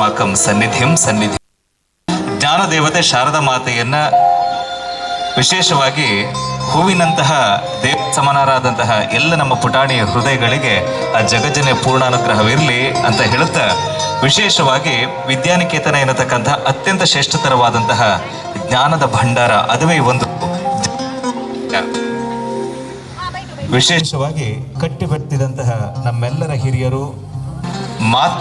ಅಸ್ಮಾಕಂ ಸನ್ನಿಧಿಂ ಸನ್ನಿಧಿ. ಜ್ಞಾನದೇವತೆ ಶಾರದಾ ಮಾತೆಯನ್ನ ವಿಶೇಷವಾಗಿ ಹೂವಿನಂತಹ ದೇವ ಸಮಾನರಾದಂತಹ ಎಲ್ಲ ನಮ್ಮ ಪುಟಾಣಿ ಹೃದಯಗಳಿಗೆ ಆ ಜಗಜ್ಜನೆ ಪೂರ್ಣಾನುಗ್ರಹವಿರಲಿ ಅಂತ ಹೇಳುತ್ತಾ, ವಿಶೇಷವಾಗಿ ವಿದ್ಯಾನಿಕೇತನ ಎನ್ನತಕ್ಕಂತಹ ಅತ್ಯಂತ ಶ್ರೇಷ್ಠತರವಾದಂತಹ ಜ್ಞಾನದ ಭಂಡಾರ ಅದುವೇ ಒಂದು ವಿಶೇಷವಾಗಿ ಕಟ್ಟಿಬೆತ್ತಿದಂತಹ ನಮ್ಮೆಲ್ಲರ ಹಿರಿಯರು ಮಾತ್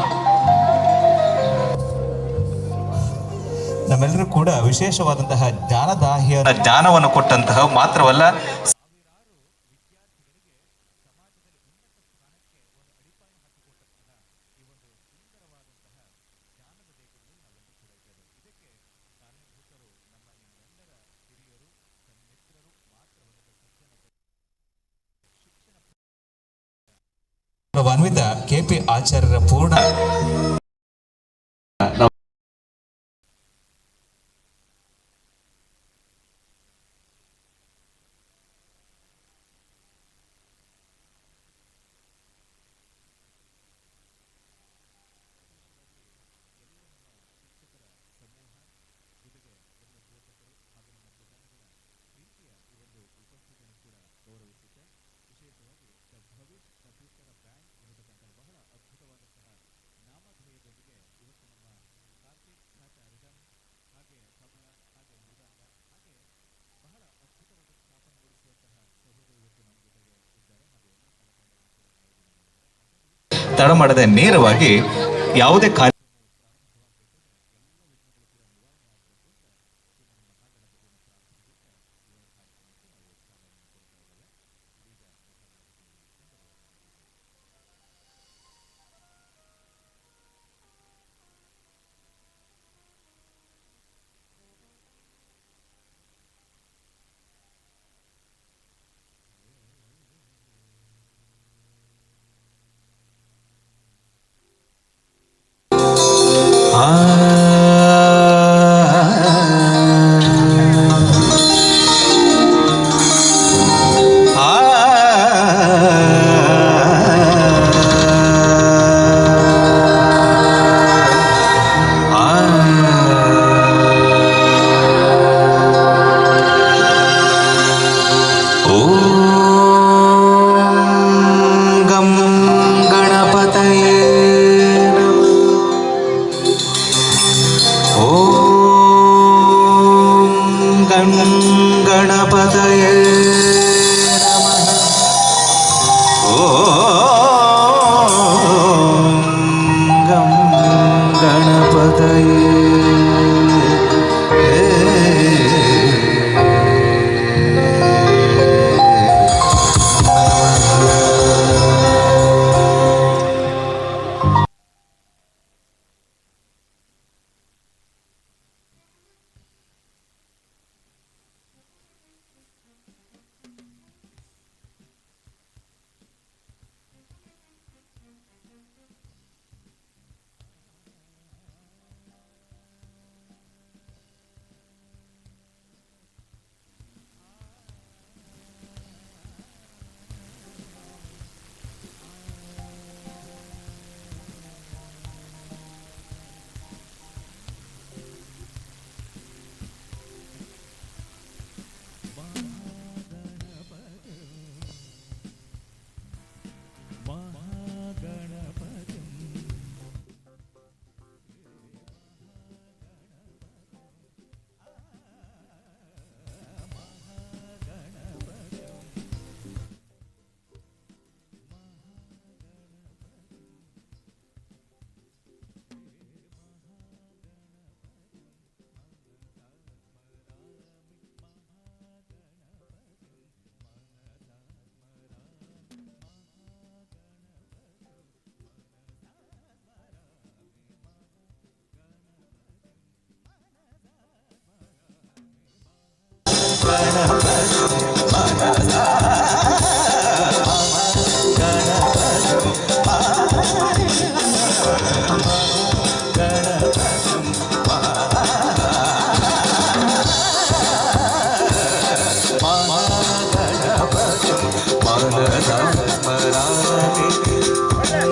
ನಮ್ಮೆಲ್ಲರೂ ಕೂಡ ವಿಶೇಷವಾದಂತಹ ಜ್ಞಾನದಾಹಿಯ ಜ್ಞಾನವನ್ನು ಕೊಟ್ಟಂತಹ ಮಾತ್ರವಲ್ಲ, ಗೌರವಾನ್ವಿತ ಕೆಪಿ ಆಚಾರ್ಯರ ಪೂರ್ಣ ತಡ ಮಾಡದೆ ನೇರವಾಗಿ ಯಾವುದೇ ಕಾರ್ಯ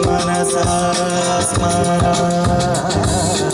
मनसा स्मरामि।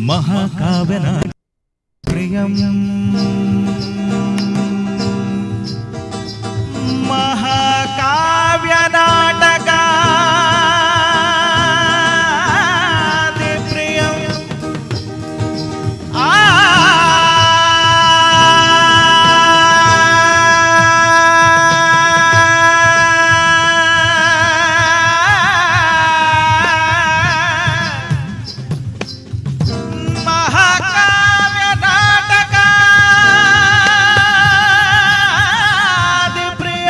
ಮಹಾಕಾವ್ಯನ ಪ್ರಿಯಂ ಮಹಾಕಾವ್ಯ ನಾಟಕ ಪ್ರಿಯಂ ಆ ಮಹಾಕಾವ್ಯ ನಾಟಕ ಪ್ರಿಯ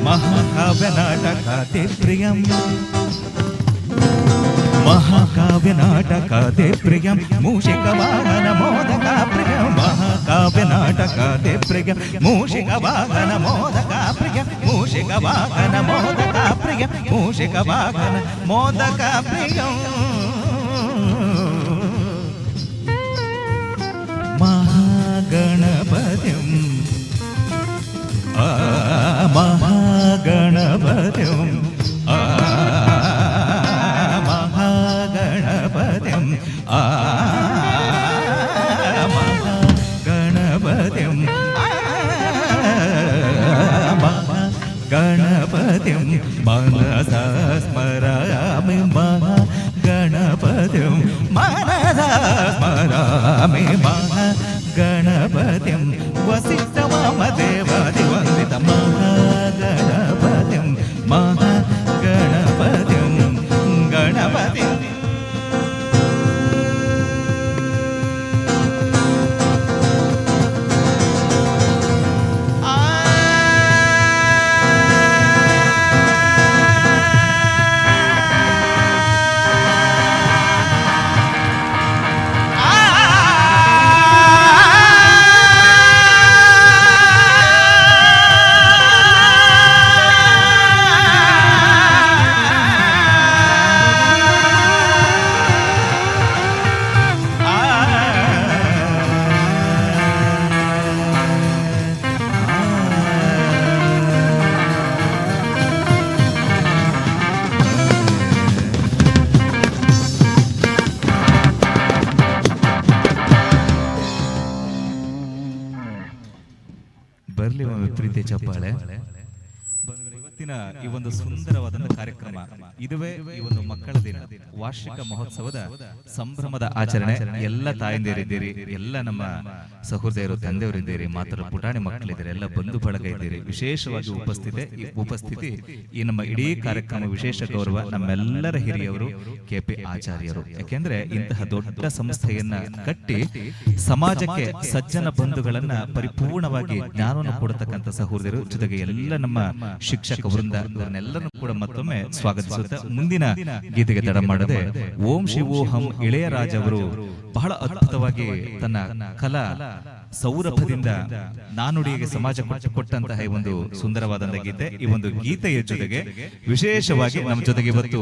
ಮಹಾಕಾವ್ಯ ನಾಟಕಾತಿ ಪ್ರಿಯಂ ಮಹಾಕಾವ್ಯ ನಾಟಕಾತಿ ಪ್ರಿಯಂ ಮೂಷಿಕ ವಾಹನ ಮೋದಕ ಪ್ರಿಯಂ ಮಹಾಕಾವ್ಯ ನಾಟಕಾತಿ ಪ್ರಿಯಂ ಮೂಷಿಕ ವಾಹನ ಮೋದಕ ಪ್ರಿಯ ಮೂಷಿಕ ವಾಹನ ಮೋದಕ ಪ್ರಿಯ ಮೂಷಿಕ ವಾಹನ ಮೋದಕ ಪ್ರಿಯಂ ಮಹಾಗಣಪತಿಂ ಮಹಾಗಣಪತಿಂ ಆ ಮಹಾಗಣಪತಿಂ ಆ ಮಹಾಗಣಪತಿಂ ಮಹಾಗಣಪತಿಂ ಮನಸಾ ಸ್ಮರಾಮಿ ಮಹಾಗಣಪತಿಂ ಮನಸಾ ಸ್ಮರಾಮಿ ಮಹಾಗಣಪತಿಂ ವಸಿಷ್ಠ ವಾಮದೇವಾದಿವಂದಿತ ಮಹಾಗಣಪತಿಂ ಮಹಾಗಣಪತಿಂ ಗಣಪತಿಂ. ಬರ್ಲಿ ಒಮ್ಮೆ ಪ್ರೀತಿ ಚಪ್ಪಾಳೆ. ಬಂಧುಗಳೇ, ಇವತ್ತಿನ ಇವತ್ತಿನ ಈ ಒಂದು ಸುಂದರವಾದ ಕಾರ್ಯಕ್ರಮ ಇದುವೇ ಈ ಒಂದು ಮಕ್ಕಳ ದಿನ ವಾರ್ಷಿಕ ಮಹೋತ್ಸವದ ಸಂಭ್ರಮದ ಆಚರಣೆ. ಎಲ್ಲ ತಾಯಂದಿರಿದ್ದೀರಿ, ಎಲ್ಲ ನಮ್ಮ ಸಹೋದರರು ತಂದೆಯವರಿದ್ದೀರಿ, ಮಾತ್ರ ಪುಟಾಣಿ ಮಕ್ಕಳಿದ್ದೀರಿ, ಎಲ್ಲ ಬಂಧು ಬಳಗ ಇದ್ದೀರಿ. ವಿಶೇಷವಾಗಿ ಉಪಸ್ಥಿತಿ ಈ ನಮ್ಮ ಇಡೀ ಕಾರ್ಯಕ್ರಮ ವಿಶೇಷ ಗೌರವ ನಮ್ಮೆಲ್ಲರ ಹಿರಿಯವರು ಕೆ ಪಿ ಆಚಾರ್ಯರು. ಯಾಕೆಂದ್ರೆ ಇಂತಹ ದೊಡ್ಡ ಸಂಸ್ಥೆಯನ್ನ ಕಟ್ಟಿ ಸಮಾಜಕ್ಕೆ ಸಜ್ಜನ ಬಂಧುಗಳನ್ನ ಪರಿಪೂರ್ಣವಾಗಿ ಜ್ಞಾನವನ್ನು ಕೊಡತಕ್ಕಂಥ ಸಹೋದರರು, ಜೊತೆಗೆ ಎಲ್ಲ ನಮ್ಮ ಶಿಕ್ಷಕ ವೃಂದ, ಇವರನ್ನೆಲ್ಲರನ್ನು ಕೂಡ ಮತ್ತೊಮ್ಮೆ ಸ್ವಾಗತಿಸುತ್ತಾ ಮುಂದಿನ ಗೀತೆಗೆ ತಡ ಮಾಡದೆ ಓಂ ಶಿವೋಹಂ ಇಳೆಯರಾಜ್ ಅವರು ಬಹಳ ಅದ್ಭುತವಾಗಿ ತನ್ನ ಕಲಾ ಸೌರಭದಿಂದ ನಾನುಡಿಗೆ ಸಮಾಜ ಕೊಟ್ಟಂತಹ ಈ ಒಂದು ಸುಂದರವಾದಂತಹ ಗೀತೆ. ಈ ಒಂದು ಗೀತೆಯ ಜೊತೆಗೆ ವಿಶೇಷವಾಗಿ ನಮ್ಮ ಜೊತೆಗೆ ಇವತ್ತು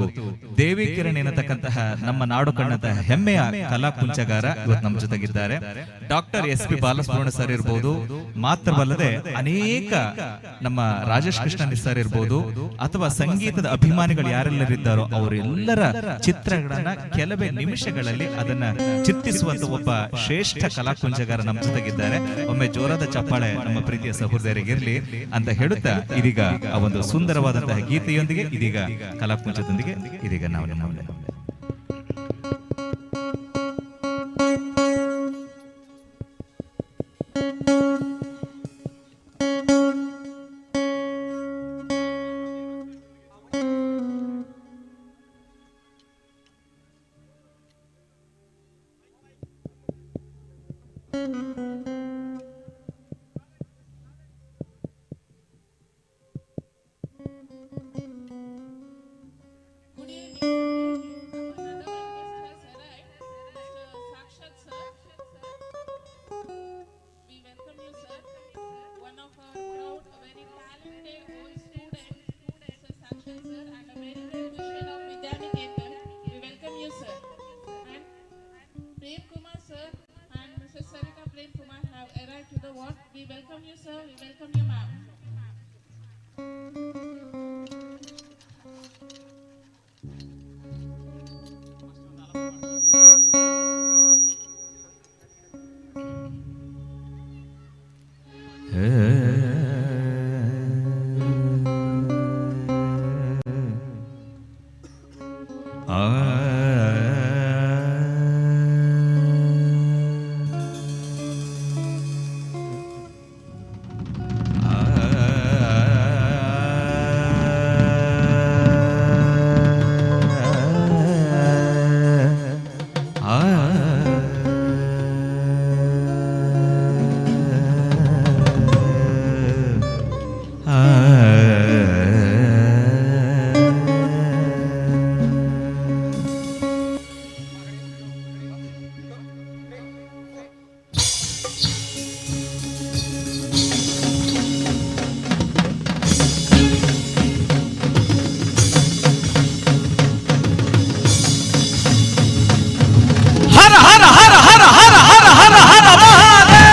ದೇವಿ ಕಿರಣ್ ಎನ್ನತಕ್ಕಂತಹ ನಮ್ಮ ನಾಡು ಕಂಡಂತಹ ಹೆಮ್ಮೆಯ ಕಲಾ ಕುಂಚಗಾರ ಇವತ್ತು ನಮ್ಮ ಜೊತೆಗಿದ್ದಾರೆ. Doctor S P Balasubrahmanya sir ಇರ್ಬೋದು, ಮಾತ್ರವಲ್ಲದೆ ಅನೇಕ ನಮ್ಮ ರಾಜೇಶ್ ಕೃಷ್ಣನ್ ಸರ್ ಇರ್ಬೋದು, ಅಥವಾ ಸಂಗೀತದ ಅಭಿಮಾನಿಗಳು ಯಾರೆಲ್ಲರಿದ್ದಾರೋ ಅವರೆಲ್ಲರ ಚಿತ್ರಗಳನ್ನ ಕೆಲವೇ ನಿಮಿಷಗಳಲ್ಲಿ ಅದನ್ನ ಚಿತ್ರಿಸುವಂತ ಒಬ್ಬ ಶ್ರೇಷ್ಠ ಕಲಾಕುಂಚಗಾರ ನಮ್ಮ ಜೊತೆಗಿದ್ದಾರೆ. ಒಮ್ಮೆ ಜೋರಾದ ಚಪ್ಪಾಳೆ ನಮ್ಮ ಪ್ರೀತಿಯ ಸಹೋದರಿಗಿರ್ಲಿ ಅಂತ ಹೇಳುತ್ತಾ ಇದೀಗ ಆ ಒಂದು ಸುಂದರವಾದಂತಹ ಗೀತೆಯೊಂದಿಗೆ, ಇದೀಗ ಕಲಾಕುಂಚದೊಂದಿಗೆ ಇದೀಗ ನಾವು ನಿಮ್ಮ ಮುಂದೆ. Good evening. Another one guest has arrived, Mr. Sakshat sir. We welcome you, sir. One of our proud, very talented old student, Mr. Sakshat sir, and a very well wisher of Vidyaniketan. We welcome you, sir. And Prem Kumar sir and Mrs. Sarita Prem Kumar have arrived to the ward. We welcome you, sir. We welcome you, ma'am. ಹರ ಹರ ಹರ ಹರ ಹರ ಹರ ಹರ ಹರ ಮಹಾದೇವ,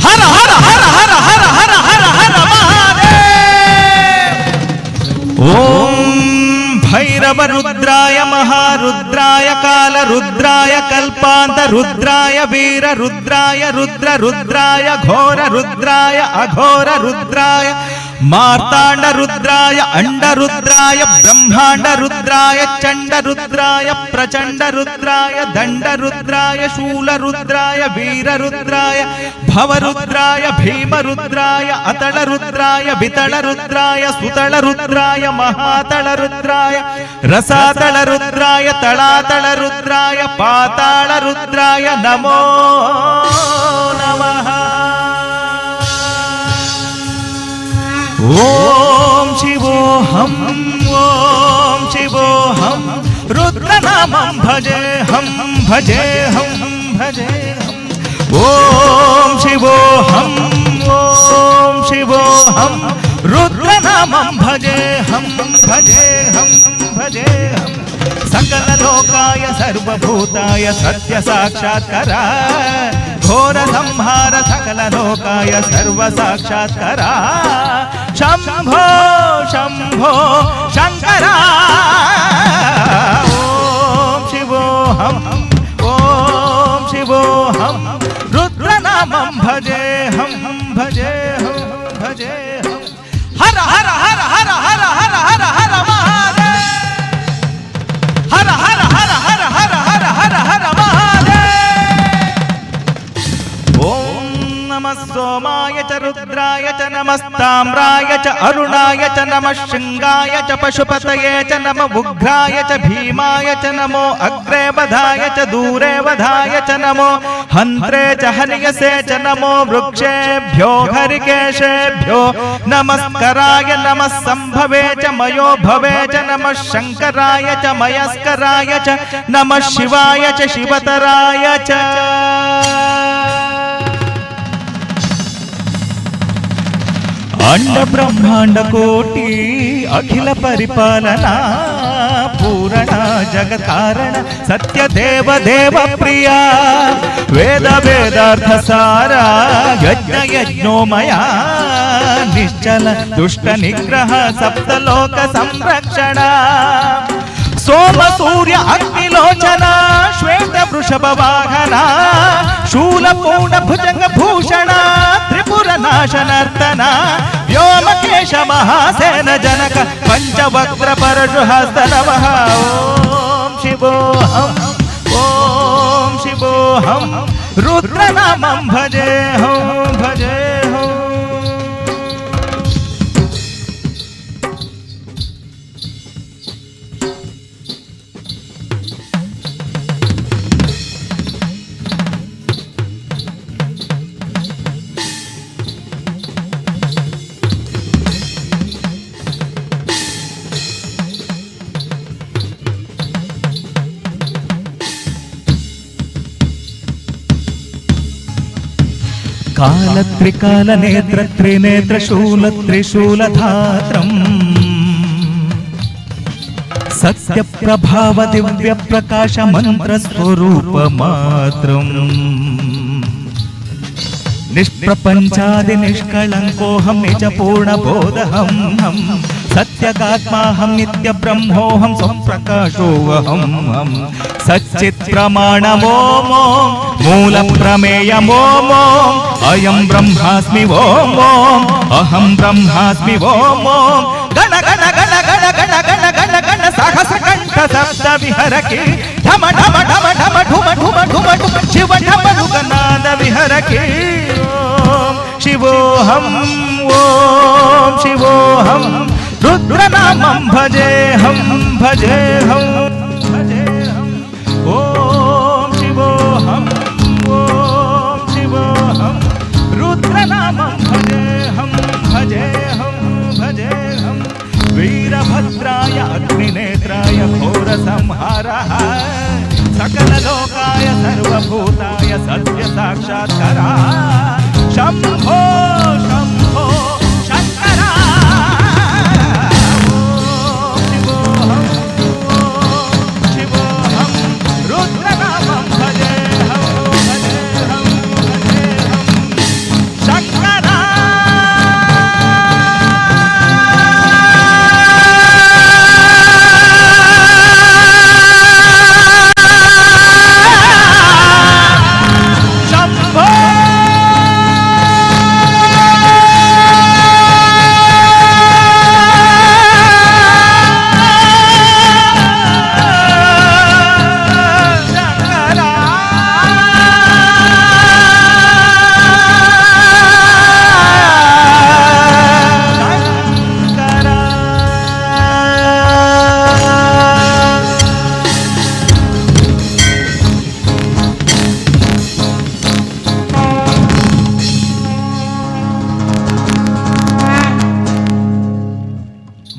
ಹರ ಹರ ಹರ ಹರ ಹರ ಹರ ಹರ ಹರ ಮಹಾದೇವ. ಓಂ ಭೈರವ ರುದ್ರಾಯ ಮಹಾರುದ್ರಾಯ ಕಾಲ ರುದ್ರಾಯ ಕಲ್ಪಾಂತ ರುದ್ರಾಯ ವೀರ ರುದ್ರಾಯ ರುದ್ರ ರುದ್ರಾಯ ಘೋರ ರುದ್ರಾಯ ಅಘೋರ ರುದ್ರಾಯ ಮಾರ್ತಾಂಡ ರುದ್ರಾಯ ಅಂಡ ರುದ್ರಾಯ ಬ್ರಹ್ಮಾಂಡ ರುದ್ರಾಯ ಚಂಡ ರುದ್ರಾಯ ಪ್ರಚಂಡ ರುದ್ರಾಯ ದಂಡ ರುದ್ರಾಯ ಶೂಲ ರುದ್ರಾಯ ವೀರ ರುದ್ರಾಯ ಭವರುದ್ರಾಯ ಭೀಮ ರುದ್ರಾಯ ಅತಳ ರುದ್ರಾಯ ವಿತಳ ರುದ್ರಾಯ ಸುತಳ ರುದ್ರಾಯ ಮಹಾತಳ ರುದ್ರಾಯ ರಸಾತಳ ರುದ್ರಾಯ ತಳಾತಳ ರುದ್ರಾಯ ಪಾತಾಳ ರುದ್ರಾಯ ನಮೋ ನಮಃ. ಓಂ ಶಿವೋಹಂ ಓಂ ಶಿವೋಹಂ ರುದ್ರನಾಮಂ ಭಜೇಹಂ ಭಜೇಹಂ ಭಜೇಹಂ. ಓಂ ಶಿವೋಹಂ ಓಂ ಶಿವೋಹಂ ರುದ್ರನಾಮಂ ಭಜೇಹಂ ಭಜೇಹಂ ಭಜೇಹಂ. ಸಕಲ ಲೋಕಾಯ ಸರ್ವಭೂತಾಯ ಸತ್ಯ ಸಾಕ್ಷಾತ್ಕರ ಘೋರ ಸಂಹಾರ ಸಕಲ ಲೋಕಾಯ ಸರ್ವ ಸಾಕ್ಷಾತ್ಕರ ಶಂಭೋ ಶಂಭೋ ಶಂಕರ. ಓಂ ಶಿವೋಹಂ ಓಂ ಶಿವೋಹಂ ರುದ್ರನಾಮಂ ಭಜೇಹಂ ಭಜೇಹಂ ಭಜೇಹಂ. ಹರ ಹರ नमस्ताम्राय च अरुणाय च नमः शृङ्गाय च पशुपतये च नम उग्राय च भीमाय च नमो अग्रे वधाय च दूरे वधाय च नमो हन्त्रे च हनियसे च नमो वृक्षेभ्यो हरिकेशेभ्यो नमस्कराय नमः संभवे च मयो भवे च नमः शङ्कराय च मयस्कराय च नमः शिवाय च शिवतराय च. అండ బ్రహ్మాండ కోటి అఖిల పరిపాలన పూరణ జగకారణ సత్యదేవ దేవ ప్రియా వేద వేదార్థ సారా యజ్ఞ యజ్ఞోమయ నిశ్చల దుష్ట నిగ్రహ సప్తలోక సంరక్షణ సోమ సూర్య అగ్నిలోచన శ్వేత వృషభ వాహన శూల పూర్ణ భుజంగ భూషణ త్రిపుర నాశనర్తన వ్యోమకేశ మహాసేన జనక పంచవక్ర పరశుహస్త నమః. ఓం శివోహం ఓం శివోహం రుద్రనామం భజేహం భజేహం. కాల త్రికాల నేత్ర త్రినేత్ర శూల త్రిశూలధాత్రం సత్య ప్రభావ దివ్య ప్రకాశ మంత్ర స్వరూప మాత్రం నిష్ప్రపంచాది నిష్కళంకోహం నిజ పూర్ణ బోధహం హం సత్యగాత్మాహం నిత్య బ్రహ్మోహం స్వప్రకాశోహం హం సచ్చిత్ ప్రమాణమోం ఓం మూల ప్రమేయమోం ఓం అయం బ్రహ్మాస్మి ఓం ఓం అహం బ్రహ్మాస్మి ఓం ఓం గణ గణ గణ గణ గణ గణ గణ గణ సహస్ర కంఠ సప్త విహరకి ఢమ ఢమ ఢమ ఢమ ఢుమ ఢుమ ఢుమ ఢుమ శివ ఢమరుగనాద విహరకి ఓం శివోహం ఓం శివోహం రుద్రనామం భజేహం భజేహం భజేహం. ఓం శివోహం ఓం శివోహం రుద్రనామం భజేహం భజేహం భజేహం. వీరభద్రాయ అగ్నినేత్రాయ ఘోర సంహార సకల లోకాయ సర్వభూతాయ సత్య సాక్షాత్కరా శంభో శంభో శంకరా. ఓం శివోహం ఓం శివోహం రుద్రనామం భజేహం భజేహం భజేహం శంకరా. శంభో.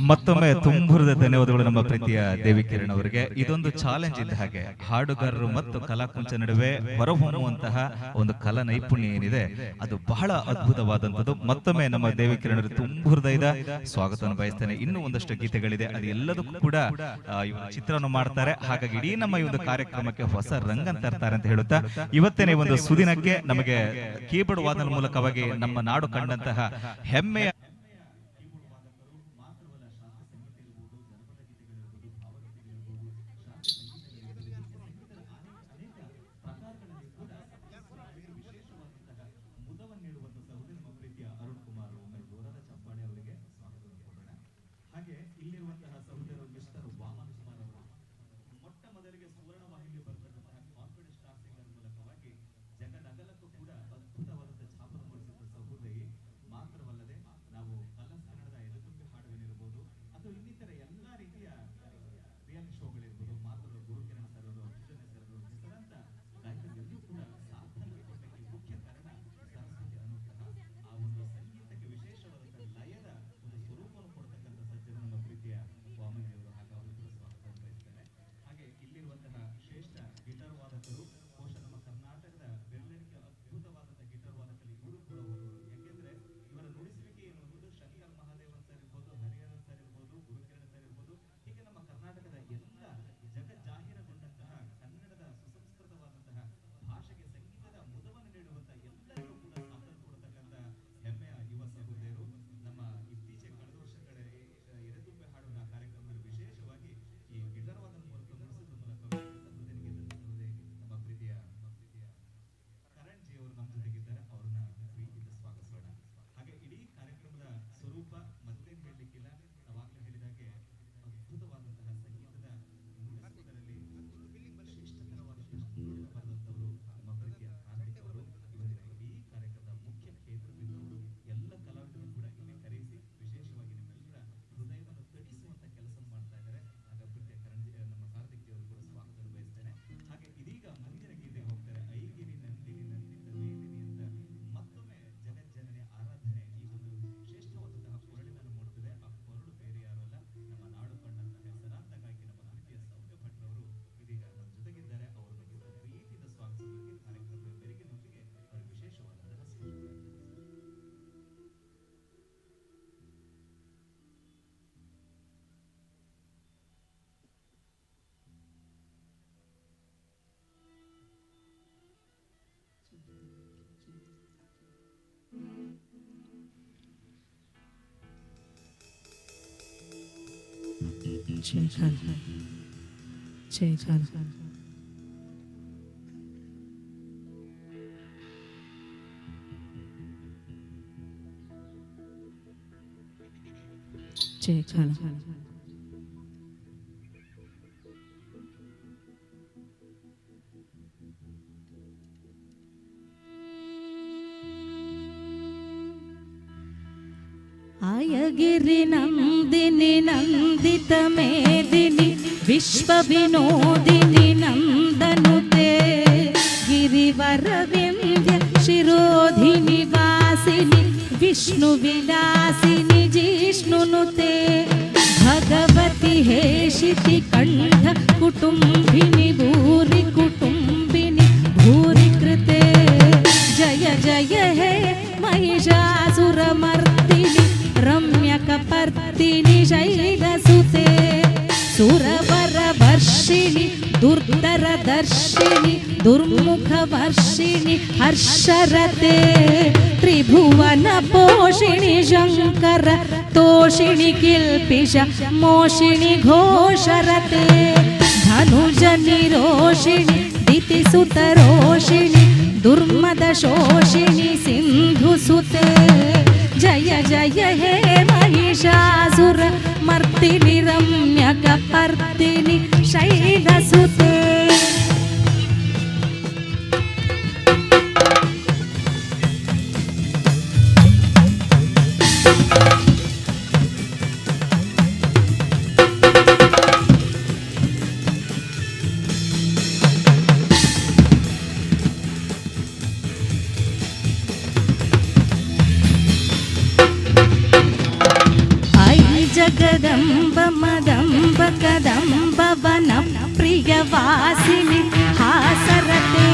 ಮತ್ತೊಮ್ಮೆ ತುಂಬುರದ ಧನ್ಯವಾದಗಳು ನಮ್ಮ ಪ್ರೀತಿಯ ದೇವಿ ಕಿರಣ್ ಅವರಿಗೆ. ಇದೊಂದು ಚಾಲೆಂಜ್ ಇದ್ದ ಹಾಗೆ ಹಾಡುಗಾರರು ಮತ್ತು ಕಲಾಕುಂಚ ನಡುವೆ ಹೊರಹೊಮ್ಮುವಂತಹ ಒಂದು ಕಲಾ ನೈಪುಣ್ಯ ಏನಿದೆ ಅದು ಬಹಳ ಅದ್ಭುತವಾದಂಥದ್ದು. ಮತ್ತೊಮ್ಮೆ ನಮ್ಮ ದೇವಿ ಕಿರಣ್ ಅವರು ತುಂಬು ಹೃದಯದ ಸ್ವಾಗತವನ್ನು ಬಯಸ್ತೇನೆ. ಇನ್ನೂ ಒಂದಷ್ಟು ಗೀತೆಗಳಿದೆ, ಅದು ಎಲ್ಲದಕ್ಕೂ ಕೂಡ ಇವರು ಚಿತ್ರವನ್ನು ಮಾಡ್ತಾರೆ. ಹಾಗಾಗಿ ಇಡೀ ನಮ್ಮ ಈ ಒಂದು ಕಾರ್ಯಕ್ರಮಕ್ಕೆ ಹೊಸ ರಂಗನ್ ತರ್ತಾರೆ ಅಂತ ಹೇಳುತ್ತಾ, ಇವತ್ತೇನೆ ಒಂದು ಸುದಿನಕ್ಕೆ ನಮಗೆ ಕೀಬೋರ್ಡ್ ವಾದನ ಮೂಲಕವಾಗಿ ನಮ್ಮ ನಾಡು ಕಂಡಂತಹ ಹೆಮ್ಮೆಯ ಜಯಕಾರ, ಜಯಕಾರ. ಜಯಕಾರ. ಅಯಗಿರಿ ನಂದಿನಿ ನಂದಿತ ಮೇದಿನಿ ವಿಶ್ವ ವಿನೋದಿನಿ ನಂದನುತೆ, ಗಿರಿವರ ವಿಂಧ್ಯ ಶಿರೋಧಿನಿ ವಾಸಿನಿ ವಿಷ್ಣು ವಿಲಾಸಿನಿ ಜಿಷ್ಣುನುತೆ, ಭಗವತಿ ಹೇಷಿತಿ ಕಂಠ ಕುಟುಂಬಿನಿ ಭೂರಿ ಕುಟುಂಬಿನಿ ಭೂರಿ ಕೃತೆ. ಜಯ ಜಯ ಹೇ ಮಹಿಷಾಸುರಮರ್ದಿನಿ ರಮ್ಯಕಪರ್ದಿನಿ ಶೈಲಸುತೆ, ಸುರವರವರ್ಷಿಣಿ ದುರ್ಧರದರ್ಶಿನಿ ದುರ್ಮುಖವರ್ಷಿಣಿ ಹರ್ಷರತೆ, ತ್ರಿಭುವನ ಪೋಷಿಣಿ ಶಂಕರ ತೋಷಿಣಿ ಕಿಲ್ಪಿಷ ಮೋಷಿಣಿ ಘೋಷರತೆ, ಧನುಜ ನಿರೋಷಿಣಿ ದಿತಿಸುತರೋಷಿಣಿ ದುರ್ಮದ ಶೋಷಿಣಿ ಸಿಂಧುಸುತೆ. ಜಯ ಜಯ ಹೇ Mahishasura Mardini ರಮ್ಯಕಪರ್ದಿನಿ ಶೈಲಸುತೆ. I Jagadamba Madamba Kadamba ವನ ಪ್ರಿಯವಾಸಿನಿ ಹಾಸರತೆ,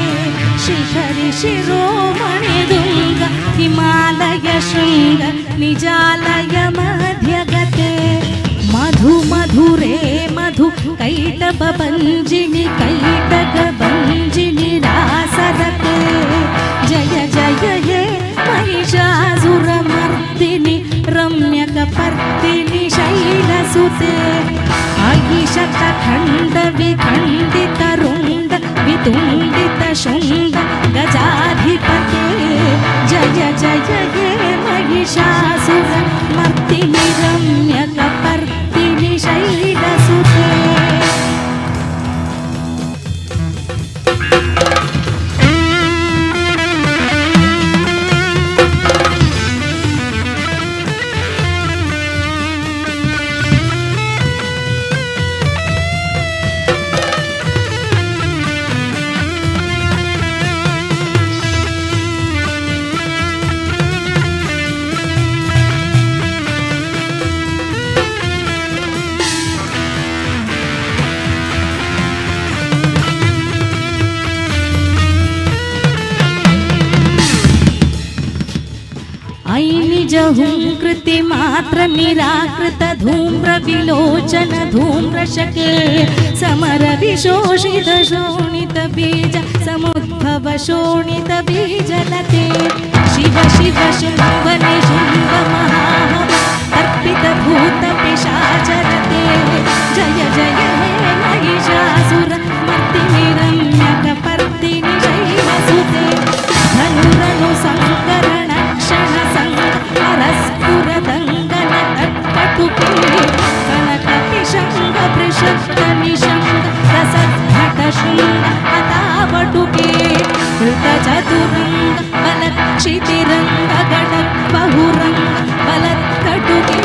ಶಿಖರಿ ಶಿರೋಮಣಿ ದುಂಗ ಹಿಮಾಲಯ ಶೃಂಗ ನಿಜಾಲಯ ಮಧ್ಯಗತೆ, ಮಧು ಮಧುರೇ ಮಧು ಕೈಟಭ ಭಂಜಿನಿ ಕೈಟಕ ಭಂಜಿನಿ ರಾಸರತೆ. ಜಯ ಜಯ ಹೇ ಮಹಿಷಾಸುರಮರ್ದಿನಿ ರಮ್ಯಕಪರ್ದಿನಿ ಶೈಲಸುತೆ, ಅಹಿಶತಖಂಡ ವಿಖಂಡಿತ ರುಂಡ ವಿತುಂಡಿತ ಶುಂಡ ಗಜಾಧಿಪತೆ. ಜಯ ಜಯ ಹೇ ಮಹಿಷಾಸುರ ಮರ್ದಿನಿ ರಮ್ಯಕಪರ್ದಿನಿ ಶೈಲಸುತೆ. I ನಿಜ ಹುಂಕೃತಿ ಮಾತ್ರ ನಿರಾಕೃತ ಧೂಮ್ರ ವಿಲೋಚನ ಧೂಮ್ರ ಶಕೆ, ಸಮರ ವಿಶೋಷಿತ ಶೋಣಿತ ಬೀಜ ಸಮುದ್ಭವ ಶೋಣಿತ ಬೀಜಲತೆ, ಶಿವ ಶಿವ ಶುಂಭ ನಿಶುಂಭ ಮಹಾಹವ ಅರ್ಪಿತ ಭೂತ ಪಿಶಾಚರತೆ. ಜಯ ಜಯ ಹೇ ಮಹಿಷಾಸುರ ಮರ್ದಿನಿ ರಮ್ಯಕಪರ್ದಿನಿ ಶೈಲಸುತೆ, ಧನುರನು ಸಂಕರಣ ಕ್ಷಣ ಸಂಗ ಪರಸ್ಪುರದಂಗನ ತಟ್ಪಟುಕೆ, ಕನಕ ಪಿಶಂಗ ಪೃಷಕ್ತ ನಿಶಂಗ ರಸಘಟ ಶೃಂಗ ಹತಾವಟುಕೆ, ಕೃತ ಚತುರಂಗ ಬಲಕ್ಷಿತಿರಂಗ ಗಣ ಬಹುರಂಗ ಬಲತ್ಕಟುಕೆ.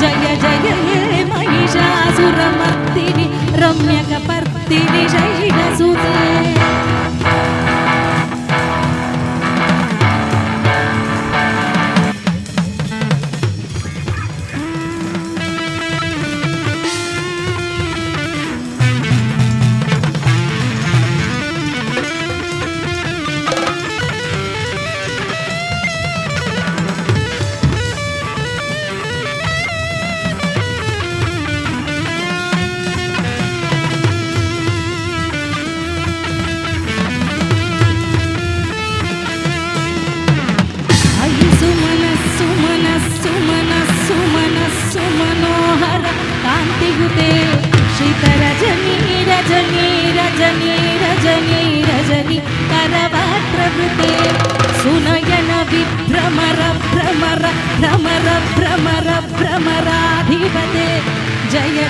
ಜಯ ಜಯ ಹೇ ಮಹಿಷಾಸುರಮರ್ದಿನಿ ರಮ್ಯಕಪರ್ದಿನಿ ಶೈಲಸುತೆ.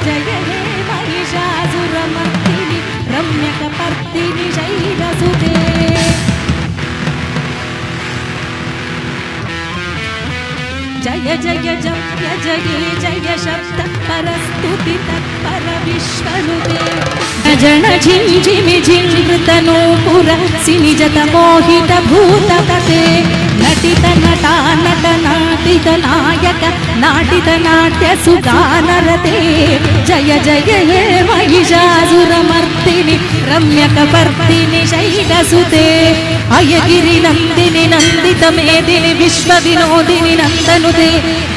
ಜಯ ಹೇ ಮಹಿಷಾಸುರಮರ್ದಿನಿ ರಮ್ಯಕಪರ್ದಿನಿ ಶೈಲಸುತೆ. ಜಯ ಜಯ ಜಯ ಜಯ ಜಯ ಶಬ್ದ ಪರಸ್ತುತಿ ತತ್ಪರ ವಿಶ್ವನುತೆ. ಜಣ ಝಿಂಝಿಮಿ ಝಿಂೃತನೂಪುರ ಸಿನಿಜತ ಮೋಹಿತ ಭೂತತತೆ. ನಟಿತ ನಟ ನಟ ನಾಟಿತ ನಾಯಕ ನಾಟಿತ ನಾಟ್ಯ ಸುಗಾನರತೆ. ಜಯ ಜಯ ಹೇ ಮಹಿಷಾಸುರಮರ್ದಿನಿ ರಮ್ಯಕಪರ್ದಿನಿ ಶೈಲಸುತೆ. ಅಯಗಿರಿ ನಂದಿನಿ ನಂದಿತ ಮೇದಿನಿ ವಿಶ್ವ ವಿನೋದಿನಿ ನಂದನುತೆ.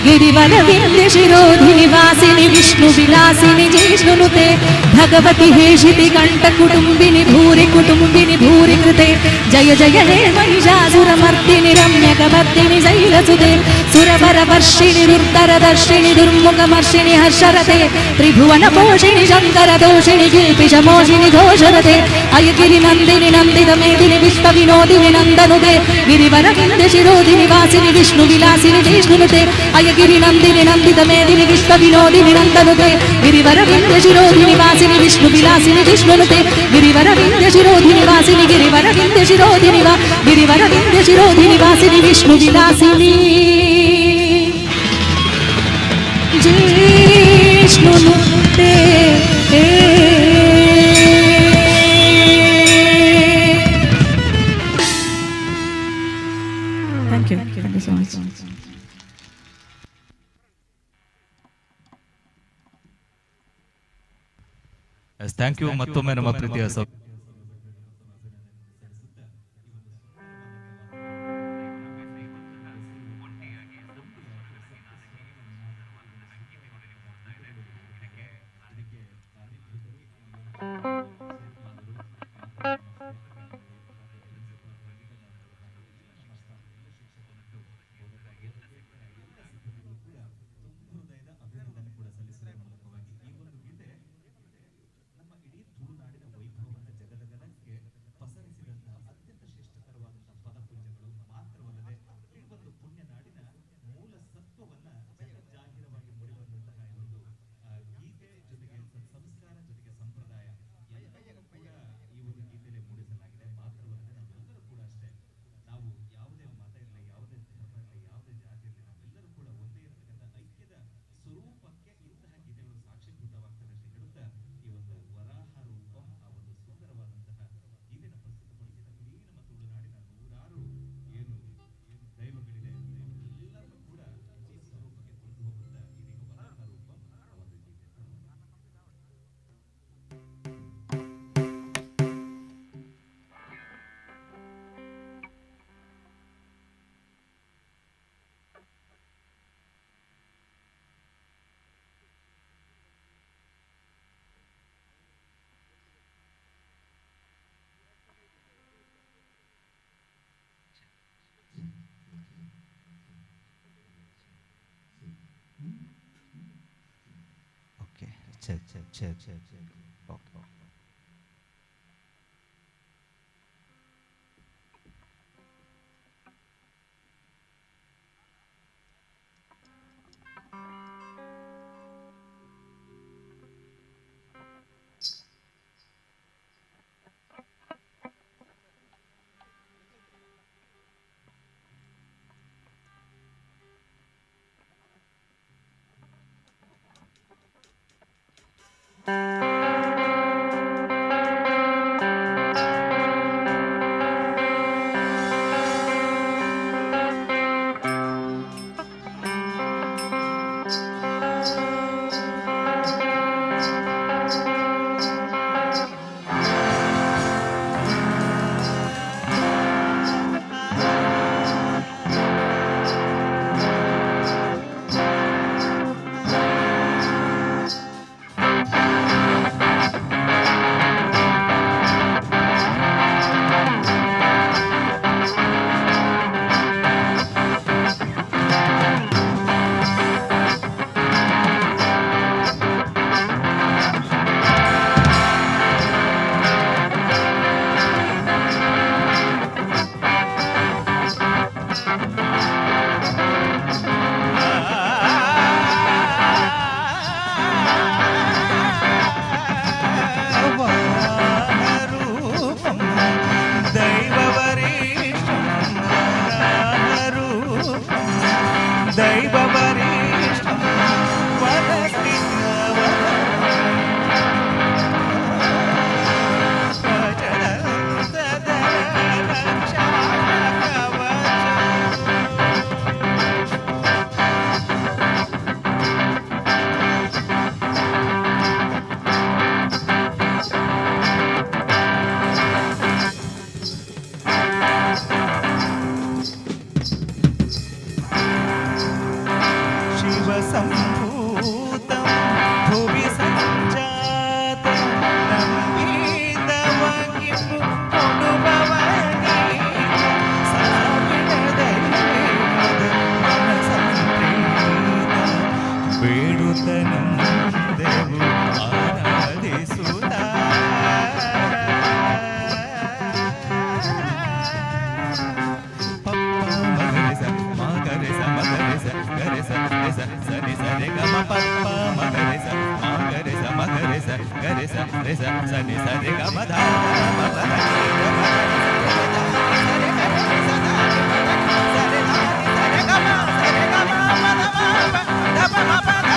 ಗಿರಿವರ ವಿಂಧ್ಯ ಶಿರೋಧಿನಿ ವಾಸಿನಿ ವಿಷ್ಣು ವಿಲಾಸಿನಿ ಜಿಷ್ಣುನುತೆ. ಭಗವತಿ ಹೇಷಿತಿ ಕಂಠ ಕುಟುಂಬಿನಿ ಭೂರಿ ಕುಟುಂಬಿನಿ ಭೂರಿ ಕೃತೆ. ಜಯ ಜಯ ಹೇ ಮಹಿಷಾಸುರಮರ್ದಿನಿ ರಮ್ಯಕಮರ್ದಿನಿ ಶೈಲಸುತೆ. ಸುರವರ ವರ್ಷಿಣಿ ದುರ್ಧರ ದರ್ಶಿಣಿ ದುರ್ಮುಖಮರ್ಷಿಣಿ ಹರ್ಷರತೆ. ತ್ರಿಭುವನ ಪೋಷಿಣಿ ಶಂಕರ ದೋಷಿಣಿ ಕಿಲ್ಪಿಷ ಮೋಷಿಣಿ ಘೋಷರತೆ. ಅಯಗಿರಿ ನಂದಿನಿ ನಂದಿತ ಮೇದಿನಿ ವಿಶ್ವ ವಿನೋದಿನಿ ನಂದನುತೆ. ಗಿರಿವರ ವಿಂಧ್ಯ ಶಿರೋಧಿನಿ ವಾಸಿನಿ ವಿಷ್ಣು ವಿಲಾಸಿನಿ ಜಿಷ್ಣುನುತೆ. ಅಯಗಿರಿ ನಂದಿನಿ ನಂದಿತ ಮೇದಿನಿ ವಿಶ್ವ ವಿನೋದಿನಿ ನಂದನುತೆ. ಗಿರಿವರ ವಿಂಧ್ಯ ಶಿರೋಧಿನಿ ವಾಸಿನಿ ವಿಷ್ಣು ವಿಲಾಸಿನಿ ಜಿಷ್ಣುನುತೆ. ಗಿರಿವರ ವಿಂಧ್ಯ ಶಿರೋಧಿನಿ ವಾಸಿನಿ ಗಿರಿವರ ವಿಂಧ್ಯ ಶಿರೋಧಿನಿ ವಾ ಗಿರಿವರ Vindhya ಶಿರೋಧಿನಿ ವಾಸಿನಿ Vishnu Vilasini ಜಿಷ್ಣುನುತೆ. Thank you. Thank you so much. Thank you. ಮತ್ತೊಮ್ಮೆ ನಮ್ಮ ಪ್ರೀತಿಯ check check check. Okay. ಸ ಗ ರೆ ಸ ರೆ ಸ ಸ ನಿ ಸ ರೆ ಗ ಮ ಧ ಮ ಪ ಧ ನಿ ಗ ಮ ಧ ನಿ ಸ ರೆ ಧ ಸ ರೆ ಗ ರೆ ಸ ಧ ನಿ ಪ ಧ ನಿ ಸ ರೆ ಧ ನಿ ಸ ರೆ ಗ ಮ ಸ ರೆ ಗ ಮ ಪ ಧ ಮ ಪ ಧ ಪ ಮ ಪ ಧ.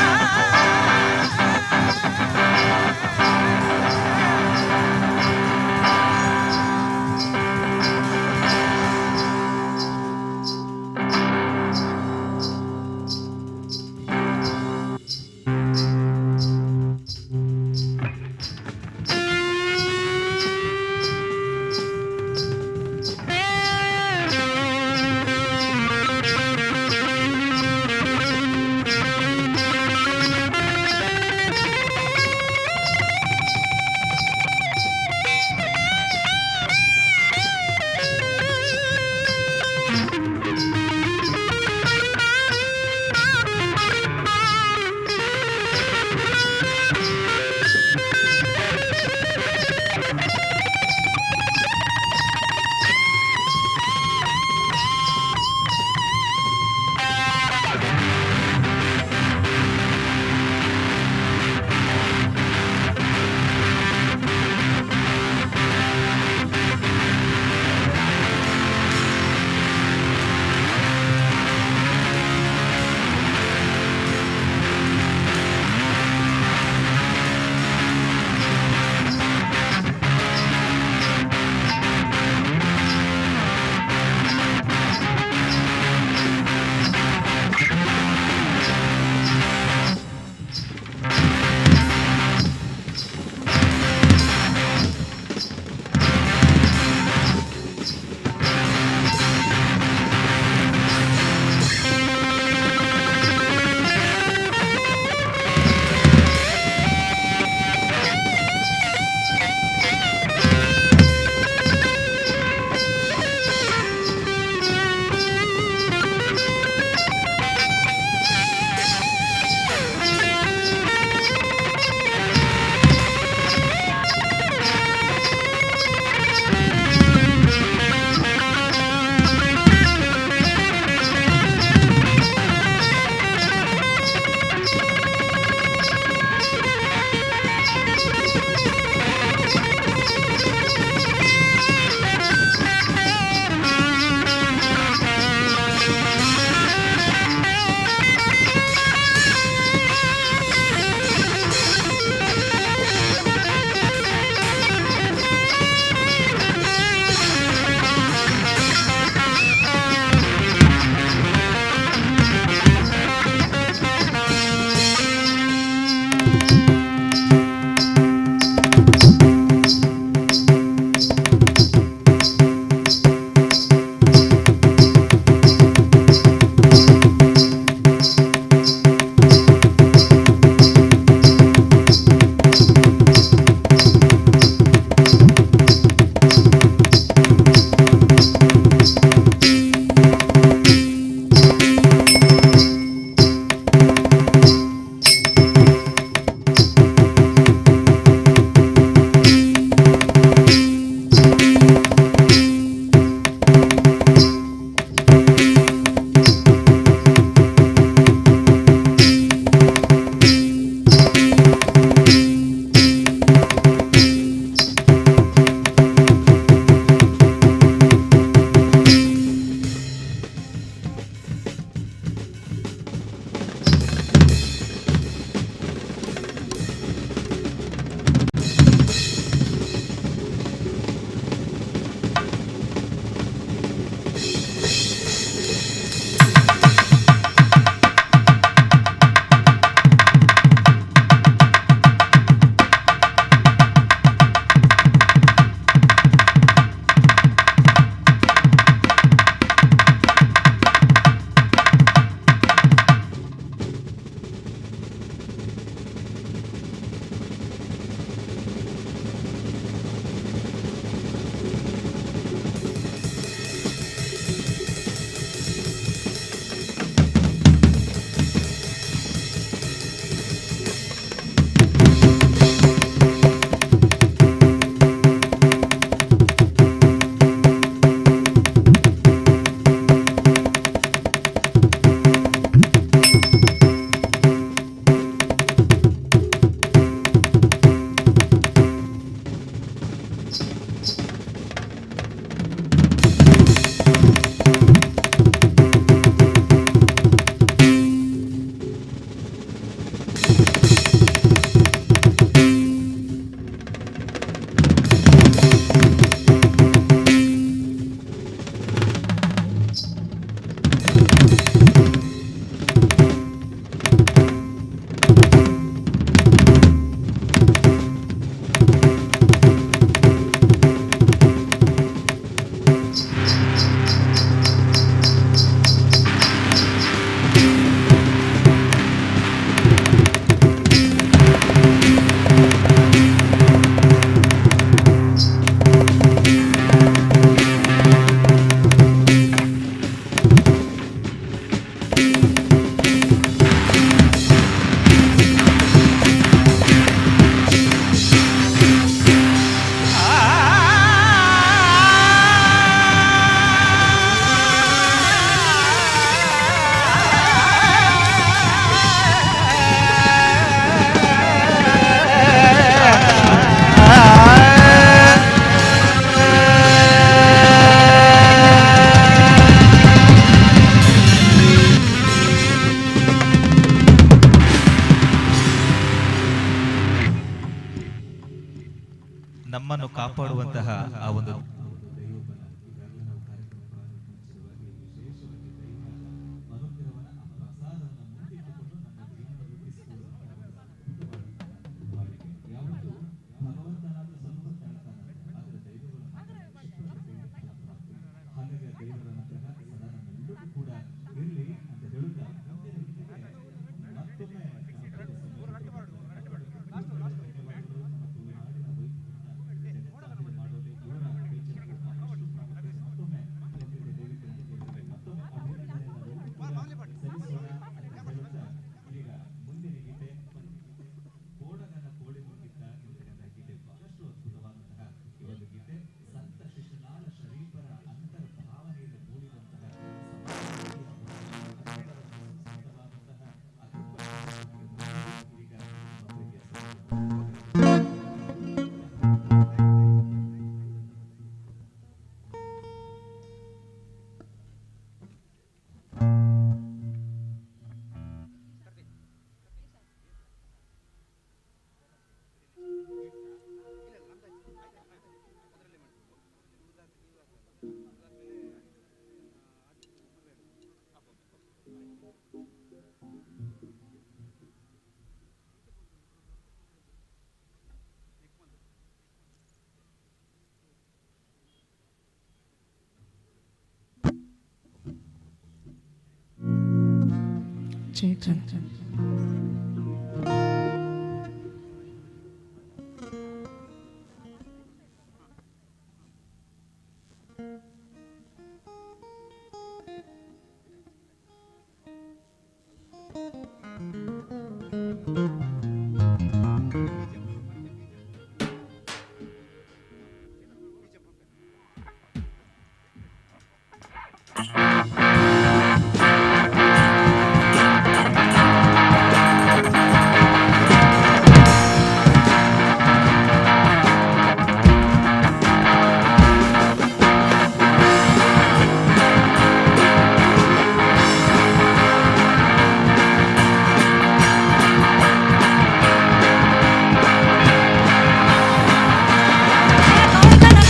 ನಮ್ಮನ್ನು ಕಾಪಾಡುವಂತಹ ಆ ಒಂದು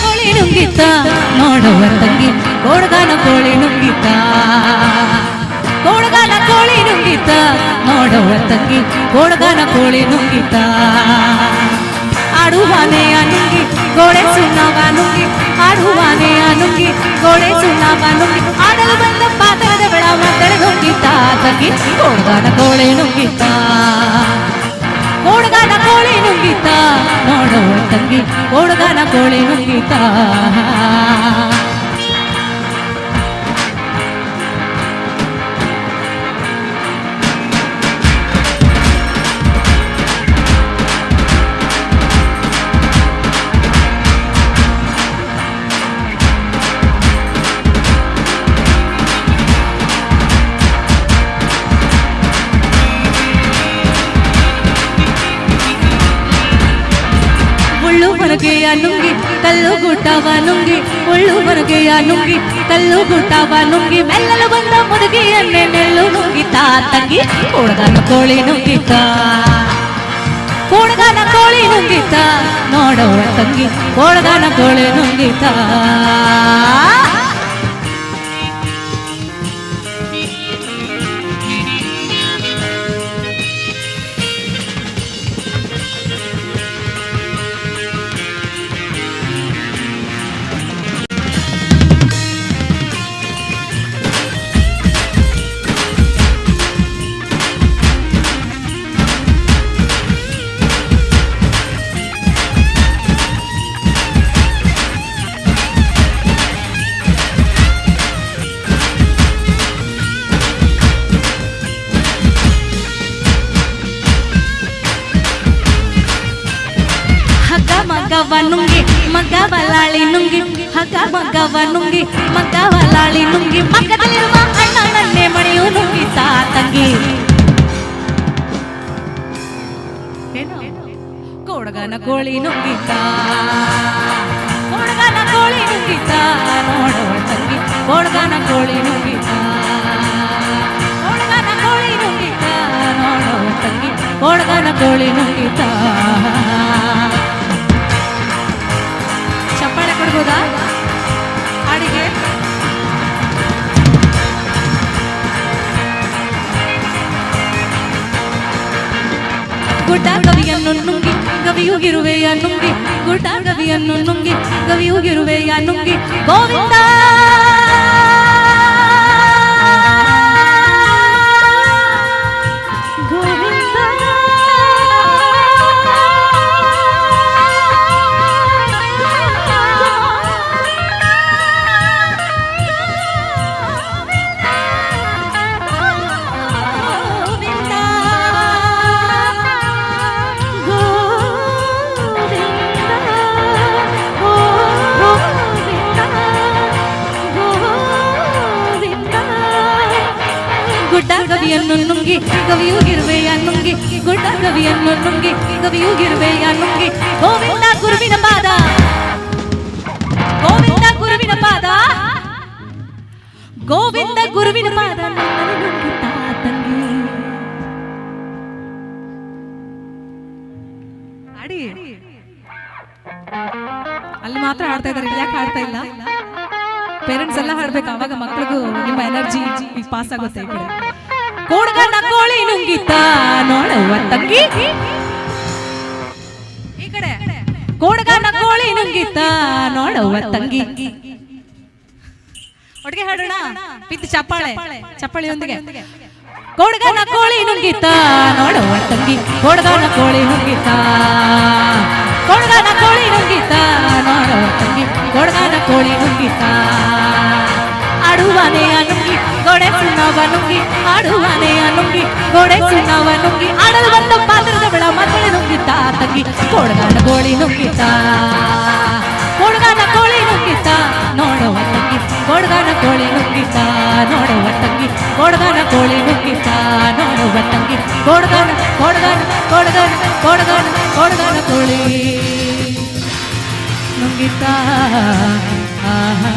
ಕೋಳಿ ನುಂಗಿತ ನೋಡುವ ತಂಗಿ, ಕೋಡ್ಗಾನ ಕೋಳಿ ನುಂಗಿತ, ಕೋಡ್ಗಾನ ಕೋಳಿ ನುಂಗಿತ ನೋಡುವ ತಂಗಿ, ಕೋಡ್ಗಾನ ಕೋಳಿ ನುಂಗಿತ. ಆಡುವಾನೆ ನುಂಗಿ ಗೋಡೆ ಸುಣ್ಣವ ನುಂಗಿ, ಆಡುವಾನೆ ನುಂಗಿ ಗೋಡೆ ಸುಣ್ಣವ ನುಂಗಿ, ಆಡಲು ಬಂದ ಪಾತ್ರದ ಬೆಳ ಮದ್ದಳೆ ನುಂಗಿತ ತಂಗಿ, ಕೋಡ್ಗಾನ ಕೋಳಿ ನುಂಗಿತ, ಕೋಡ್ಗಾನ ಕೋಳಿ ನುಂಗಿತ ನೋಡುವ ತಂಗಿ, ಕೋಡ್ಗಾನ ಕೋಳಿ ನುಂಗಿತ. ಮುಳ್ಳು ಹೊರಗೆಯ ನುಂಗಿ ಕಲ್ಲು ಗುಟ್ಟವ ನುಂಗಿ, ಮುಳ್ಳು ಹೊರಗೆಯ ನುಂಗಿ ಕಲ್ಲು ಗುಟ್ಟವ ನುಂಗಿ, ಮೆಲ್ಲಲು ಬಂದ ಮುದುಗಿಯನ್ನೇ ನೆಲ್ಲು ನುಂಗಿತ ತಂಗಿ, ಕೋಡ್ಗಾನ ಕೋಳಿ ನುಂಗಿತ, ಕೋಡ್ಗಾನ ಕೋಳಿ ನುಂಗಿತ ನೋಡುವ ತಂಗಿ, ಕೋಡ್ಗಾನ ಕೋಳಿ ನುಂಗಿತ. ಹಗ್ಗ ಮಗ್ಗವ ನುಂಗಿ ಮಗ್ಗ ಬಲಾಳಿ ನುಂಗಿ, ಹಗ್ಗ ಮಗ್ಗವ ನುಂಗಿ ಮಗ್ಗ ಬಲಾಳಿ ನುಂಗಿ, ಮಗ್ಗದಲ್ಲಿರುವ ಅಣ್ಣನನ್ನೇ ಮಣಿಯು ನುಂಗಿತ ತಂಗಿ, ಕೋಡಗನ ಕೋಳಿ ನುಂಗಿತ, ಕೋಡಗನ ಕೋಳಿ ನುಂಗಿತ ನೋಡುವ ತಂಗಿ, ಕೋಡಗನ ಕೋಳಿ ನುಂಗಿತ, ಕೋಡಗನ ಕೋಳಿ ನುಂಗಿತ ನೋಡುವ ತಂಗಿ, ಕೋಡಗನ ಕೋಳಿ ನುಂಗಿತ. ಗವಿಯು ಇರುವೆಯ ನುಂಗಿ, ಗುಡ್ಡ ಗವಿಯನ್ನು ನುಂಗಿ, ಗವಿಯು ಇರುವೆಯ ನುಂಗಿ, ಗೋವಿಂದ ಗೋವಿಂದ. ಗೋವಿಂದ ಗೋವಿಂದ ಗೋವಿಂದ ಗೋವಿಂದ. ಗುಡ್ಡ ಗವಿಯನ್ನು ನುಂಗಿ, ಗವಿಯು ಇರುವೆಯ ನುಂಗಿ, ಗುಡ್ಡ ಗವಿಯನ್ನು ನುಂಗಿ, ಗವಿಯು ಇರುವೆಯ ನುಂಗಿ, ಗೋವಿಂದ ಗುರುವಿನ ಪಾದ, ಗೋವಿಂದ ಗುರುವಿನ ಪಾದ, ಗೋವಿಂದ ಗುರುವಿನ ಪಾದ ನನ್ನನ್ನು ನುಂಗಿತಾ ತಂಗಿ. ಹಾಡಿ. ಅಲ್ಲಿ ಮಾತ್ರ ಹಾಡ್ತಾ ಇದ್ದಾರೆ, ಇಲ್ಲಿ ಯಾಕೆ ಹಾಡ್ತಾ ಇಲ್ಲ? ಪೇರೆಂಟ್ಸ್ ಎಲ್ಲ ಹಾಡ್ಬೇಕು, ಅವಾಗ ಮಕ್ಳಿಗೂ ನಿಮ್ಮ ಎನರ್ಜಿ ಪಾಸ್ ಆಗುತ್ತೆ ಈ ಕಡೆ. ಕೋಡ್ಗನ ಕೋಳಿ ನುಂಗಿತ ನೋಡುವ ತಂಗಿ. ಈ ಕಡೆ ಕೋಡ್ಗನ ಕೋಳಿ ನುಂಗಿತ ನೋಡುವ ತಂಗಿ. ಒಟ್ಟಿಗೆ ಹಾಡೋಣ ವಿತ್ ಚಪ್ಪಾಳೆ, ಚಪ್ಪಾಳೆಯೊಂದಿಗೆ. ಕೋಡ್ಗನ ಕೋಳಿ ನುಂಗಿತ ನೋಡುವ ತಂಗಿ, ಕೋಡ್ಗನ ಕೋಳಿ ನುಂಗಿತ, ಕೋಡ್ಗನ ಕೋಳಿ ನುಂಗಿತ ನೋಡುವ ತಂಗಿ, ಕೋಡ್ಗನ ಕೋಳಿ ನುಂಗಿತ. ಆಡುವನೆಯ ನುಂಗಿ ಗೋಡೆ ಸುಣ್ಣವ ನುಂಗಿ, ಆಡುವನೆಯ ನುಂಗಿ ಗೋಡೆ ಸುಣ್ಣವ ನುಂಗಿ, ಆಡಲು ಬಂದ ಪಾತ್ರದ ಬೆಳ ಮಕ್ಕಳು ನುಂಗಿತ ತಂಗಿ, ಕೋಡ್ಗನ ಕೋಳಿ ನುಂಗಿತ, ಕೋಡ್ಗನ ಕೋಳಿ ನುಂಗಿತ ನೋಡುವ ತಂಗಿ, ಕೋಡ್ಗನ ಕೋಳಿ ನುಂಗಿತ ನೋಡುವ ತಂಗಿ, ಕೋಡ್ಗನ ಕೋಳಿ ನುಂಗಿತ ನೋಡುವ ತಂಗಿ, ಕೋಡ್ಗನ ಕೋಡ್ಗನ ಕೋಡ್ಗನ ಕೋಡ್ಗನ ಕೋಡ್ಗನ ಕೋಳಿ ನುಂಗಿತ. ಆಹಾ.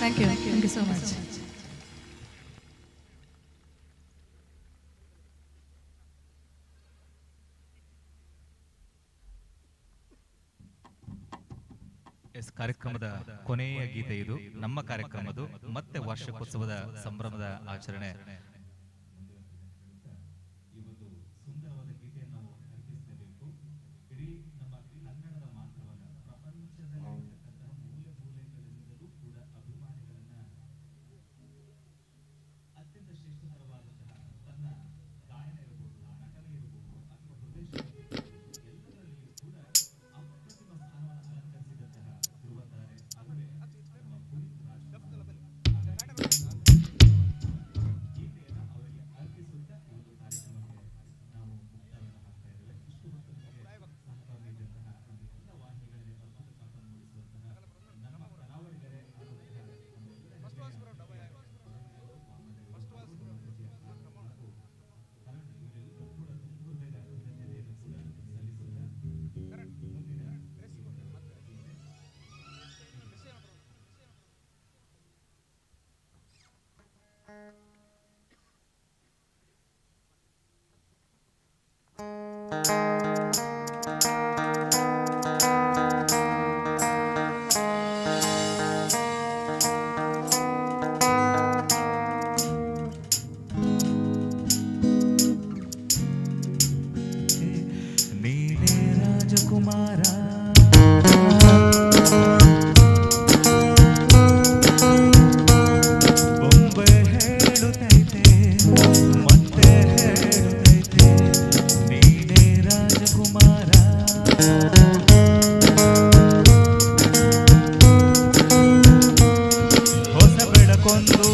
Thank you, thank you so much. S, ಕಾರ್ಯಕ್ರಮದ ಕೊನೆಯ ಗೀತೆ ಇದು ನಮ್ಮ ಕಾರ್ಯಕ್ರಮದ್ದು. ಮತ್ತೆ ವಾರ್ಷಿಕೋತ್ಸವದ ಸಂಭ್ರಮದ ಆಚರಣೆ. ನೀನೇ ರಾಜಕುಮಾರ. ಬೊಂಬೆ ಹೇಳುತ್ತೈತೆ, ಮತ್ತೆ ಹೇಳುತ್ತೈತೆ, ನೀನೇ ರಾಜಕುಮಾರ. ಹೊಸ ಬೆಳಕೊಂದು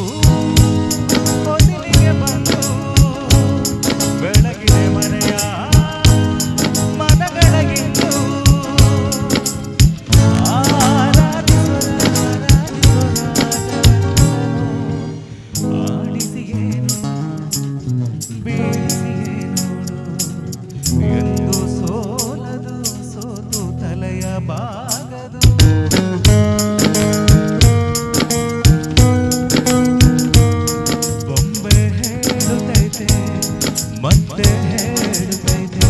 ಹೊಸಿಲಿಗೆ ಬಂದು ಬೆಳಗಿದೆ ಮನೆಯ ಮನಗಳಿಗಿಂದು. ಆಡಿಸಿಯೇನು ಬೀಳಿಸಿಯೇ ನೋಡು, ಎಂದು ಸೋಲದು, ಸೋತು ತಲೆಯ ಬಾಗದು. ಬೊಂಬೆ ಹೇಳುತ್ತೈತೆ, ಮತ್ತೆ ಹೇಳುತ್ತೈತೆ.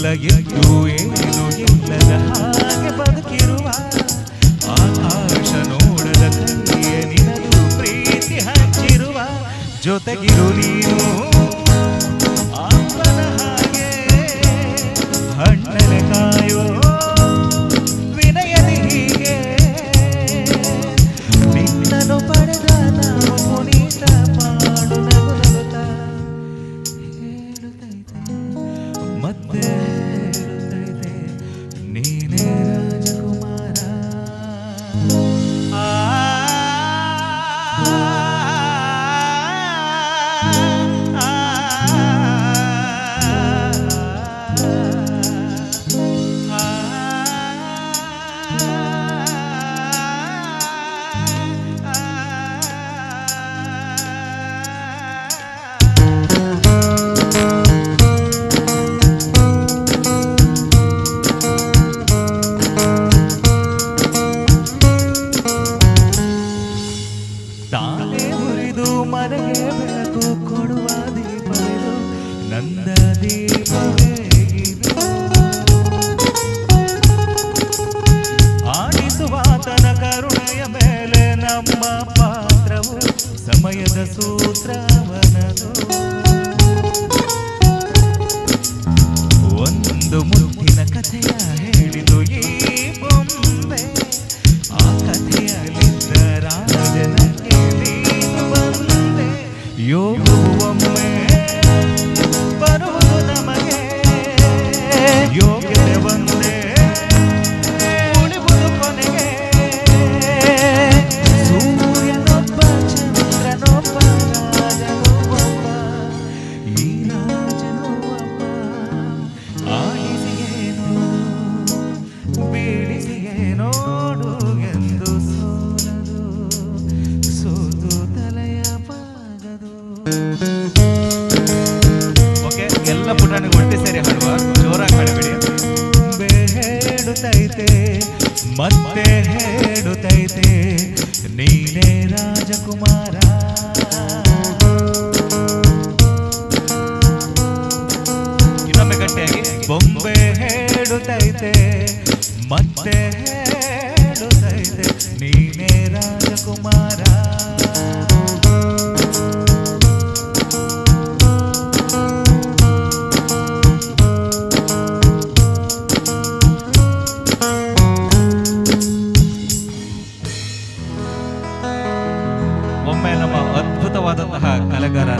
ಎಲ್ಲ ಎದ್ದು ಏನು ಇಲ್ಲದ ಹಾಗೆ ಬದುಕಿರುವ, ಆಕಾಶ ನೋಡದ ಕೈಯ ನಿನದು ಪ್ರೀತಿ ಹಂಚಿರುವ, ಜೊತೆಗಿರು ನೀನು ಅಪ್ಪನ ಹಾಗೆ, ಹಣ್ಣನ ಕಾಯೋ ವಿನಯದಿ ಹೀಗೆ. ನಿನ್ನನ್ನು ಪಡೆದ ನಾವು ಪುನೀತ ಪಾಡು ನಗು ನಗುತ್ತ ಹೇಳುತ್ತೈತೆ, ಮತ್ತೆ ಹೇಳುತ್ತೈತೆ, ನೀನೇ ರಾಜಕುಮಾರ. ಆ ಆ, ಆ, ತಾನೇ ಉರಿದು ಮನೆಗೆ ಬೆಳಕು ಕೊಡುವ ದೀಪವಿದು, ನಂದ ದೀಪವೇ ಇದು. ಆಡಿಸುವಾತನ ಕರುಣೆಯ ಮೇಲೆ ನಮ್ಮ ಪಾತ್ರವು ಸಮಯದ ಸೂತ್ರವನದು. ಒಂದು ಮುತ್ತಿನ ಕಥೆಯ ಹೇಳಿದು ಈ ಬೊಂಬೆ, ಆ ಕಥೆಯಲ್ಲಿದ್ದ ರಾಜನಕ್ಕೆ ನೀನು ಬಂದೆ. ಯೋಗವು ಒಮ್ಮೆ ಬರುವುದು ನಮಗೆ, ಯೋಗ್ಯತೆ ಒಂದೇ ಉಳಿವುದು ಕೊನೆಗೆ. ಸೂರ್ಯನೊಬ್ಬ, ಚಂದ್ರನೊಬ್ಬ, ರಾಜನು ಒಬ್ಬ, ಈ ರಾಜನು ಒಬ್ಬ. ಆಡಿಸಿಯೇ ನೋಡು, ಬೀಳಿಸಿಯೇ ನೋಡು ಎಂದು ಸೋಲದು, ಸೋತು ತಲೆಯ ಬಾಗದು. ಓಕೆ, ಎಲ್ಲ ಪುಟಾಣಿಗಳು ಒಟ್ಟೆ ಸೇರಿ ಹಾಡುವ, ಜೋರಾಗಿ ಹಾಡಬೇಡಿ. ಹೇಳುತ್ತೈತೆ, ಮತ್ತೆ ಹೇಳುತ್ತೈತೆ, ನೀನೇ ರಾಜಕುಮಾರ. ಇನ್ನೊಮ್ಮೆ ಗಟ್ಟಿಯಾಗಿ. ಬೊಂಬೆ ಹೇಳುತ್ತೈತೆ, ಮತ್ತೆ ಹೇಳುತ್ತೈತೆ, ನೀನೇ ರಾಜಕುಮಾರ. ಒಮ್ಮೆ ನಮ್ಮ ಅದ್ಭುತವಾದಂತಹ ಕಲೆಗಾರ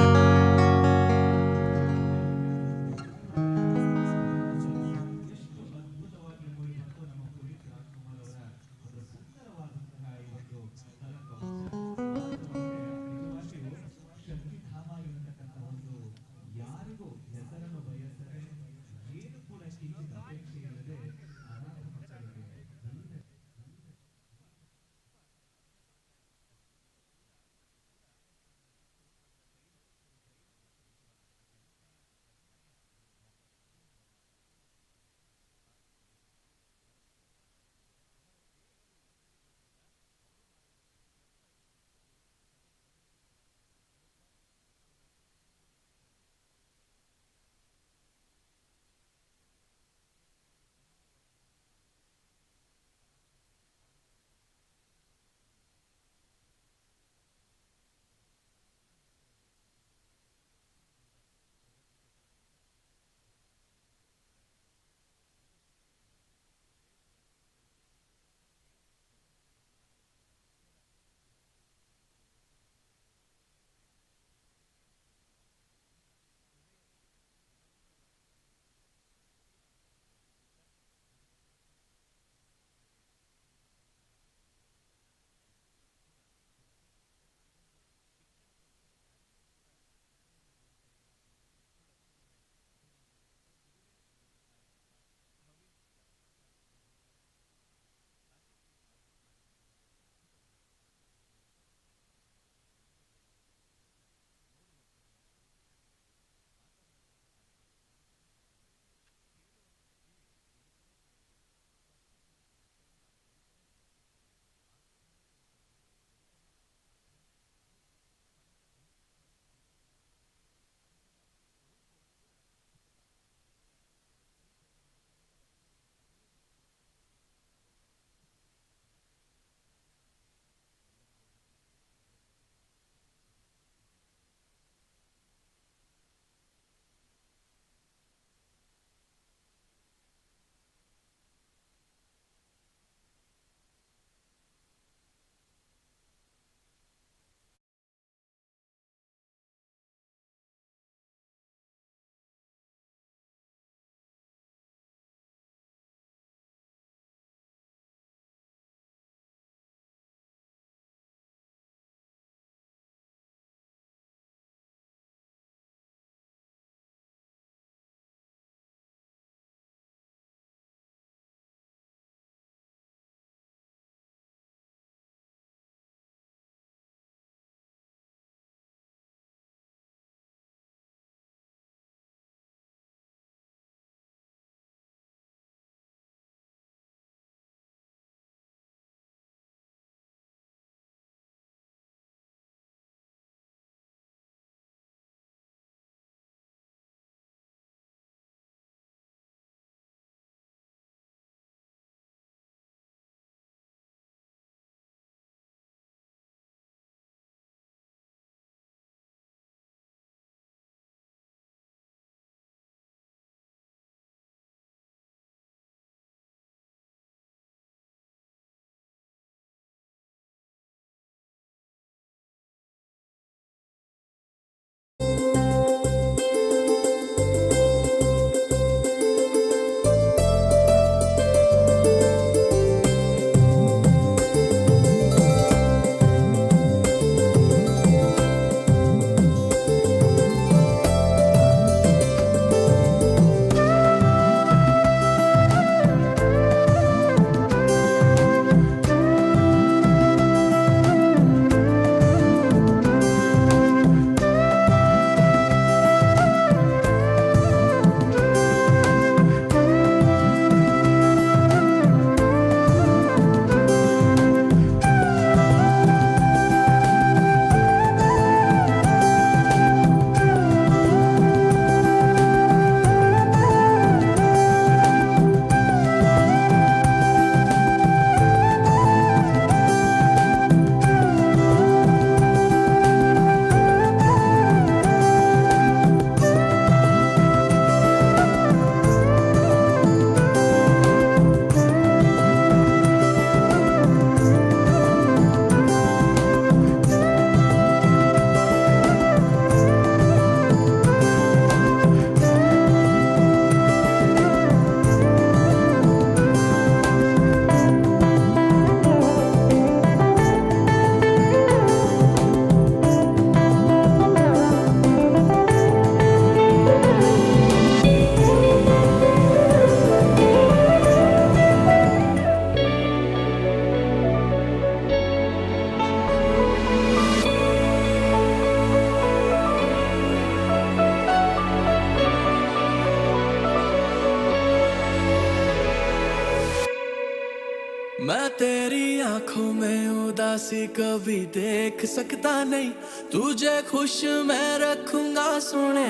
मैं तेरी आंखों में उदासी कभी देख सकता नहीं। तुझे खुश मैं रखूंगा सोने।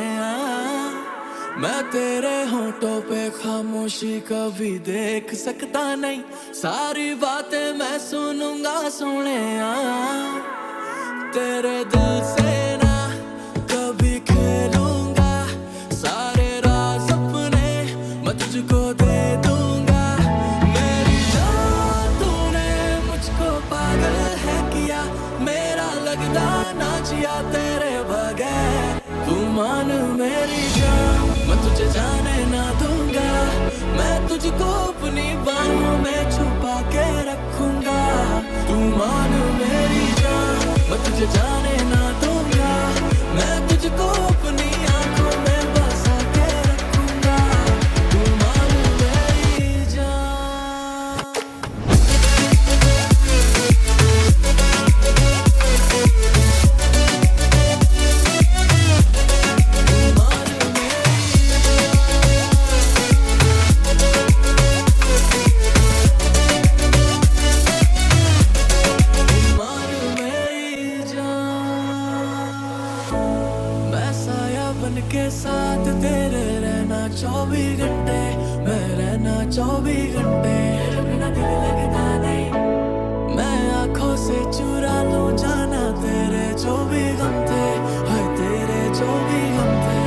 मैं तेरे होठों पे खामोशी कभी देख सकता नहीं। सारी बातें मैं सुनूंगा सोने। तेरे दिल से ना कभी खेलूंगा। सारे राज अपने मैं तुझको दे दूंगा। मेरी जान, तूने मुझको पागल है किया। मेरा लगता ना जिया तेरे बगैर। तू मान मेरी जान, मैं तुझे जाने ना दूंगा। मैं तुझको अपनी बाहों में छुपा के रखूंगा। तू मान मेरी जान, मैं तुझे जाने ना दूंगा। मैं तुझको अपनी आंखों में बसा के रखूंगा। तू मान मेरी जान। मान मेरी जान। मैं साया बन के साथ तेरे रहना 24 घंटे। मैं रहना 24 घंटे। बिना दिल लगता नहीं। मैं आंखों से चुरा लूं जाना तेरे जो भी गम थे। हाय, तेरे जो भी गम थे।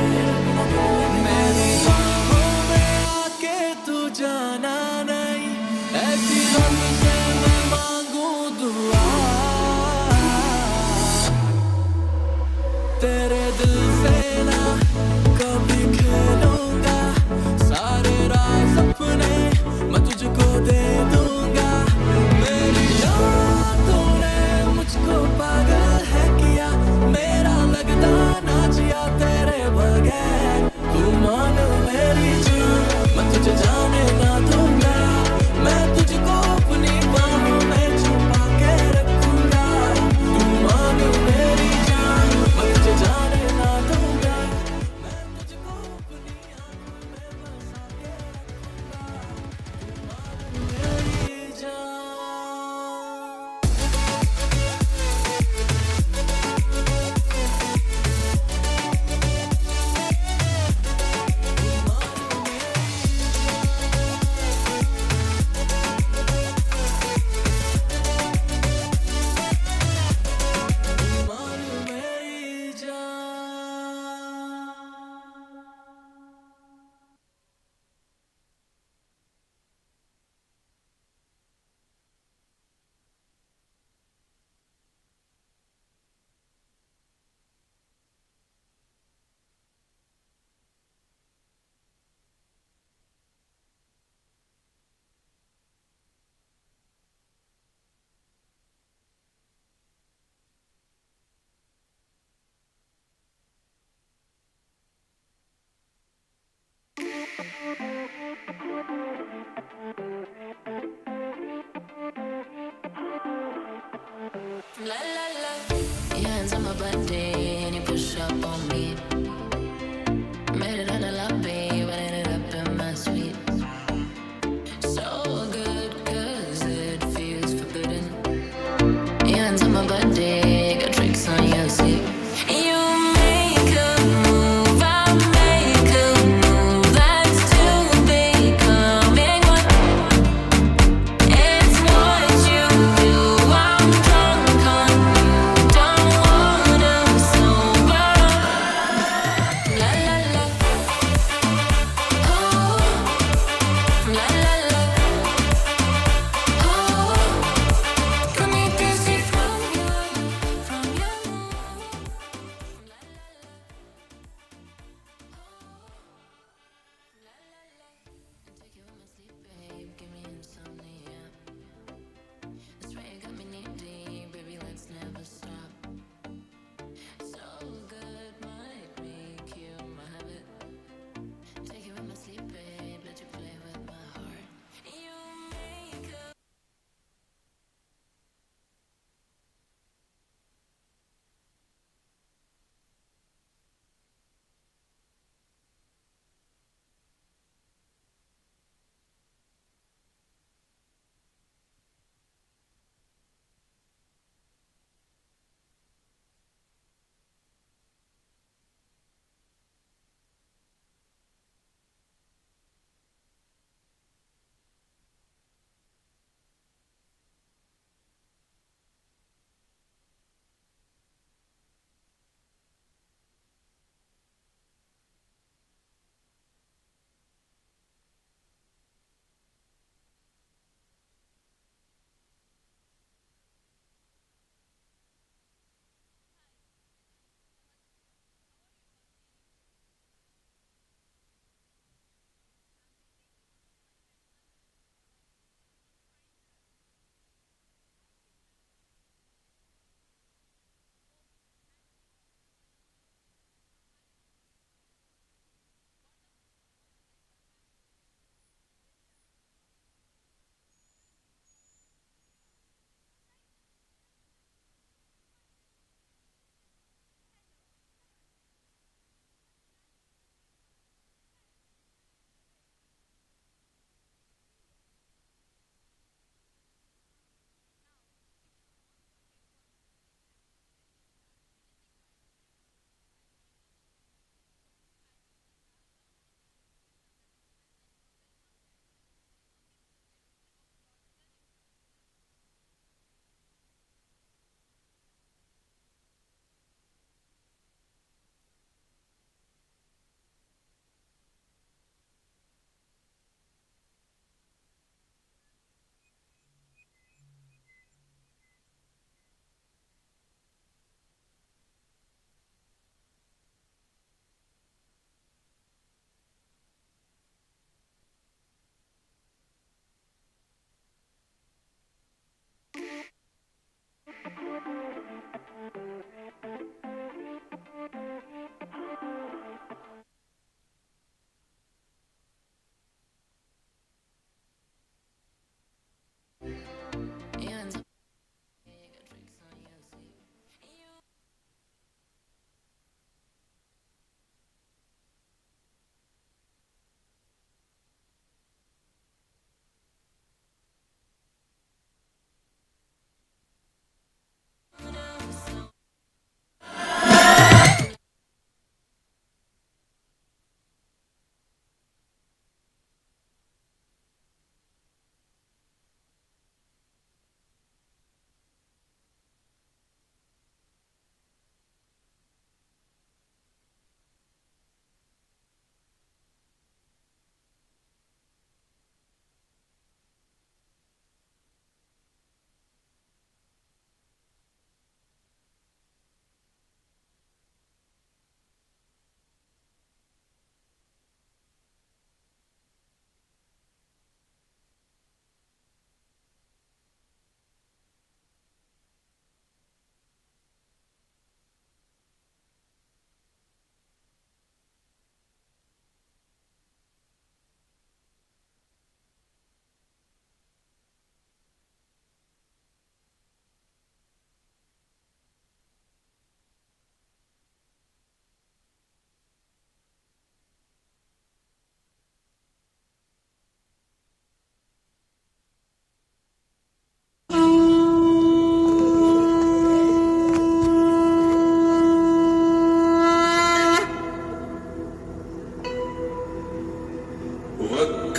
मेरी बाहों में आके तू जाना नहीं। ऐसी रब से मैं मांगू दुआ। तेरे दिल से ना कभी खेलूंगा। सारे राज अपने मैं तुझको दे दूंगा। मेरी जान, तूने मुझको पागल है किया। मेरा लगता ना जिया तेरे बगैर। तू मान मेरी जान, मैं तुझे जाने ना दूंगा। मैं तुझको अपनी बाहों में छुपा के रखूंगा। तू मान मेरी जान, मैं तुझे जाने ना दूंगा। मैं तुझको अपनी आंखों में बसा के रखूंगा। तू मान मेरी जान।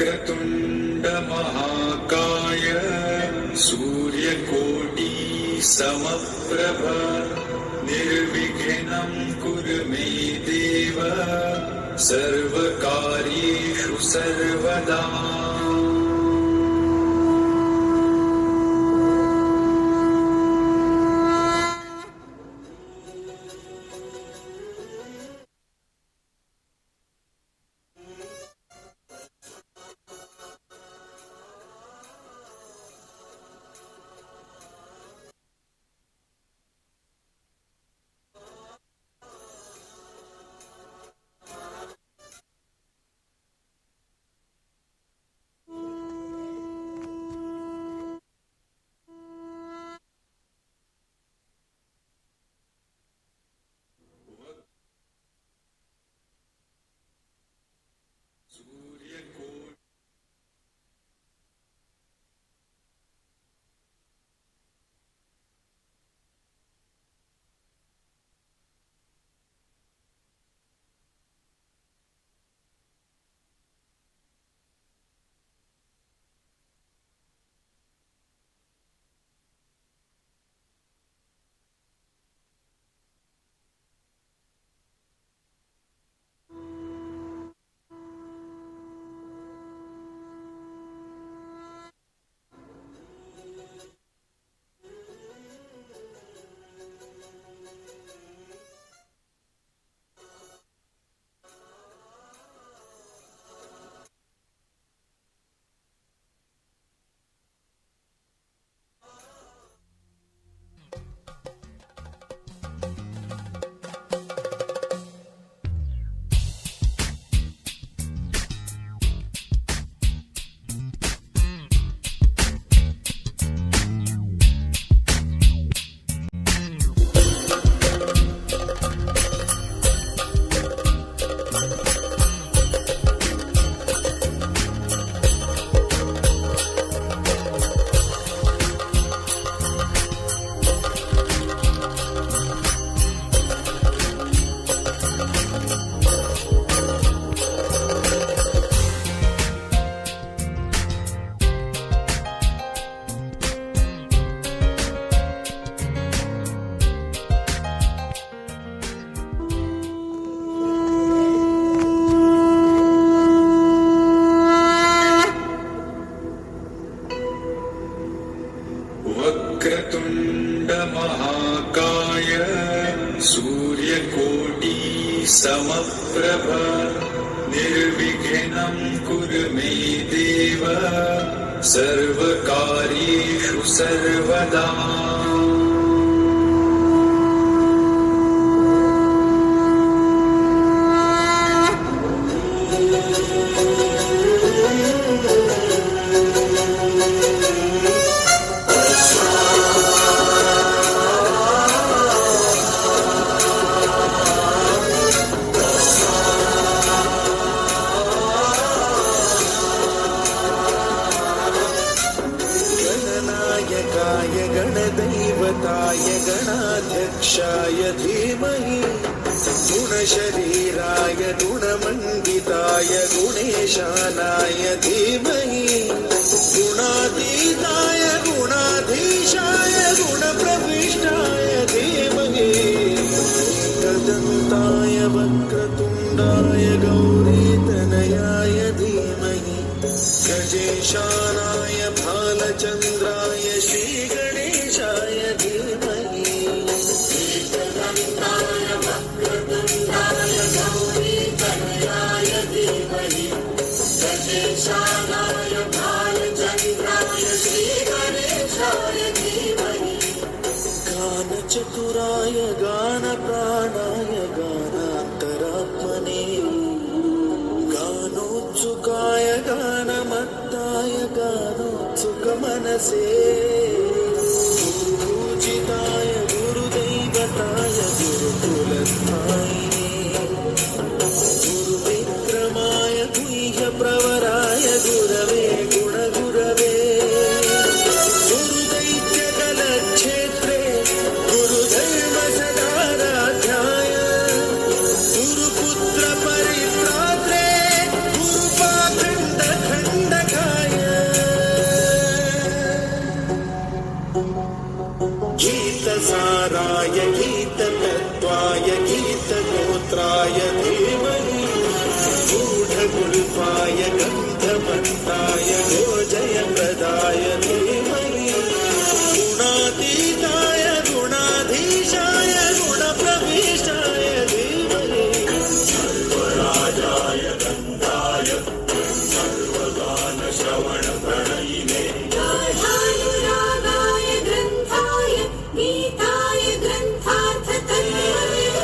वक्रतुण्ड महाकाय, सूर्यकोटि समप्रभ, निर्विघ्नं कुरु मे देव, सर्वकार्येषु सर्वदा। वक्रतुण्ड महाकाय, सूर्यकोटि समप्रभ, निर्विघ्नं कुरु मे देव, सर्वकार्येषु सर्वदा। गणनायकाय गणदैवताय गणाध्यक्षाय धीमहि, गुणशरीराय गुणमण्डिताय गुणेशानाय धीमहि, गुणातीताय गुणाधीशाय गुणप्रविष्टाय धीमहि, एकदन्ताय वक्रतुण्डाय गौरीतनयाय धीमहि, गजेशानाय भालचन्द्राय श्रीगणेशाय धीमहि। गानचतुराय गानप्राणाय गानान्तरात्मने, गानोत्सुकाय गानमत्ताय गानोत्सुकमनसे, गुरुपूजिताय गुरुदैवताय गुरुकुलस्थायिने, गुरुविक्रमाय गुह्यप्रवराय गुरवे गुणगुरवे, गुरुदैत्यकलक्षेत्रे गुरुधर्म सदाराध्याय, गुरुपुत्र परित्रात्रे गुरुपाखण्ड। प्रमत्ताय गोजयप्रदाय धीमहि गुणातीताय गुणाधीशाय गुणप्रविष्टाय धीमहि। गाढानुरागाय ग्रन्थाय गीताय ग्रन्थार्थतत्त्ववित्।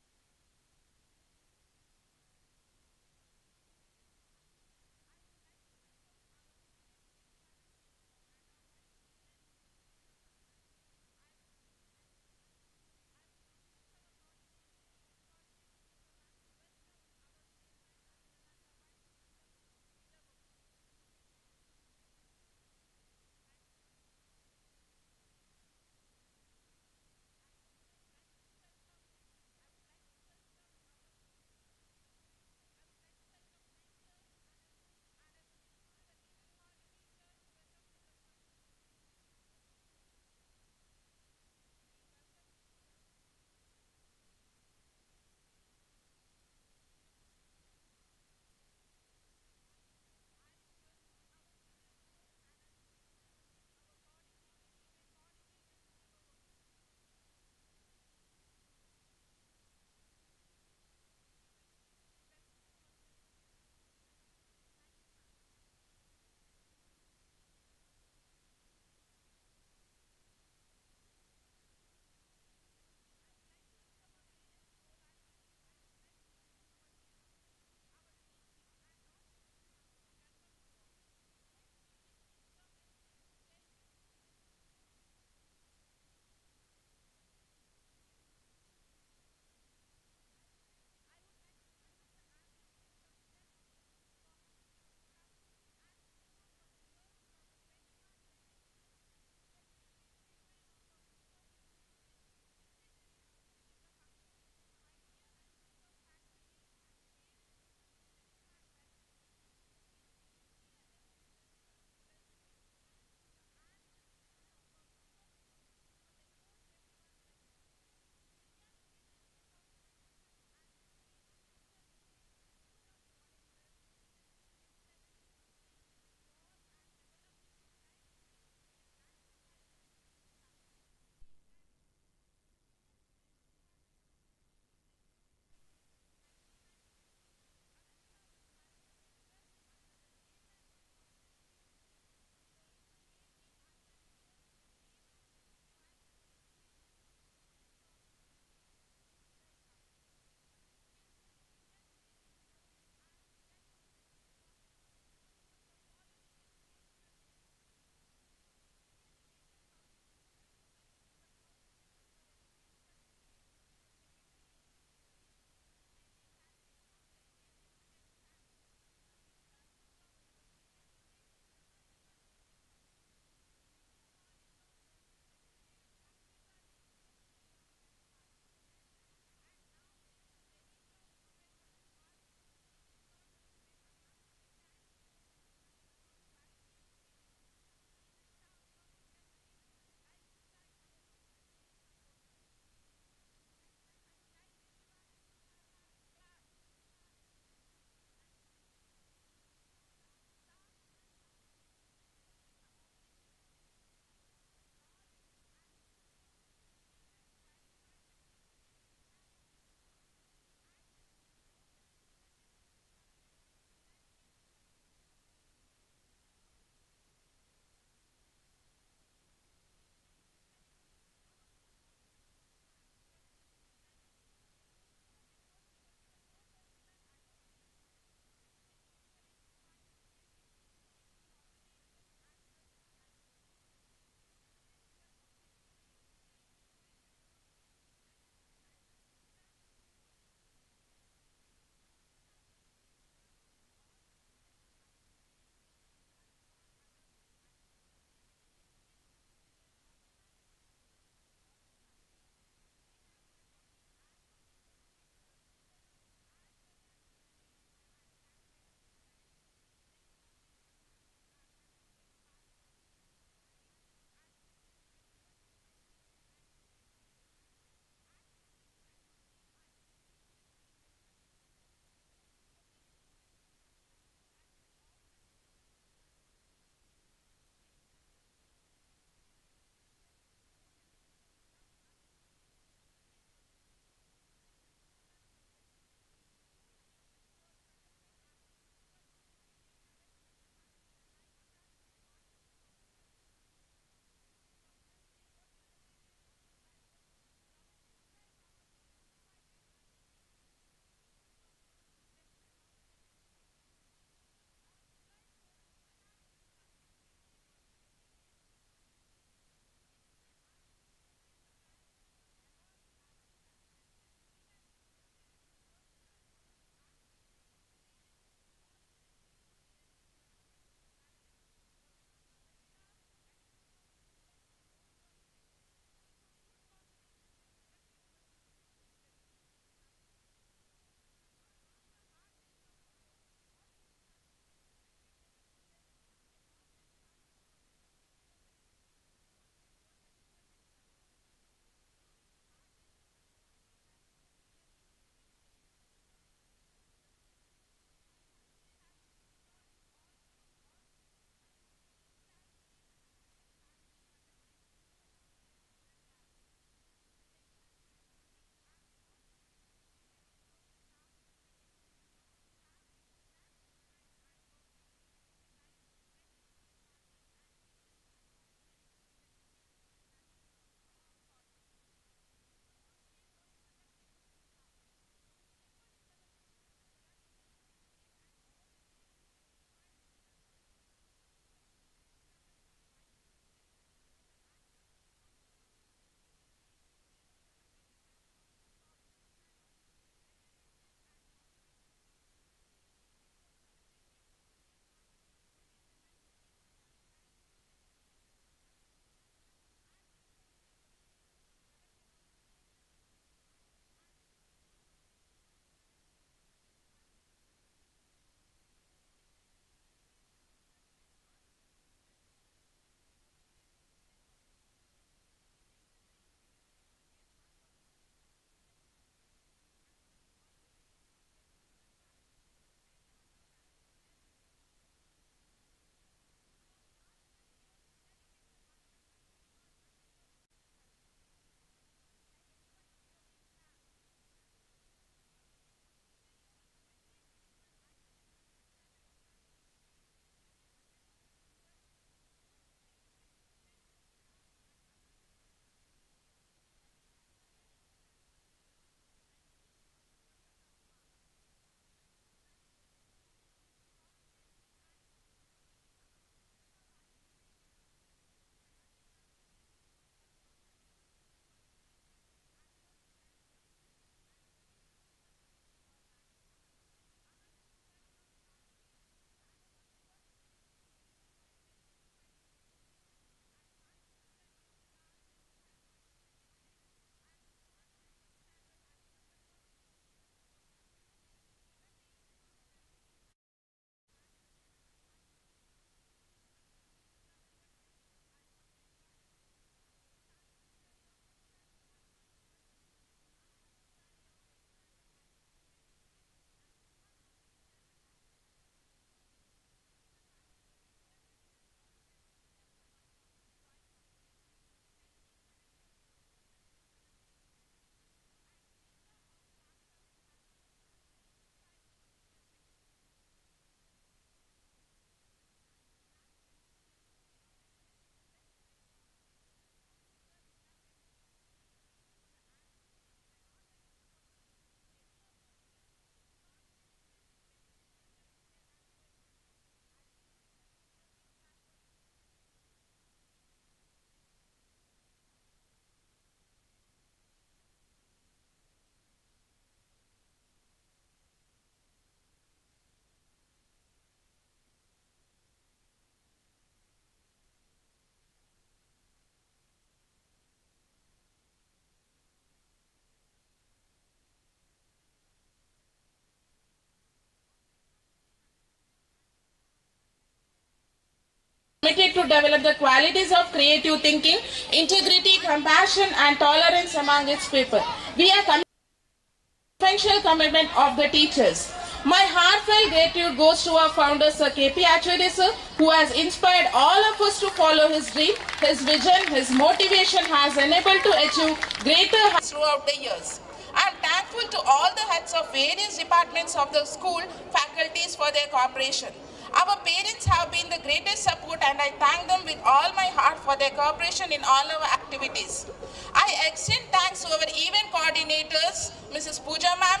Committed to develop the qualities of creative thinking, integrity, compassion, and tolerance among its people. We are committed commitment of the teachers. My heartfelt gratitude goes to our founder, Sir K.P. Acharya, sir, who has inspired all of us to follow his dream, his vision, his motivation has enabled to achieve greater heights throughout the years. I am thankful to all the heads of various departments of the school faculties for their cooperation. Our parents have been the greatest support, and I thank them with all my heart for their cooperation in all our activities. I extend thanks to our event coordinators, Mrs. Pooja ma'am,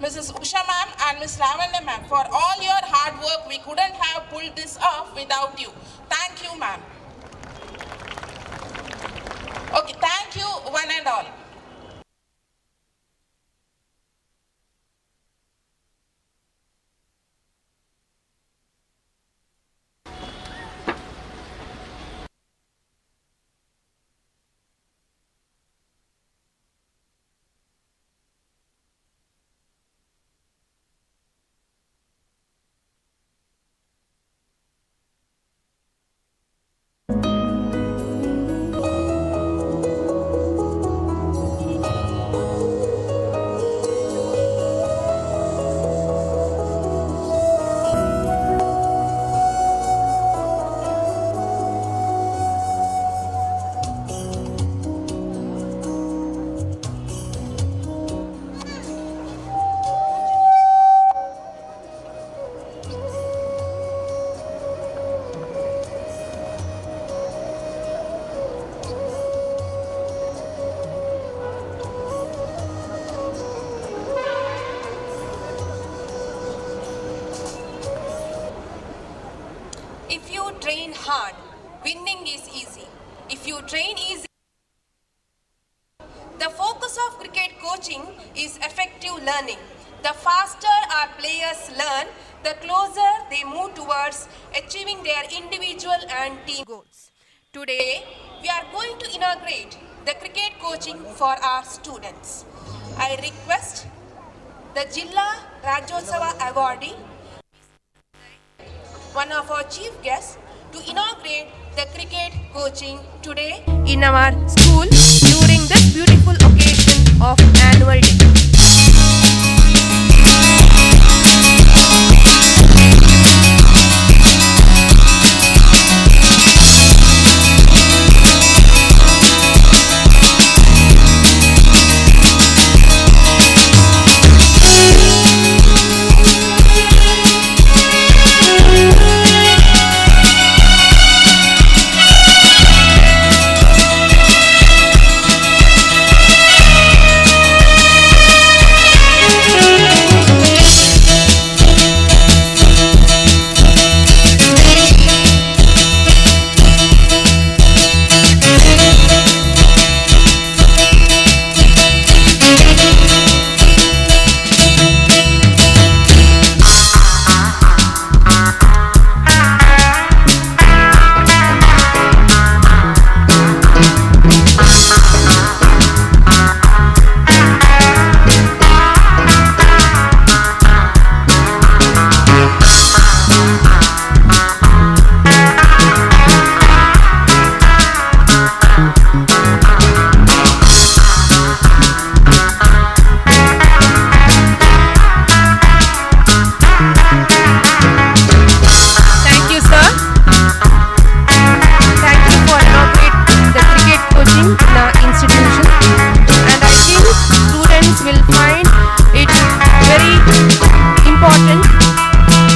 Mrs. Usha ma'am, and Ms. Lavanya ma'am, for all your hard work. We couldn't have pulled this off without you. Thank you, ma'am. Okay, thank you, one and all. If you train hard, winning is easy. If you train easy, the focus of cricket coaching is effective learning. The faster our players learn, the closer they move towards achieving their individual and team goals. Today, we are going to inaugurate the cricket coaching for our students. I request the Jilla Rajyotsava awardee, one of our chief guests, to inaugurate the cricket coaching today in our school during this beautiful occasion of annual day. Thank you, sir. Thank you for inaugurating the cricket coaching in our institution. And I think students will find it very important.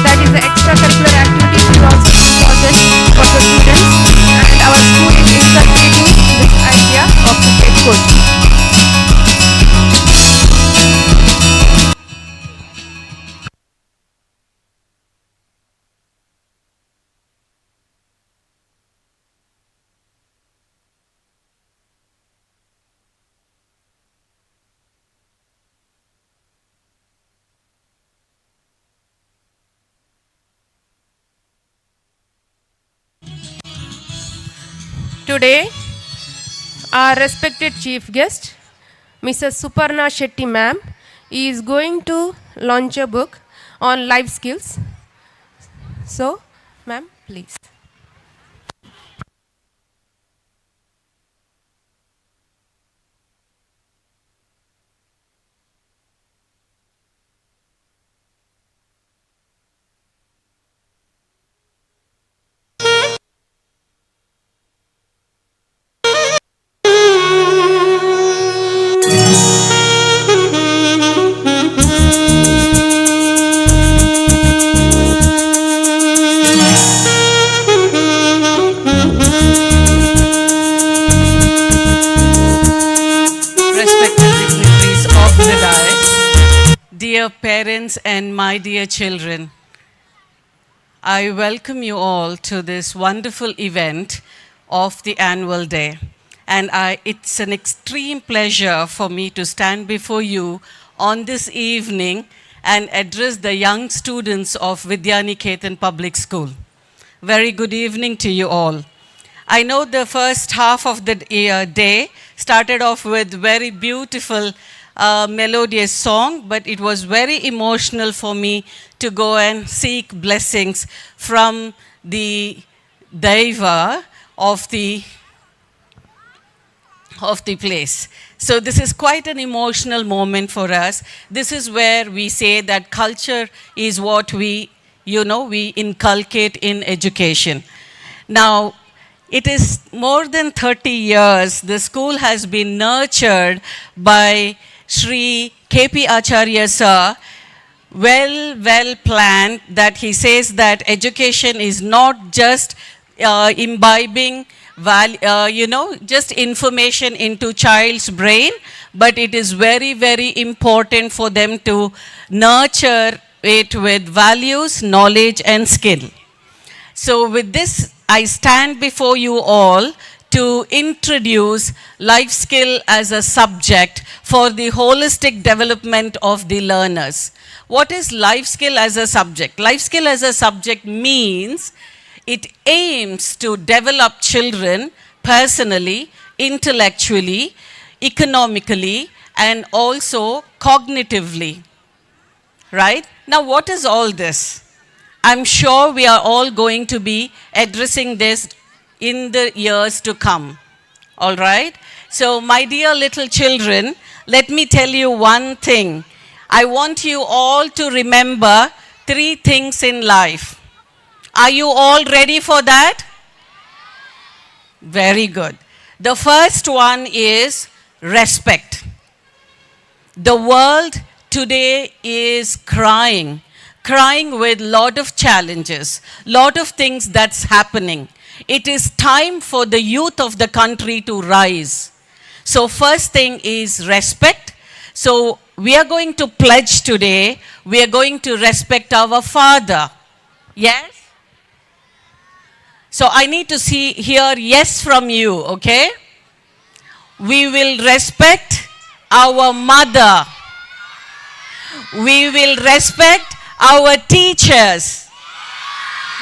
That is, the extracurricular activities is also important for the students. And our school is inculcating this idea of cricket coaching. Today, our respected chief guest, Mrs. Suparna Shetty ma'am, is going to launch a book on life skills. So, ma'am, please. Parents and my dear children, I welcome you all to this wonderful event of the annual day. And it's an extreme pleasure for me to stand before you on this evening and address the young students of Vidyanikethan Public School. Very good evening to you all. I know the first half of the day started off with very beautiful melodious song, but it was very emotional for me to go and seek blessings from the Daiva of the place. So this is quite an emotional moment for us. This is where we say that culture is what we inculcate in education. Now, it is more than 30 years the school has been nurtured by Sri K.P. Acharya sir, well planned, that he says that education is not just imbibing just information into child's brain, but it is very, very important for them to nurture it with values, knowledge, and skill. So with this, I stand before you all to introduce life skill as a subject for the holistic development of the learners. What is life skill as a subject? Life skill as a subject means it aims to develop children personally, intellectually, economically, and also cognitively. Right? Now, what is all this? I'm sure we are all going to be addressing this in the years to come. All right? So, my dear little children, let me tell you one thing. I want you all to remember three things in life. Are you all ready for that? Very good. The first one is respect. The world today is crying, crying with lot of challenges, lot of things that's happening. It is time for the youth of the country to rise. So first thing is respect. So we are going to pledge today, we are going to respect our father. Yes? So I need to see hear yes from you, okay? We will respect our mother. We will respect our teachers.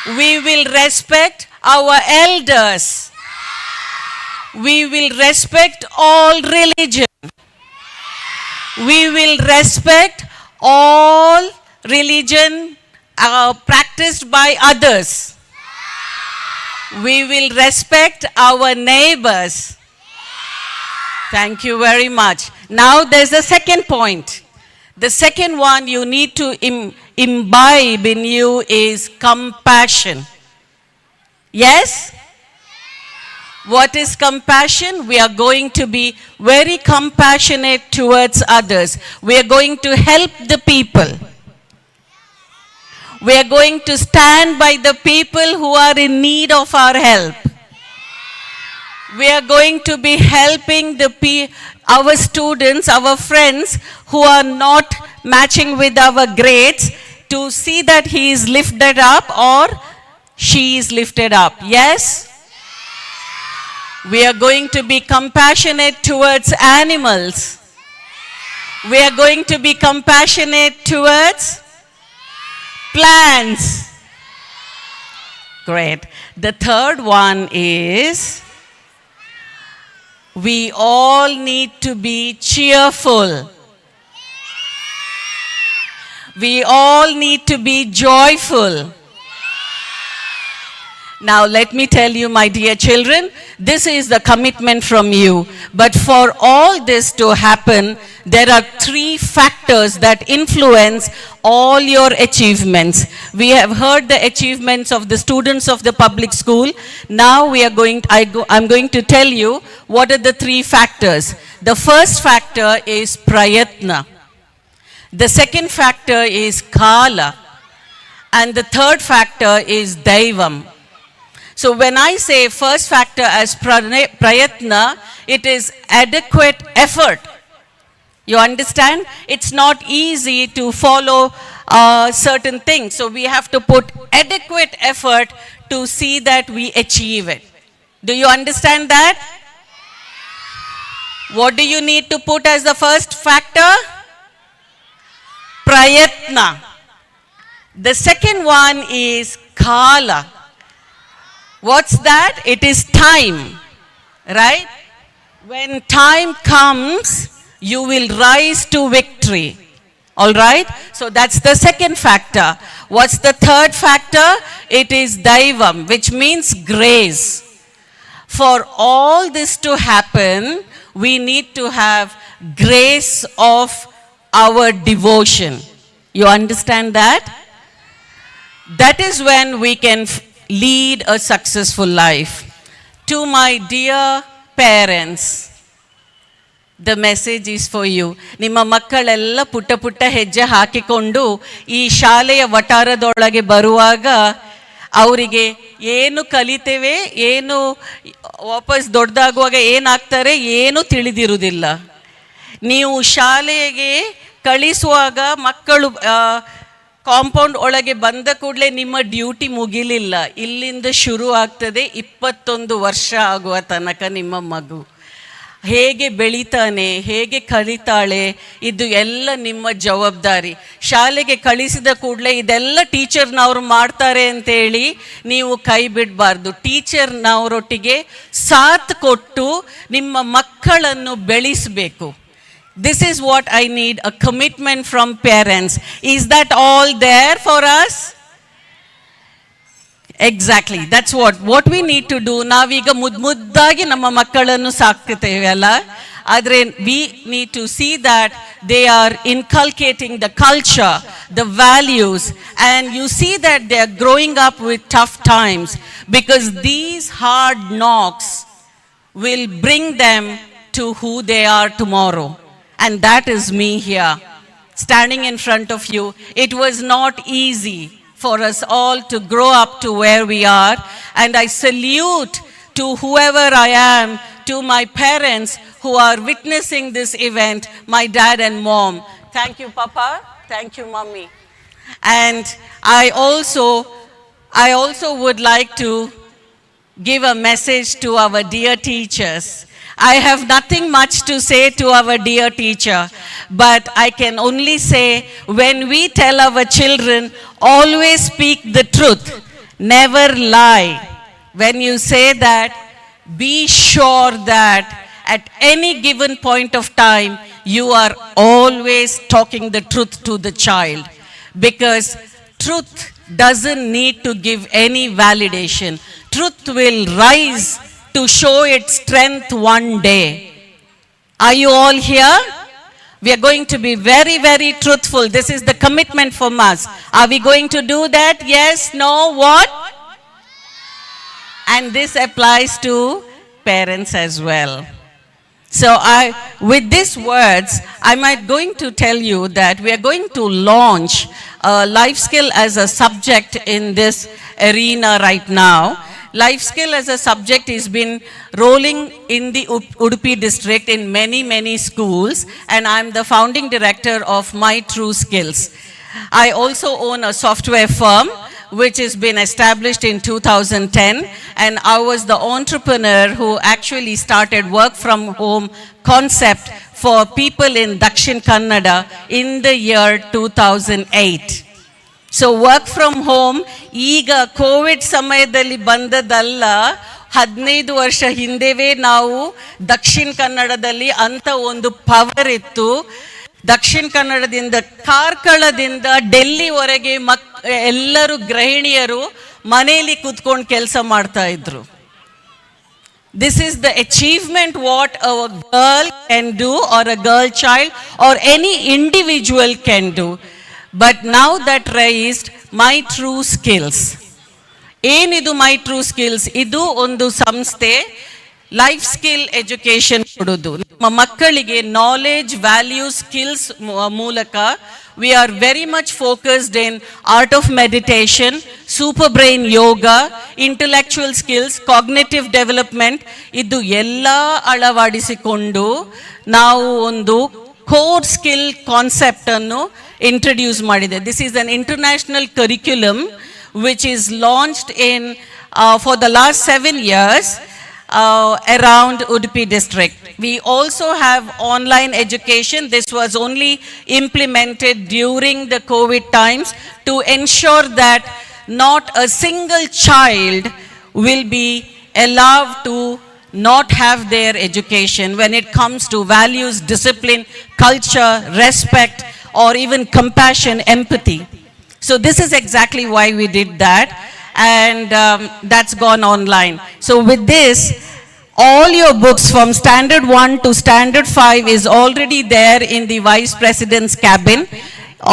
We will respect our elders. We will respect all religion. We will respect all religion practiced by others. We will respect our neighbors. Thank you very much. Now there's a second point. The second one you need to imbibe in you is compassion. Yes? What is compassion? We are going to be very compassionate towards others. We are going to help the people. We are going to stand by the people who are in need of our help. We are going to be helping our students, our friends who are not matching with our grades, to see that he is lifted up or she is lifted up. Yes? We are going to be compassionate towards animals. We are going to be compassionate towards plants. Great. The third one is we all need to be cheerful. We all need to be joyful. Now, let me tell you, my dear children, this is the commitment from you. But for all this to happen, there are three factors that influence all your achievements. We have heard the achievements of the students of the public school. Now we are going, I go, I'm going to tell you what are the three factors. The first factor is prayatna. The second factor is kala. And the third factor is daivam. So when I say first factor as prayatna, it is adequate effort. You understand? It's not easy to follow certain things. So we have to put adequate effort to see that we achieve it. Do you understand that? What do you need to put as the first factor? ಪ್ರಯತ್ನ. The second one is ಕಾಲ. What's that? It is time, right? When time comes, you will rise to victory. All right? So that's the second factor. What's the third factor? It is Deivam, which means grace. For all this to happen, we need to have grace of our devotion. You understand that? That is when we can lead a successful life. To my dear parents, the message is for you. ನಿಮ್ಮ ಮಕ್ಕಳೆಲ್ಲ ಪುಟ್ಟ ಪುಟ್ಟ ಹೆಜ್ಜೆ ಹಾಕಿಕೊಂಡು ಈ ಶಾಲೆಯ ವಟಾರದೊಳಗೆ ಬರುವಾಗ, ಅವರಿಗೆ ಏನು ಕಲಿತೇವೆ, ಏನು ವಾಪಸ್ ದೊಡ್ಡದಾಗುವಾಗ ಏನಾಗ್ತಾರೆ, ಏನು ತಿಳಿದಿರುವುದಿಲ್ಲ. ನೀವು ಶಾಲೆಗೆ ಕಳಿಸುವಾಗ, ಮಕ್ಕಳು ಕಾಂಪೌಂಡ್ ಒಳಗೆ ಬಂದ ಕೂಡಲೇ ನಿಮ್ಮ ಡ್ಯೂಟಿ ಮುಗಿಲಿಲ್ಲ. ಇಲ್ಲಿಂದ ಶುರು ಆಗ್ತದೆ. 21 ವರ್ಷ ಆಗುವ ತನಕ ನಿಮ್ಮ ಮಗು ಹೇಗೆ ಬೆಳೀತಾನೆ, ಹೇಗೆ ಕಲಿತಾಳೆ, ಇದು ಎಲ್ಲ ನಿಮ್ಮ ಜವಾಬ್ದಾರಿ. ಶಾಲೆಗೆ ಕಳಿಸಿದ ಕೂಡಲೇ ಇದೆಲ್ಲ ಟೀಚರ್ನವರು ಮಾಡ್ತಾರೆ ಅಂತೇಳಿ ನೀವು ಕೈ ಬಿಡಬಾರ್ದು. ಟೀಚರ್ನವರೊಟ್ಟಿಗೆ ಸಾಥ್ ಕೊಟ್ಟು ನಿಮ್ಮ ಮಕ್ಕಳನ್ನು ಬೆಳೆಸಬೇಕು. This is what I need, a commitment from parents. Is that all there for us? Exactly, that's what we need to do. ನಾವೀಗ ಮುದ್ದು ಮುದ್ದಾಗಿ ನಮ್ಮ ಮಕ್ಕಳನ್ನು ಸಾಕ್ತೇವೆ ಅಲ್ಲ? ಆದರೆ we need to see that they are inculcating the culture, the values, and you see that they are growing up with tough times, because these hard knocks will bring them to who they are tomorrow. And that is me here, standing in front of you. It was not easy for us all to grow up to where we are. And I salute to whoever I am, to my parents who are witnessing this event, my dad and mom. Thank you, Papa. Thank you, Mommy. And I also would like to give a message to our dear teachers. I have nothing much to say to our dear teacher, but I can only say, when we tell our children, "Always speak the truth, never lie." When you say that, be sure that at any given point of time, you are always talking the truth to the child, because truth doesn't need to give any validation. Truth will rise to show its strength one day. Are you all here? We are going to be very, very truthful. This is the commitment from us. Are we going to do that? Yes, no, what? And this applies to parents as well. So with these words, I might going to tell you that we are going to launch a life skill as a subject in this arena right now. Life skill as a subject has been rolling in the Udupi district in many, many schools, and I'm the founding director of My True Skills. I also own a software firm which has been established in 2010, and I was the entrepreneur who actually started work from home concept for people in Dakshin Kannada in the year 2008. So work from home ಈಗ Covid ಸಮಯದಲ್ಲಿ ಬಂದದ್ದಲ್ಲ. 15 ವರ್ಷ ಹಿಂದೆವೇ ನಾವು ದಕ್ಷಿಣ ಕನ್ನಡದಲ್ಲಿ ಅಂತ ಒಂದು power ಇತ್ತು. ದಕ್ಷಿಣ ಕನ್ನಡದಿಂದ, ಕಾರ್ಕಳದಿಂದ ಡೆಲ್ಲಿವರೆಗೆ ಮಕ್ ಎಲ್ಲರೂ ಗೃಹಿಣಿಯರು ಮನೆಯಲ್ಲಿ ಕೂತ್ಕೊಂಡು ಕೆಲಸ ಮಾಡ್ತಾ ಇದ್ರು. This is the achievement what a girl can do, or a girl child, or any individual can do. But now that raised My True Skills. ಏನಿದು ಮೈ ಟ್ರೂ ಸ್ಕಿಲ್ಸ್? ಇದು ಒಂದು ಸಂಸ್ಥೆ, ಲೈಫ್ ಸ್ಕಿಲ್ ಎಜುಕೇಶನ್ ಕೊಡೋದು. ನಮ್ಮ ಮಕ್ಕಳಿಗೆ knowledge, value, skills ಮೂಲಕ. We are very much focused in art of meditation, super brain yoga, intellectual skills, cognitive development. ಇದು ಎಲ್ಲ ಅಳವಡಿಸಿಕೊಂಡು ನಾವು ಒಂದು ಕೋರ್ ಸ್ಕಿಲ್ ಕಾನ್ಸೆಪ್ಟ್ ಅನ್ನು ಇಂಟ್ರಡ್ಯೂಸ್ ಮಾಡಿದೆ. This is an international curriculum which is launched in for the last 7 years around Udupi district. We also have online education. This was only implemented during the COVID times to ensure that not a single child will be allowed to not have their education when it comes to values, discipline, culture, respect, or even compassion, empathy. So this is exactly why we did that, and that's gone online. So with this, all your books from standard 1 to standard 5 is already there in the Vice President's cabin.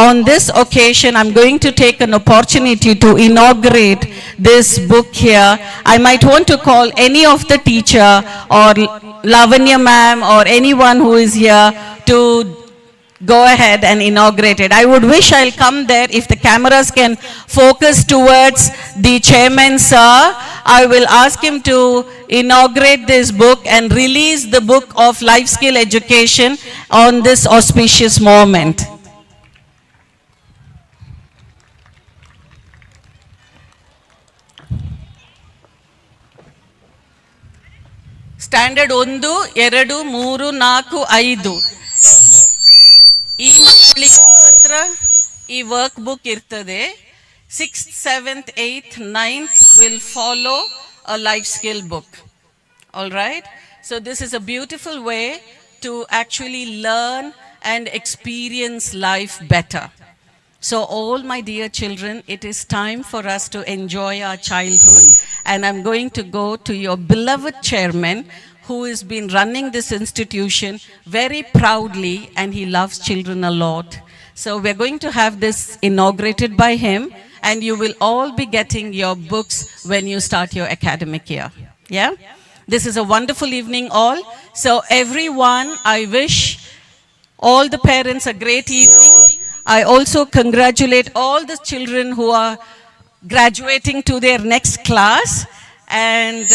On this occasion, I'm going to take an opportunity to inaugurate this book here. I might want to call any of the teacher or Lavanya ma'am or anyone who is here to go ahead and inaugurate it. I would wish I'll come there if the cameras can focus towards the chairman, sir. I will ask him to inaugurate this book and release the book of life skill education on this auspicious moment. Standard ಒಂದು, ಎರಡು, ಮೂರು, ನಾಲ್ಕು, ಐದು, ಈ ಮಕ್ಕಳಿಗೆ ಮಾತ್ರ ಈ work book ಇರ್ತದೆ. Sixth, seventh, eighth, ninth will follow a life skill book. All right? So, this is a beautiful way to actually learn and experience life better. So, all my dear children, it is time for us to enjoy our childhood. And I'm going to go to your beloved chairman, who has been running this institution very proudly, and he loves children a lot. So, we're going to have this inaugurated by him, and you will all be getting your books when you start your academic year. Yeah? This is a wonderful evening, all. So, everyone, I wish all the parents a great evening. I also congratulate all the children who are graduating to their next class and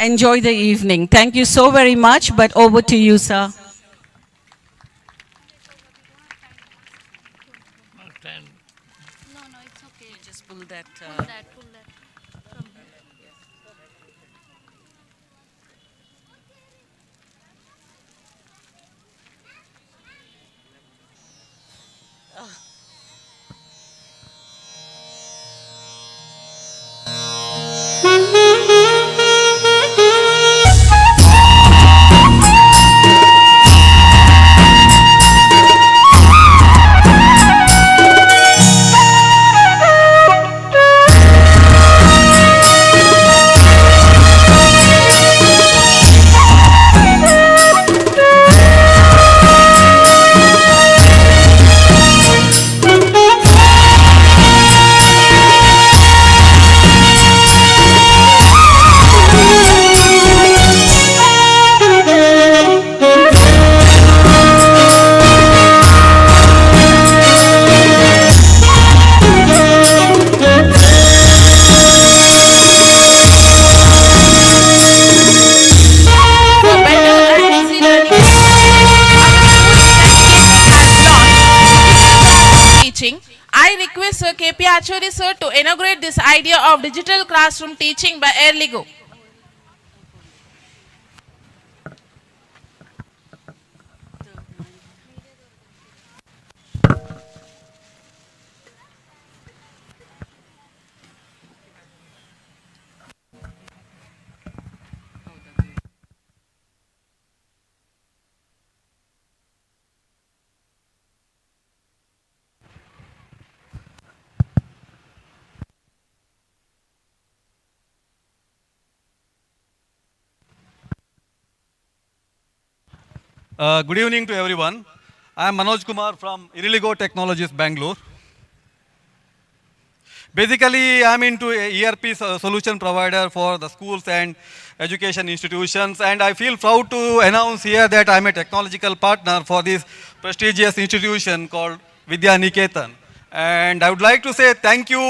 enjoy the evening. Thank you so very much, but over to you, sir. No, it's okay. Just pull that. Pull that, pull that. From here. For better and easy learning, our school has launched teaching. I request Sir KP Achuri sir to inaugurate this idea of digital classroom teaching by Airligo. Good evening to everyone. I am Manoj Kumar from Iriligo Technologies, Bangalore. Basically, I am into a ERP solution provider for the schools and education institutions, and I feel proud to announce here that I am a technological partner for this prestigious institution called Vidya Niketan. And I would like to say thank you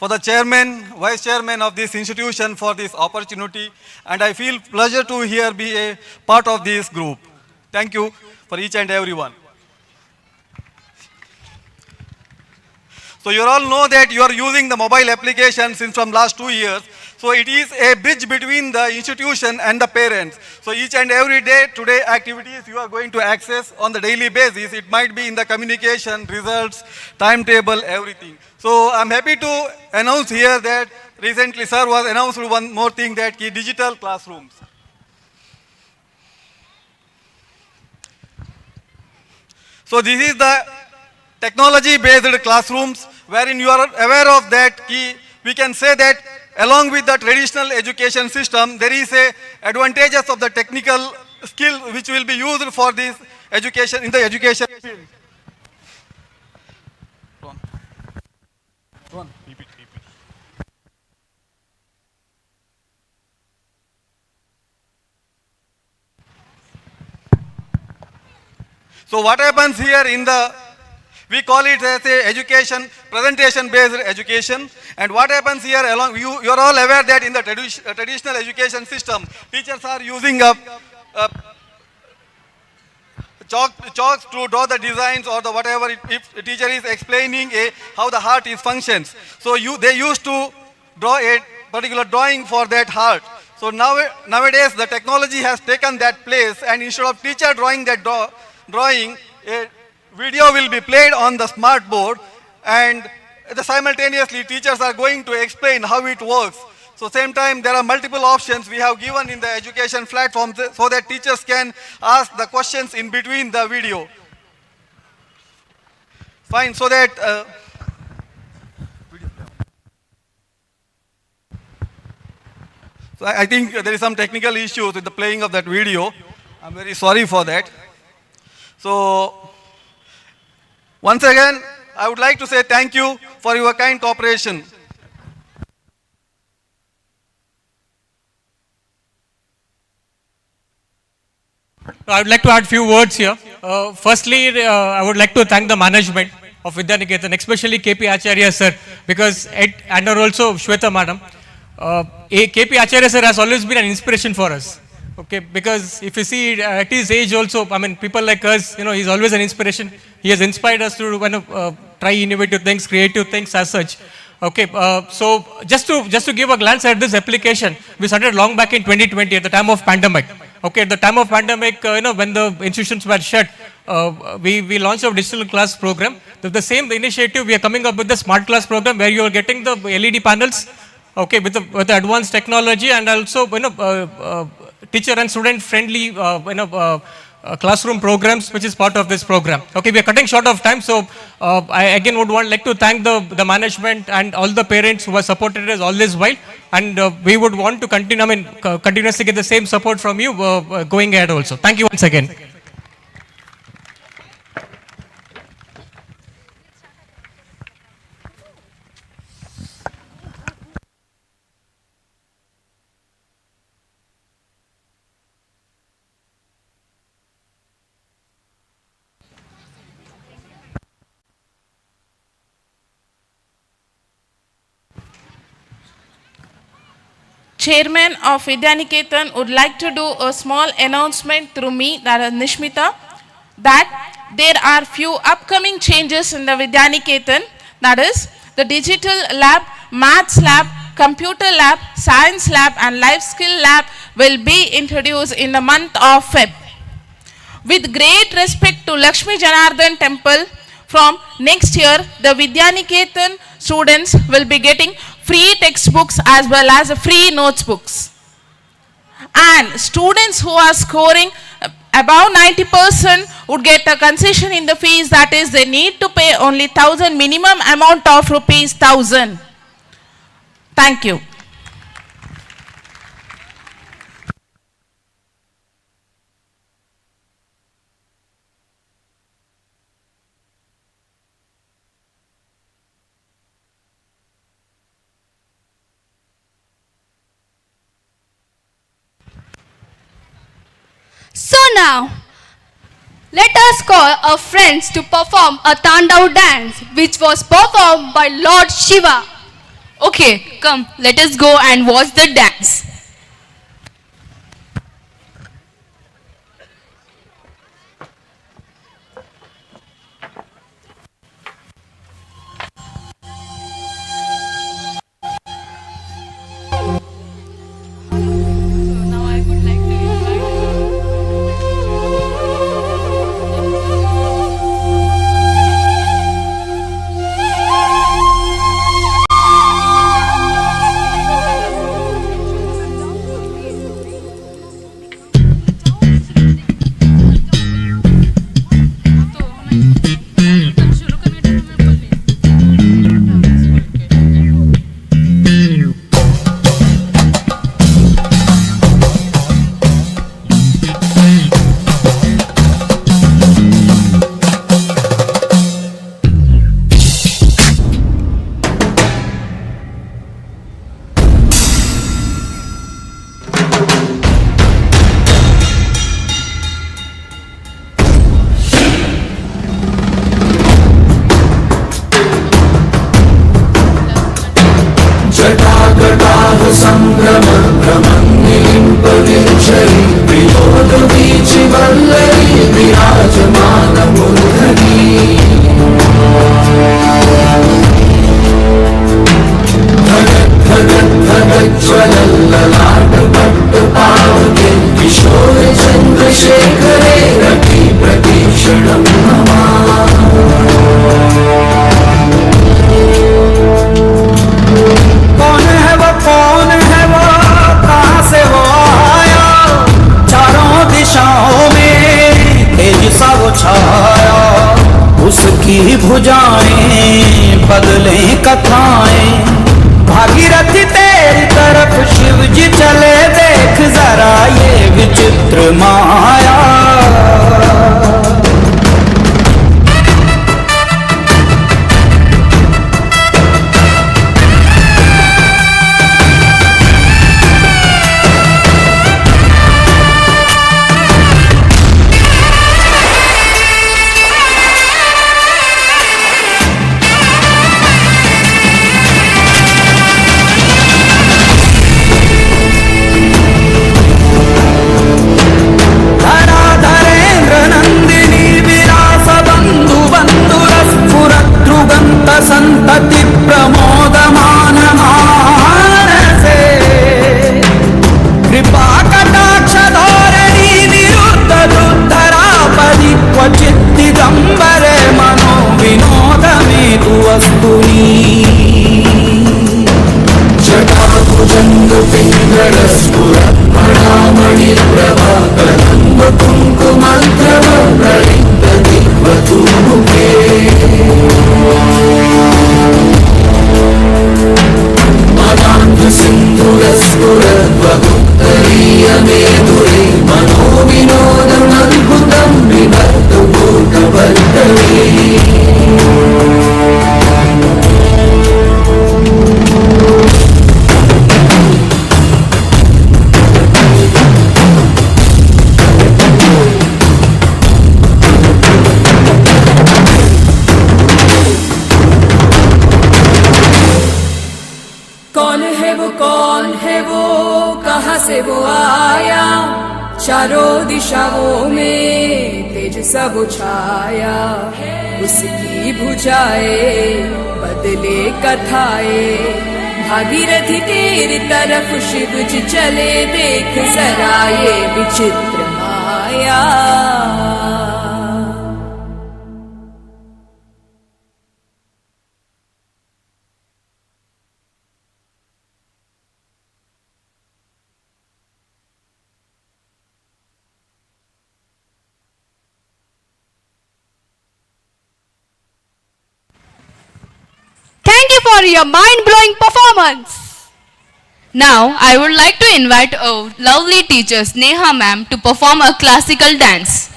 for the chairman, vice chairman of this institution for this opportunity, and I feel pleasure to here be a part of this group. Thank you for for each and every one. So you all know that you are using the mobile application since from last 2 years. So it is a bridge between the institution and the parents. So each and every day today activities you are going to access on the daily basis. It might be in the communication, results, timetable, everything. So I'm happy to announce here that recently sir was announced one more thing, that key digital classrooms. So this is the technology-based classrooms wherein you are aware of that key. We can say that along with the traditional education system, there is a advantages of the technical skill which will be used for this education in the education field. So what happens here in the, we call it as a education, presentation based education. And what happens here along, you are all aware that in the traditional education system, teachers are using a chalks to draw the designs or the whatever, if the teacher is explaining how the heart is functions. So they used to draw a particular drawing for that heart. So nowadays the technology has taken that place, and instead of teacher drawing that drawing, a video will be played on the smart board, and simultaneously teachers are going to explain how it works. So same time there are multiple options we have given in the education platform so that teachers can ask the questions in between the video. Fine, so that so I think there is some technical issues with the playing of that video. I'm very sorry for that. So once again, I would like to say thank you for your kind cooperation. I would like to add few words here. Firstly, I would like to thank the management of Vidyaniketan, especially KP Acharya sir, because and also Shweta madam. KP Acharya sir has always been an inspiration for us. Okay, because if you see at his age also, I mean, people like us, you know, he's always an inspiration. He has inspired us to try innovative things, creative things as such. Okay, so just to give a glance at this application, we started long back in 2020 at the time of pandemic. Okay, at the time of pandemic, you know, when the institutions were shut, we launched our digital class program. The same initiative, we are coming up with the smart class program where you are getting the LED panels, okay, with the advanced technology, and also, you know, teacher and student friendly, classroom programs, which is part of this program. Okay, we are cutting short of time, so I again would like to thank the management and all the parents who have supported us all this while, and we would want to continue, I mean, continuously get the same support from you going ahead also. Thank you once again. Chairman of Vidyaniketan would like to do a small announcement through me, that is Nishmita, that there are few upcoming changes in the Vidyaniketan, that is the digital lab, maths lab, computer lab, science lab and life skill lab will be introduced in the month of Feb. With great respect to Lakshmi Janardhan Temple, from next year the Vidyaniketan students will be getting free textbooks as well as free notebooks. And students who are scoring above 90% would get a concession in the fees, that is they need to pay only 1000 minimum amount of rupees 1000. Thank you. So now, let us call our friends to perform a Tandav dance, which was performed by Lord Shiva. Okay, come, let us go and watch the dance. जटाकटाह संभ्रम भ्रमन्निलिम्पविच्छरि विनोदवीचिवल्लरी विराजमानमूर्धनि। धगद्धगद्धगज्ज्वलल्ललाटपट्टपावके किशोर चन्द्रशेखरे रति प्रतीक्षणं मम। कौन है वो, कौन है वो, कहाँ से वो आया, चारों दिशाओं में तेज सा वो छाया, उसकी भुजाएं बदले कथाएं, भागीरथी तेरी तरफ शिव जी चले, देख जरा ये विचित्र माया। धराधरेन्द्र नन्दिनी विलास बन्धु बन्धुरस्फुरद्रुगन्त सन्तति प्रमोदमान मानसे, कृपा कटाक्ष धोरणी निरुद्ध दुद्धरापदि क्वचित् दिगम्बरे मनो विनोद मे तु वस्तुनि। जटाभुजङ्गपिङ्गलस्फुरत्फणामणिप्रभा कदम्बकुङ्कुमद्रव प्रलिप्तदिग्वधूमुखे। मदान्धसिन्धुरस्फुरद्वगुत्तरीयमेदुरे मनोविनोदमद्भुतं बिभर्तु भूतवल्लरी। कौन है वो, कौन है वो, कहाँ से वो आया, चारों दिशाओं में तेज सा वो छाया, उसकी भुजाएं बदले कथाएं, भागीरथी तेरी तरफ शिव जी चले, देख जरा ये विचित्र माया। Thank you for your mind-blowing performance. Now, I would like to invite our lovely teacher Sneha ma'am to perform a classical dance.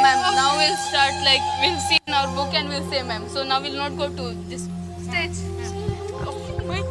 Ma'am, now we'll start, like we'll see in our book and we'll say ma'am. So now we'll not go to this stage. Oh my.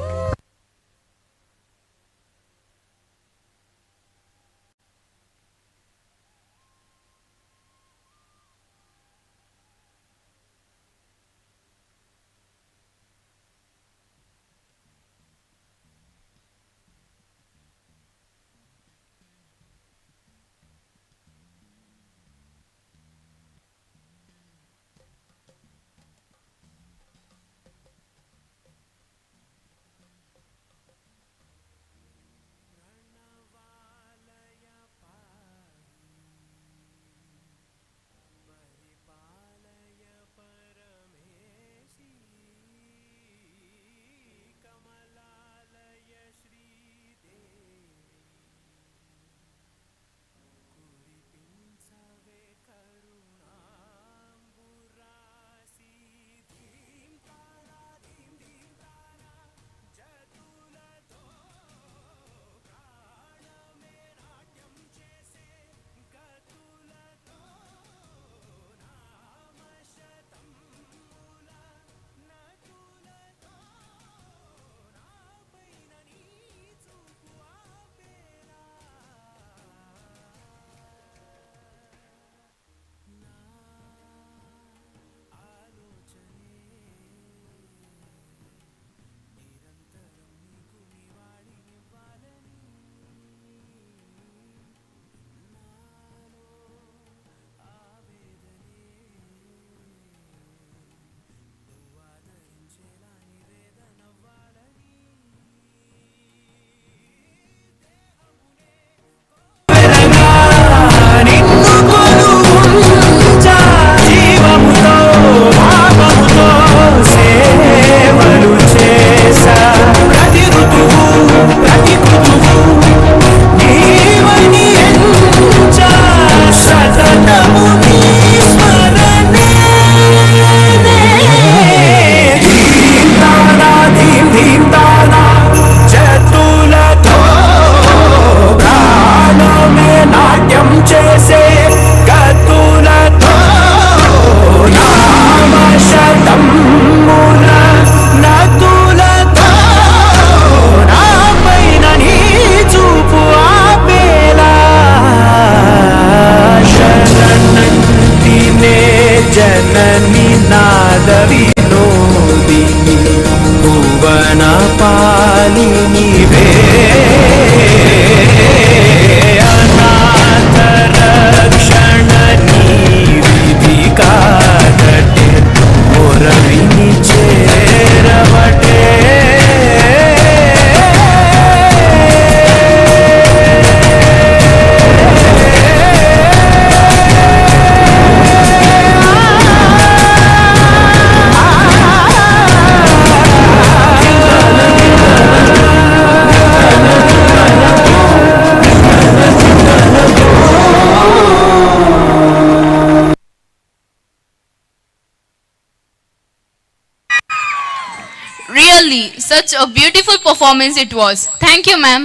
Such a beautiful performance it was. Thank you, ma'am.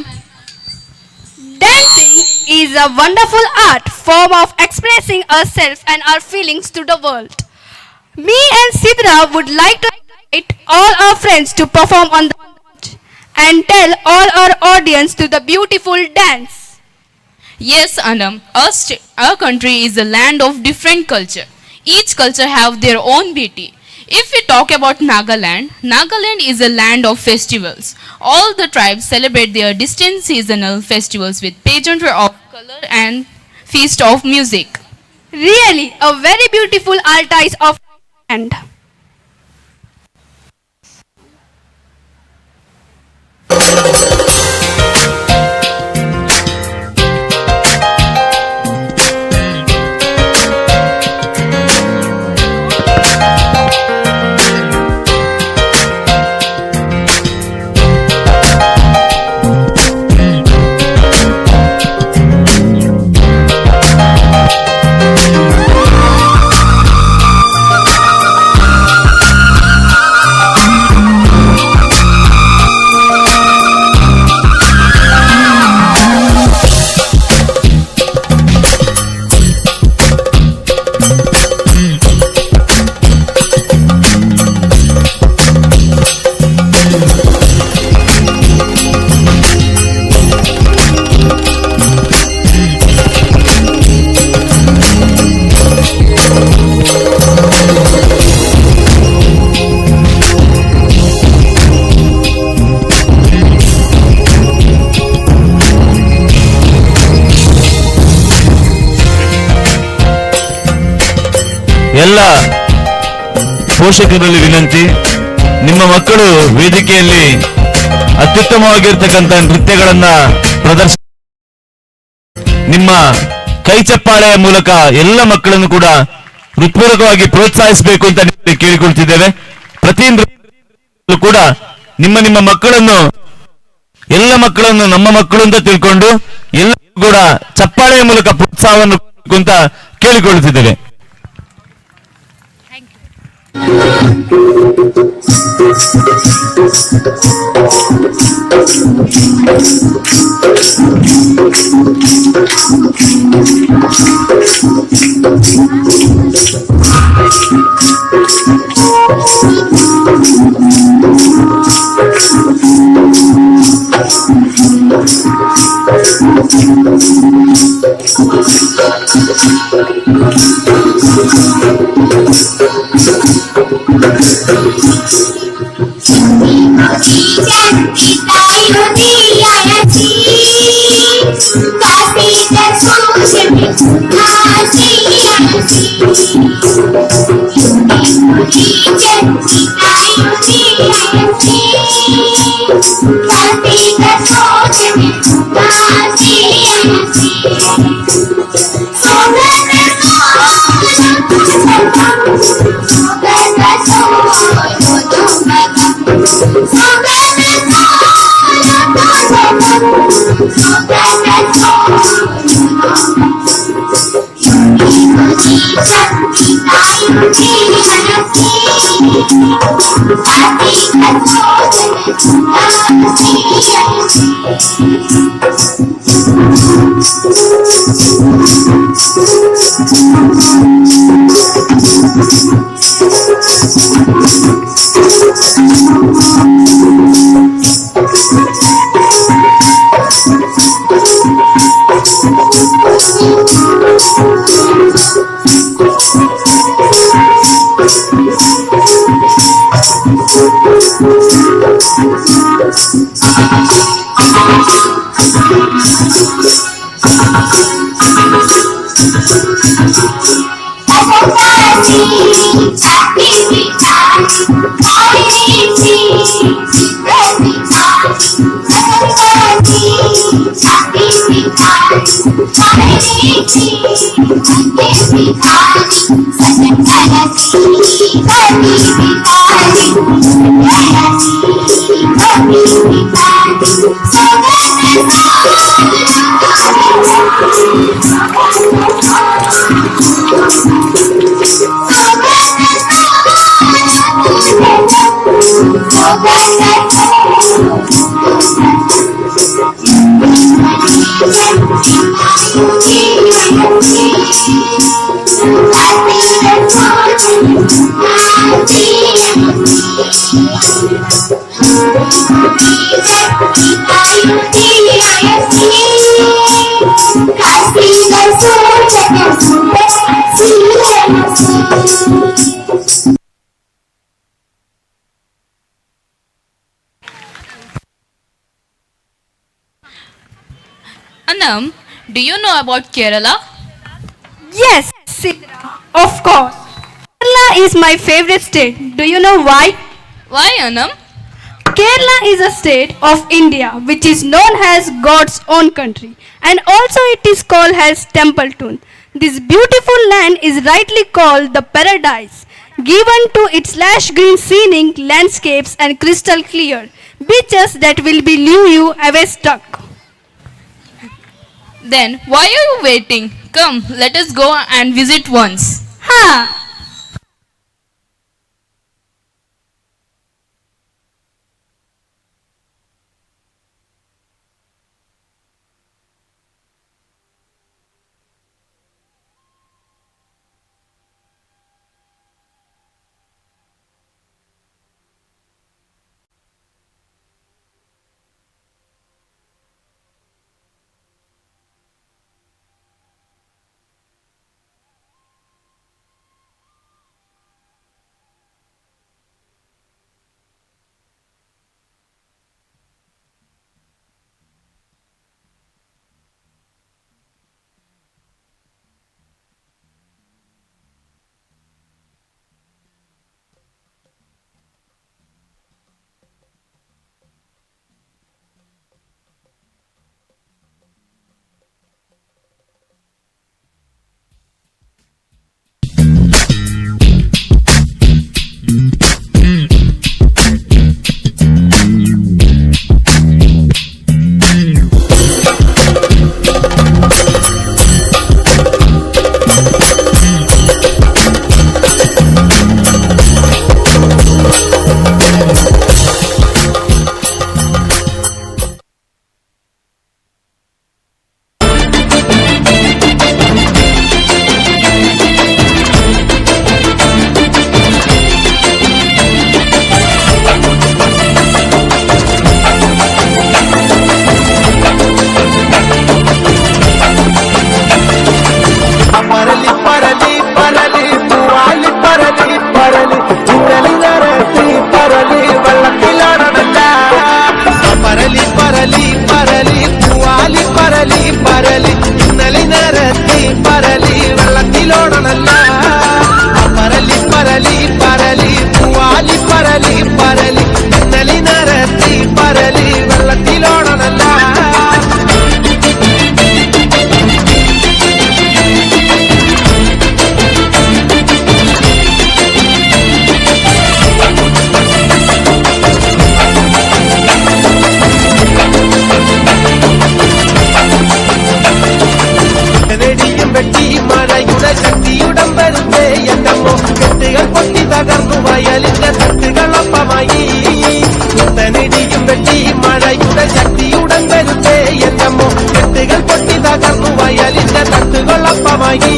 Dancing is a wonderful art form of expressing ourselves and our feelings to the world. Me and Sidra would like to invite all our friends to perform on the stage and tell all our audience to the beautiful dance. Yes, Anam. Our country is a land of different culture. Each culture have their own beauty. If we talk about Nagaland, Nagaland is a land of festivals. All the tribes celebrate their distinct seasonal festivals with pageantry of color and feast of music. Really, a very beautiful artist of and. ಎಲ್ಲ ಪೋಷಕರಲ್ಲಿ ವಿನಂತಿ, ನಿಮ್ಮ ಮಕ್ಕಳು ವೇದಿಕೆಯಲ್ಲಿ ಅತ್ಯುತ್ತಮವಾಗಿರ್ತಕ್ಕಂಥ ನೃತ್ಯಗಳನ್ನ ಪ್ರದರ್ಶನ ನಿಮ್ಮ ಕೈ ಚಪ್ಪಾಳೆಯ ಮೂಲಕ ಎಲ್ಲ ಮಕ್ಕಳನ್ನು ಕೂಡ ಹೃತ್ಪೂರ್ವಕವಾಗಿ ಪ್ರೋತ್ಸಾಹಿಸಬೇಕು ಅಂತ ನಿಮ್ಮಲ್ಲಿ ಕೇಳಿಕೊಳ್ತಿದ್ದೇವೆ. ಪ್ರತಿ ನೃತ್ಯದಲ್ಲೂ ಕೂಡ ನಿಮ್ಮ ನಿಮ್ಮ ಮಕ್ಕಳನ್ನು, ಎಲ್ಲ ಮಕ್ಕಳನ್ನು ನಮ್ಮ ಮಕ್ಕಳು ಅಂತ ತಿಳ್ಕೊಂಡು ಎಲ್ಲ ಕೂಡ ಚಪ್ಪಾಳೆಯ ಮೂಲಕ ಪ್ರೋತ್ಸಾಹವನ್ನು ಕೊಡ್ಬೇಕು ಅಂತ ಕೇಳಿಕೊಳ್ಳುತ್ತಿದ್ದೇವೆ. Anam, do you know about Kerala? Yes, Sidra, of course. Kerala is my favorite state. Do you know why? Why, Anam? Kerala is a state of India which is known as God's own country, and also it is called as Temple Town. This beautiful land is rightly called the paradise, given to its lush green scenic landscapes and crystal clear beaches that will be leave you away stuck. Then why are you waiting? Come, let us go and visit once. Ha! പരലി പരലി പരലി പൂവാലി പരലി പരലി ഇന്നലി നിരത്തി പരലി വെള്ളത്തിലാടണല്ല. പരലി പരലി പരലി പൂവാലി പരലി പരലി ഇന്നലി നിരത്തി പരലി വെള്ളത്തിലോടണല്ല. പരലി പരലി പരലി പൂവാലി പരലി പരലി ഇന്നലി നിരത്തി പരലി വെള്ളത്തിലോടണല്ല. നെടിയും വെട്ടി മഴയുടെ ശക്തിയുടം വരുത്തേ എന്നമ്മോ കെട്ടുകൾ പൊട്ടി തകർന്നു വയലിന്റെ തട്ടുകളൊപ്പമായി. നെടിയും വെട്ടി മഴയുടെ ശക്തിയുടൻ വരുത്തേ എന്നമ്മോ കെട്ടുകൾ പൊട്ടി തകർന്നു വയലിന്റെ തട്ടുകളൊപ്പമായി.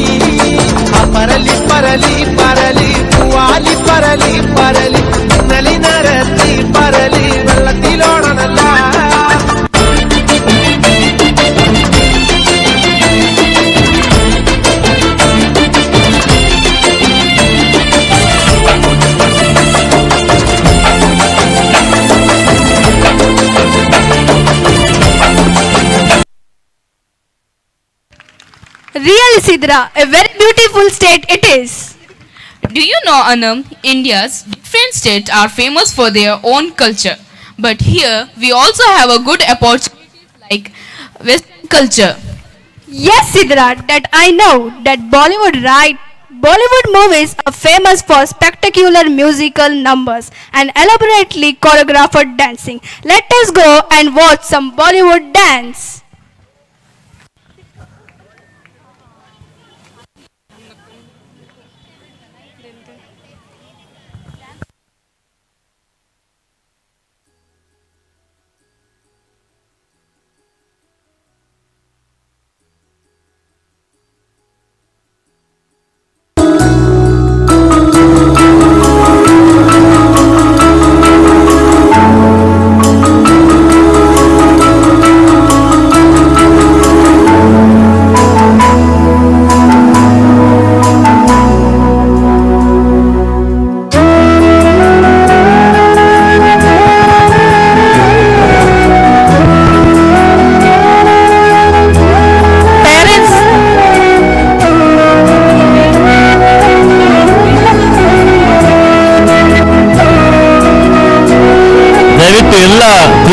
പരലി പരലി പരലി പൂവാലി പരലി പരലി ഇന്നലി നിരത്തി പരലി വെള്ളത്തിലോടണല്ല. Really, Sidra, a very beautiful state it is. Do you know, Anam, India's different states are famous for their own culture. But here we also have a good opportunities like Western culture. Yes, Sidra, that I know that Bollywood, right? Bollywood movies are famous for spectacular musical numbers and elaborately choreographed dancing. Let us go and watch some Bollywood dance.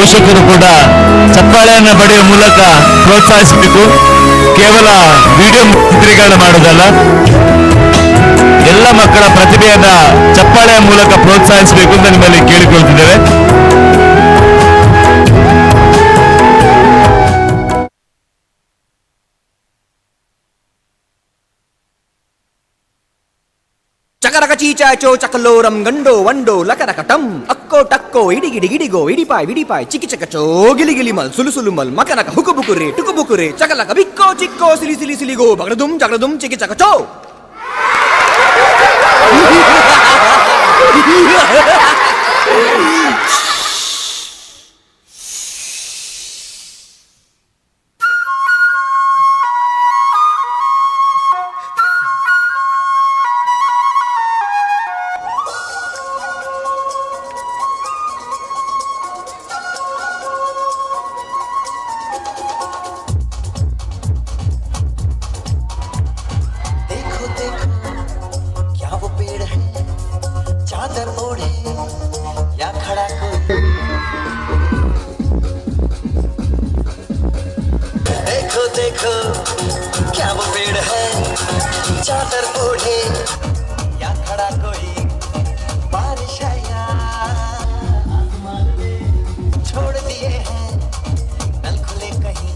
ಪೋಷಕರು ಕೂಡ ಚಪ್ಪಾಳೆಯನ್ನ ಬಡಿಯುವ ಮೂಲಕ ಪ್ರೋತ್ಸಾಹಿಸಬೇಕು. ಕೇವಲ video ಚಿತ್ರೀಕರಣ ಮಾಡೋದಲ್ಲ, ಎಲ್ಲ ಮಕ್ಕಳ ಪ್ರತಿಭೆಯನ್ನ ಚಪ್ಪಾಳೆಯ ಮೂಲಕ ಪ್ರೋತ್ಸಾಹಿಸಬೇಕು ಅಂತ ನಿಮ್ಮಲ್ಲಿ ಕೇಳಿಕೊಳ್ತಿದ್ದೇವೆ. ಚಕರಕ ಚೀಚಾಚೋ ಚಕಲೋರಂ ಗಂಡೋ ವಂಡೋ ಲಕರಕ ಟಂ ಅಕ್ಕೋ ಟಕ್ಕೋ ಇಡಿಗಿಡಿ ಗಿಡಿಗೋ ಇಡಿಪಾಯ್ ವಿಡಿಪಾಯ್ ಚಿಕಿ ಚಕಚೋ ಗಿಲಿ ಗಿಲಿ ಮಲ್ ಸುಲು ಸುಲು ಮಲ್ ಮಕನಕ ಹುಕು ಬುಕುರೆ ಟುಕು ಬುಕುರೆ ಚಕಲಕ ಬಿಕ್ಕೋ ಚಿಕ್ಕೋ ಸಿಲಿ ಸಿಲಿ ಸಿಲಿಗೋ ಬಗಡದುಂ ಜಗಡದುಂ ಚಿಕಿ ಚಕಚೋ. देखो देखो क्या वो पेड़ है चादर ओढ़े या खड़ा कोई। देखो देखो क्या वो पेड़ है चादर ओढ़े या खड़ा कोई। बारिश है या आसमान में छोड़ दिए हैं नल खुले कहीं।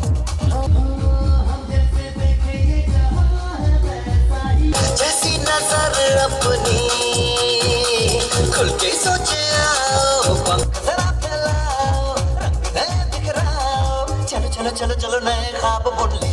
हम जैसे देखे ये जहां है वैसा ही, जैसी नजर अपनी खुल के सोचे आओ, पंख जरा फैलाओ, रंग नए बिखराओ, चलो चलो चलो चलो नए ख्वाब बुन ले।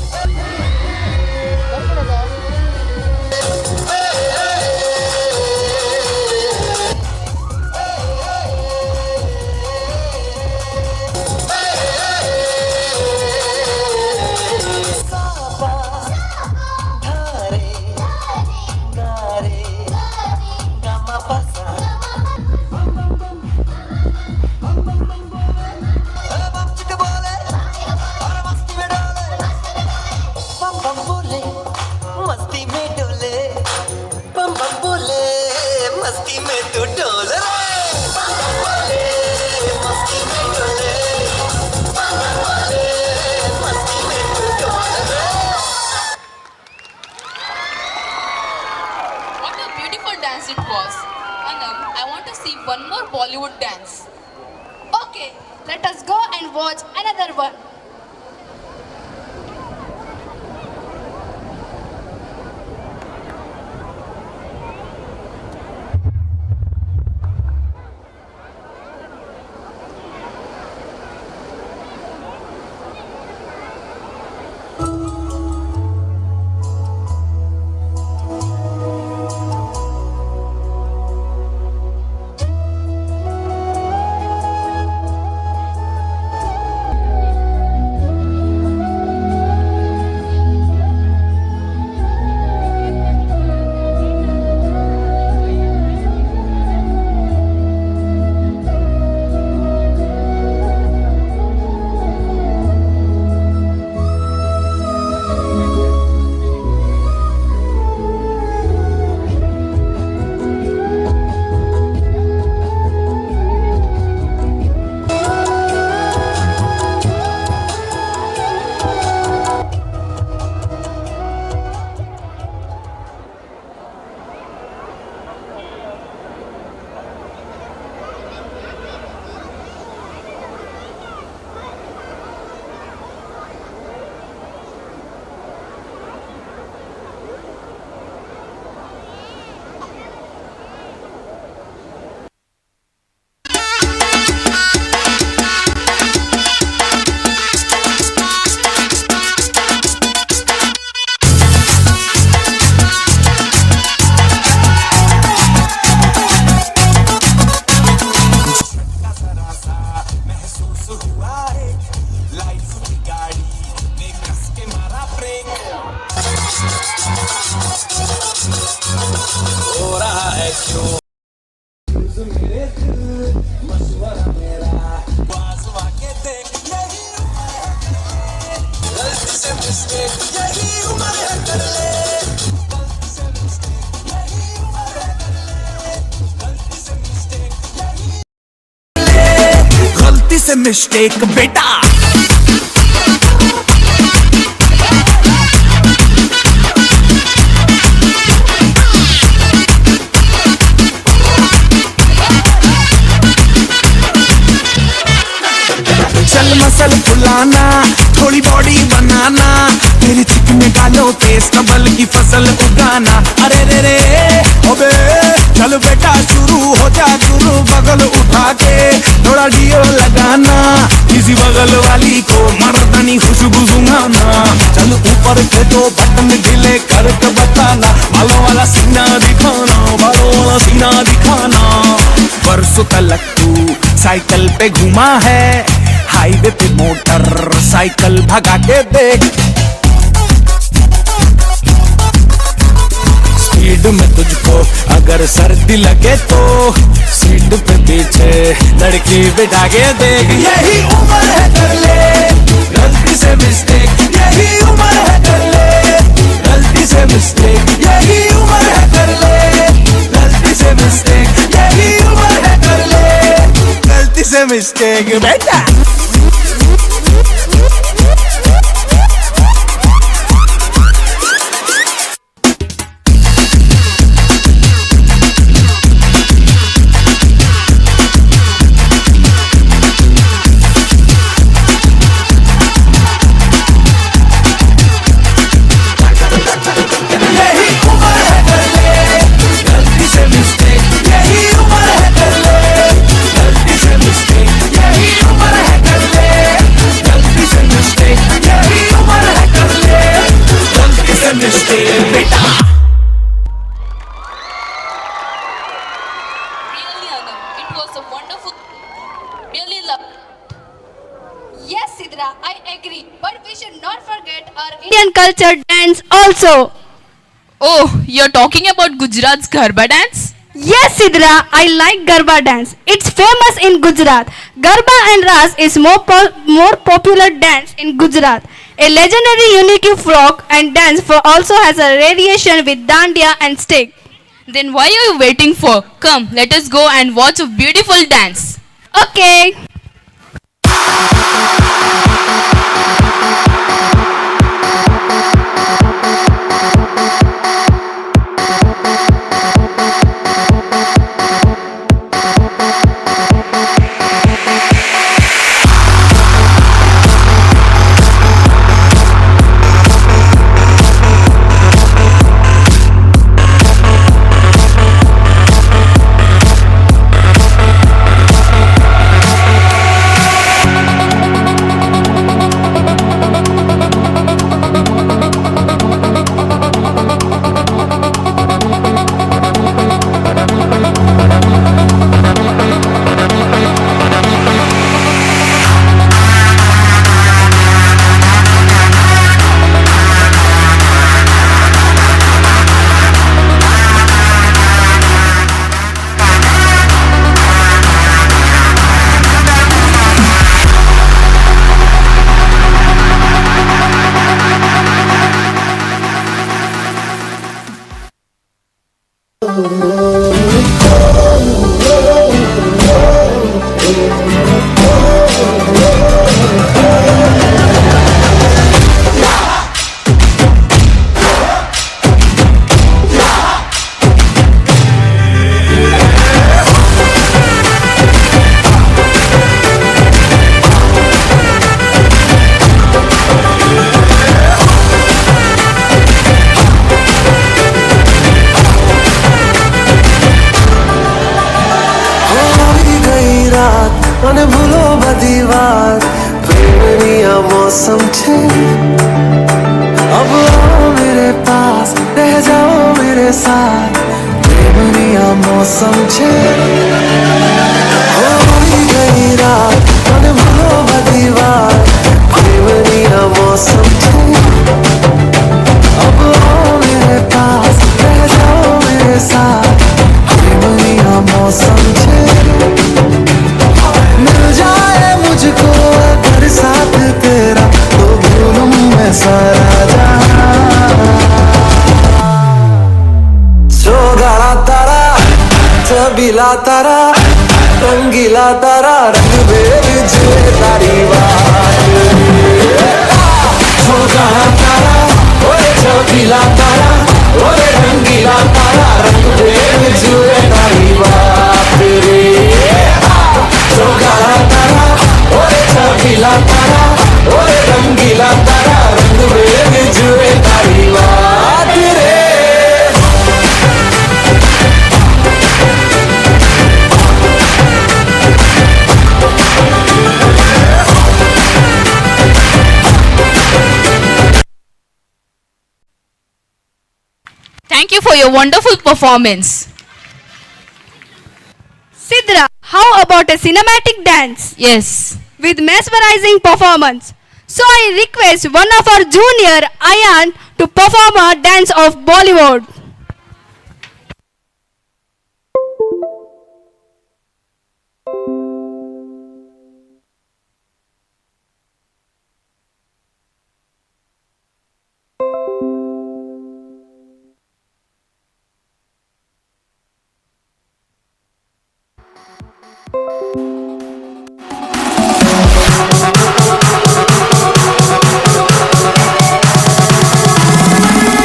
मस्ती में डोले, बम बम बोले, मस्ती में तू डोल रे। बम बम बोले, मस्ती में डोले, बम बम बोले, मस्ती में तू डोल रे। What a beautiful dance it was. Anam, I want to see one more Bollywood dance. Okay, let us go and watch another one. हो रहा है क्यों मेरे दिल मशवरा मेरा आजमा के देख, यही गलती से मिस्टेक, यही उम्र है कर ले। गलती से मिस्टेक, यही उम्र है कर ले। गलती से मिस्टेक, यही गलती से से मिस्टेक बेटा। चल मसल फुलाना, थोड़ी बॉडी बनाना, तेरे चिकने गालों पे स्टबल की फसल उगाना। अरे रे रे अबे चल बेटा शुरू हो जा गुरु, बगल उठा के थोड़ा डियो लगाना, किसी बगल वाली को मर्दानी खुशबू सुंघाना। चल ऊपर के दो बटन ढीले करके बताना, बालों वाला सीना दिखाना, बालों वाला सीना दिखाना। बरसों तलक तू साइकिल पे घुमा है, हाईवे पे मोटर साइकिल भगा के देख। स्पीड में तुझको अगर सर्दी लगे तो सीट पे पीछे लड़की बिठा के देख। यही उम्र है कर ले गलती से मिस्टेक, यही उम्र है कर ले गलती से मिस्टेक, यही उम्र है कर ले गलती से मिस्टेक, यही उम्र है कर ले गलती से मिस्टेक बेटा। Culture dance also. Oh, you're talking about Gujarat's Garba dance? Yes, Sidra, I like Garba dance. It's famous in Gujarat. Garba and Ras is more popular dance in Gujarat. A legendary unique folk and dance for also has a variation with dandiya and stick. Then why are you waiting for? Come, let us go and watch a beautiful dance. Okay. मौसम छे अब आओ मेरे पास, रह जाओ मेरे साथ, प्रेमनिया मौसम छे। हो गई रात मन भूलो बदी बात, प्रेमनिया मौसम छे। अब आओ मेरे पास, रह जाओ मेरे साथ, प्रेमनिया मौसम छे। मिल जाए मुझको अगर साथ तेरा तो भूलूं मैं सारा जहां। चौगाड़ा तारा, छबीला तारा, रंगीला तारा, रंग बेरंगी। जुए तारी बात छोगा तारा ओरे चौकीला तारा ओरे रंगीला तारा रंग भेद जुए तारी बात रे छोगा तारा ओरे चौकीला तारा ओरे रंगीला तारा रंग भेद जुए तारी बात रे. Thank you for your wonderful performance. Sidra, how about a cinematic dance? Yes. With mesmerizing performance. So I request one of our junior, Ayan, to perform a dance of Bollywood.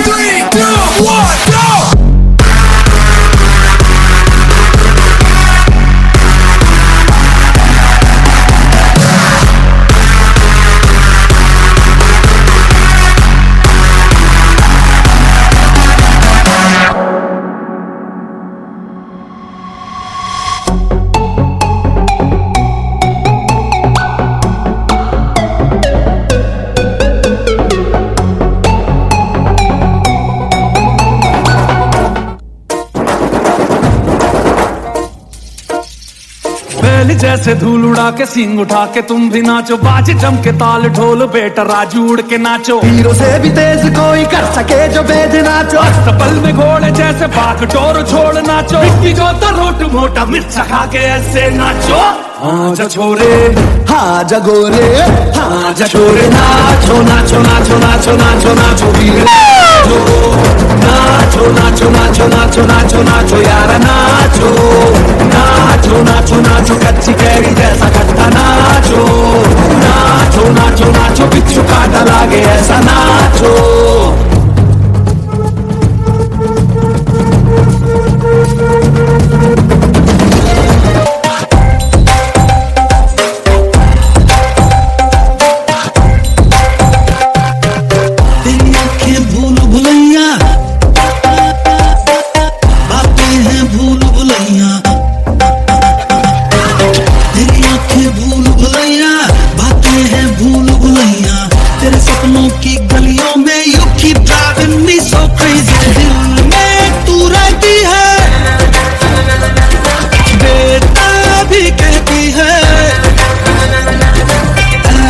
Three, two, one, go! बैल जैसे धूल उड़ा के सींग उठा के तुम भी नाचो, बाज जम के ताल ढोल बेटा राजू उड़ के नाचो, हीरो से भी तेज कोई कर सके जो बेज नाचो, पल में घोड़े जैसे बाग डोर छोड़ नाचो, मिट्टी जो तो रोट मोटा मिर्चा खा के ऐसे नाचो. हाँ जा छोरे, हाँ जगोरे, हाँ जा छोरे, नाचो नाचो नाचो नाचो नाचो नाचो वीर नाचो नाचो नाचो नाचो नाचो नाचो नाचो यार नाचो नाचो नाचो नाचो कच्ची कैरी जैसा खट्टा नाचो नाचो नाचो नाचो बिच्छू काटा लागे ऐसा नाचो. तेरी आंखें भूल भुलैया, बातें हैं भूल भुलैया, तेरी आंखें भूल भुलैया, बातें हैं भूल भुलैया, तेरे सपनों की गलियों में you keep driving me so crazy. दिल में तू रहती है, बेटा भी कहती है,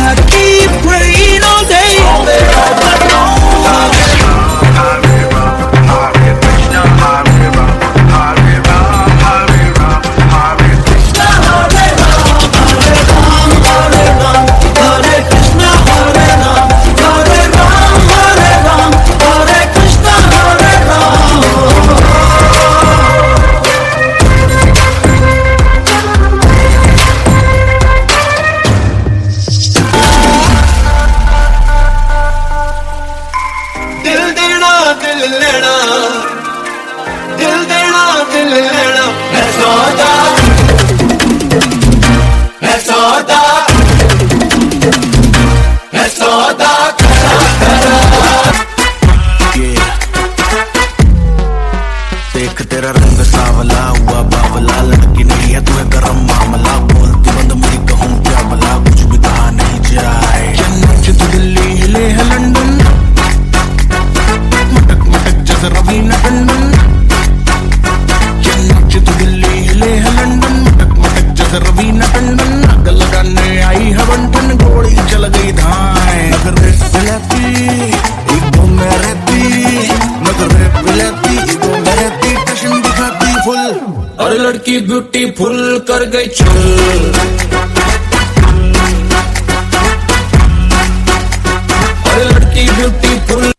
I keep praying all day. दिल देना दिल लेना, दिल देना दिल लेना, मैं सौदा, मैं सौदा, मैं सौदा करा करा. देख तेरा रंग सावला हुआ बावला, लड़की नहीं है तू है गरम मामला, बोलती बंद मेरी कहूँ क्या भला, कुछ भी कहा नहीं जाए. चेन्नई तू दिल्ली हिले है लंदन, मटक मटक जैसे रवीना टंडन, चेन्नई तू दिल्ली हिले है लंदन, मटक मटक जैसे रवीना टंडन, आग लगाने आई है बंटन, गोली चल गई धाए. नगर विलाती ईगो में रहती, नगर विलाती ईगो में रहती, टशन दिखाती फुल, और लड़की ब्यूटीफुल कर गई चुल. और लड़की ब्यूटीफुल.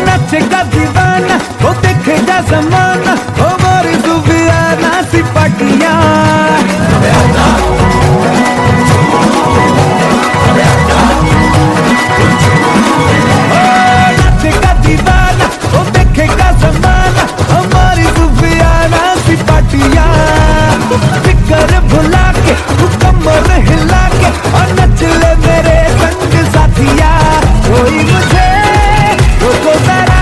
नचेगा दीवाना वो देखेगा. जमाना, हमारी जुबियाना सिपाटियां। नाचेगा दीवाना, वो देखेगा जमाना, हमारी जुबियाना सिपाटियां। फिकर भुला के तू कमर हिला के और नच ले मेरे संग साथिया। कोई मुझे रोको जरा,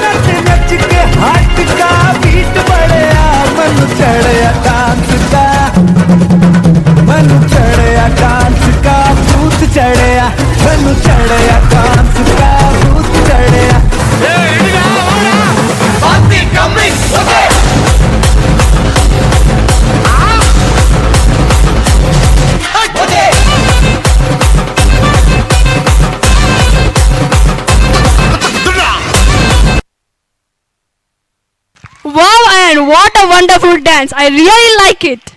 नच नच के हार्ट का बीट बढ़िया। मन चढ़िया डांस का, मन चढ़िया डांस का भूत चढ़िया, मन चढ़िया डांस का भूत चढ़िया। Wow, and what a wonderful dance. I really like it.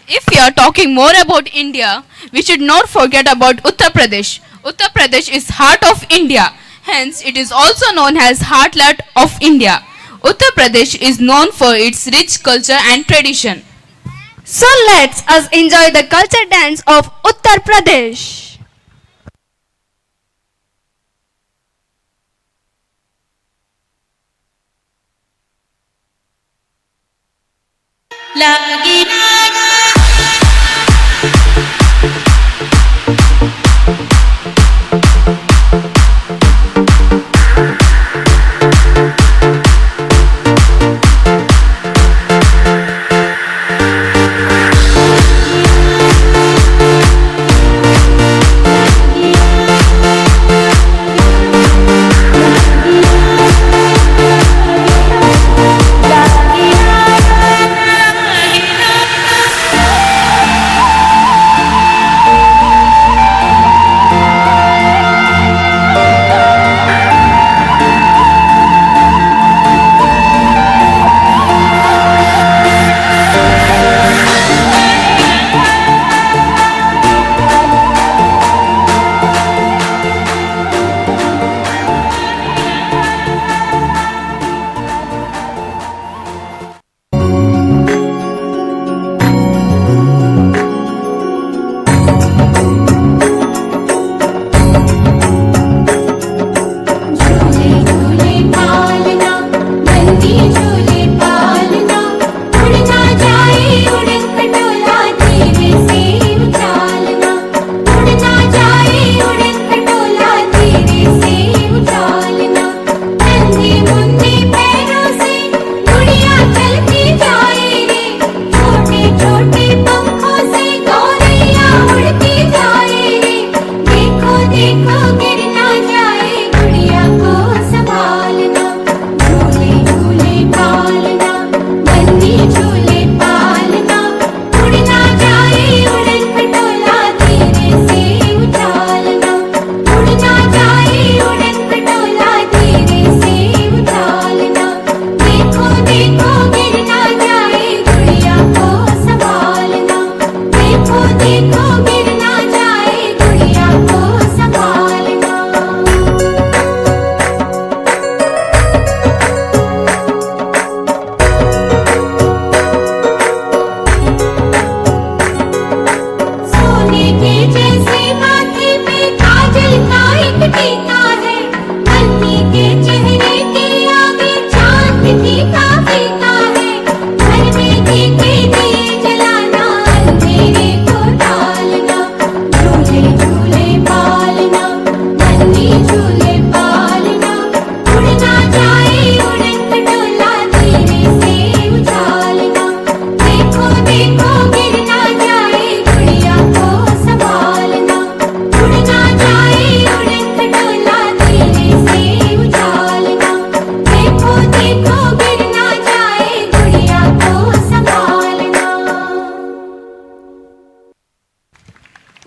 If we are talking more about India, we should not forget about Uttar Pradesh. Uttar Pradesh is heart of India. Hence, it is also known as heartland of India. Uttar Pradesh is known for its rich culture and tradition. So let's us enjoy the culture dance of Uttar Pradesh.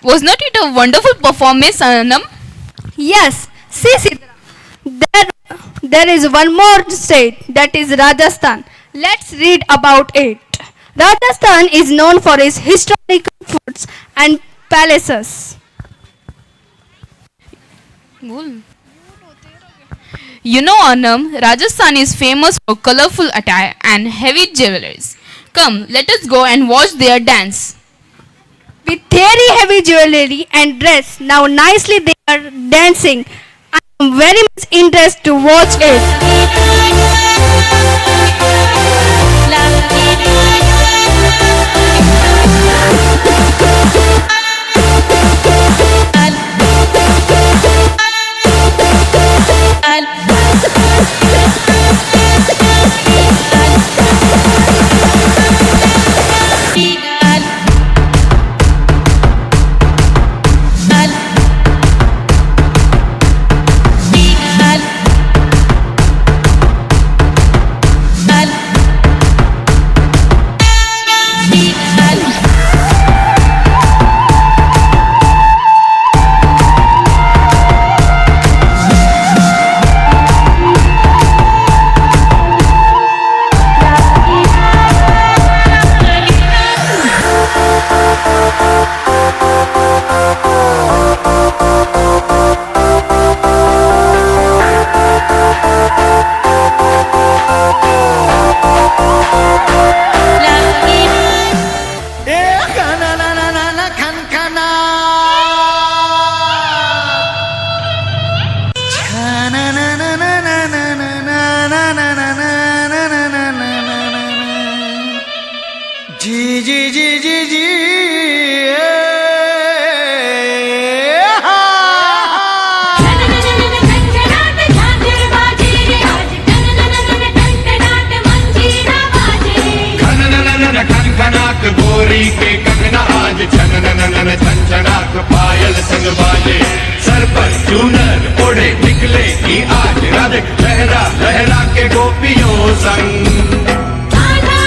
Was not it a wonderful performance, Anam? Yes, see Sidra, there is one more state, that is Rajasthan. Let's read about it. Rajasthan is known for its historical forts and palaces. You know, Anam, Rajasthan is famous for colorful attire and heavy jewelries. Come, let us go and watch their dance. With very heavy jewelry and dress, now nicely they are dancing. I am very much interested to watch it. Ji ji ji ji ji. खनखनाक गोरी के कंगना आज छन none none छनछनाक पायल संग बाजे, sir पर चूनर ओढ़े निकलेगी आज राधे, लहरा लहरा के गोपियों संग।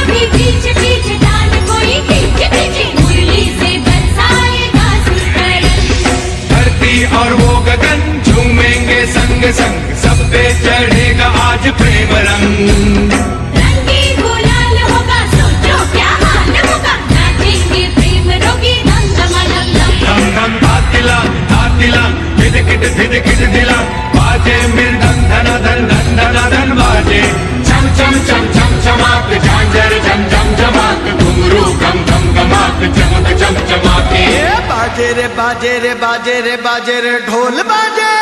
भी पीछे पीछे डाल कोई पीछे पीछे मुरली से बरसाएगा सुरंग। धरती और वो गगन झूमेंगे संग संग, सब पे चढ़ेगा आज प्रेम रंग। रंगी गुलाल होगा, सोचो क्या हाल होगा, नाचेंगे प्रेम रोगी दम दमा दम दम। धम धम तातिला तातिला धिद किट धिद किट धिला, बाजे मृदंग धना धन धन धना धन बाजे, चम चम चम चम चमाक झांझर झम झम झमाक, घुंघरू घम घम घमाक चमक चम चमाके। बाजे रे बाजे रे बाजे रे बाजे रे ढोल बाजे।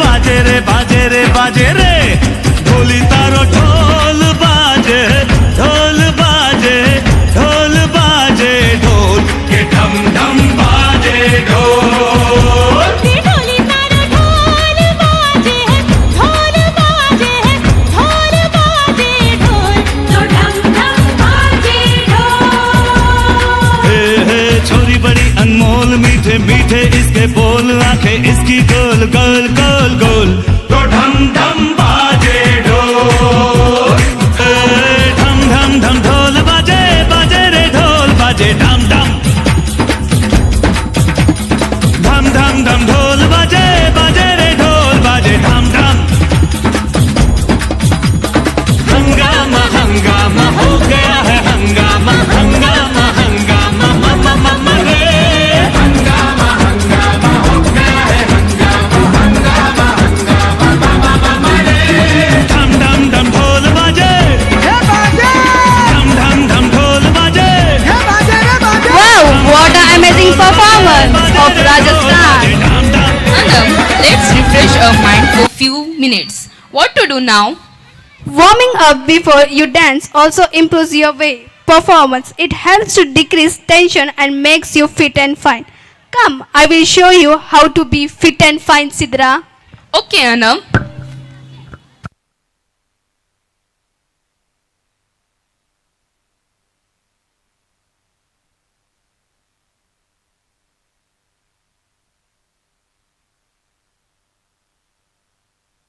बाजे रे बाजे रे बाजे रे ढोली तारो ढोल बाजे, ढोल बाजे, ढोल बाजे ढोल के ढम ढम बाजे ढोल। ढोली तारो ढोल बाजे है, ढोल बाजे है, ढोल बाजे ढोल, तो ढम ढम बाजे ढोल। हे हे छोरी बड़ी अनमोल, मीठे मीठे इसके बोल, आंखें इसकी गोल गोल गोल गोल, तो ढम ढम बाजे ढोल। हे ढम ढम ढम ढोल बाजे, बाजे रे ढोल बाजे ढम ढम ढम ढम ढम ढोल बाजे, बाजे रे ढोल बाजे ढम ढम। हंगामा हंगामा हो गया है हंगामा, हंगामा हंगामा ममा ममा रे, हंगामा हंगामा हो गया है हंगामा, हंगामा हंगामा ममा ममा रे। ढम ढम ढम ढोल बाजे, ढम ढम ढम ढोल बाजे। Wow, what an amazing performance of Rajasthan. Anam, let's refresh our mind for few minutes. What to do now? Warming up before you dance also improves your way performance. It helps to decrease tension and makes you fit and fine. Come, I will show you how to be fit and fine, Sidra. Okay, Anam.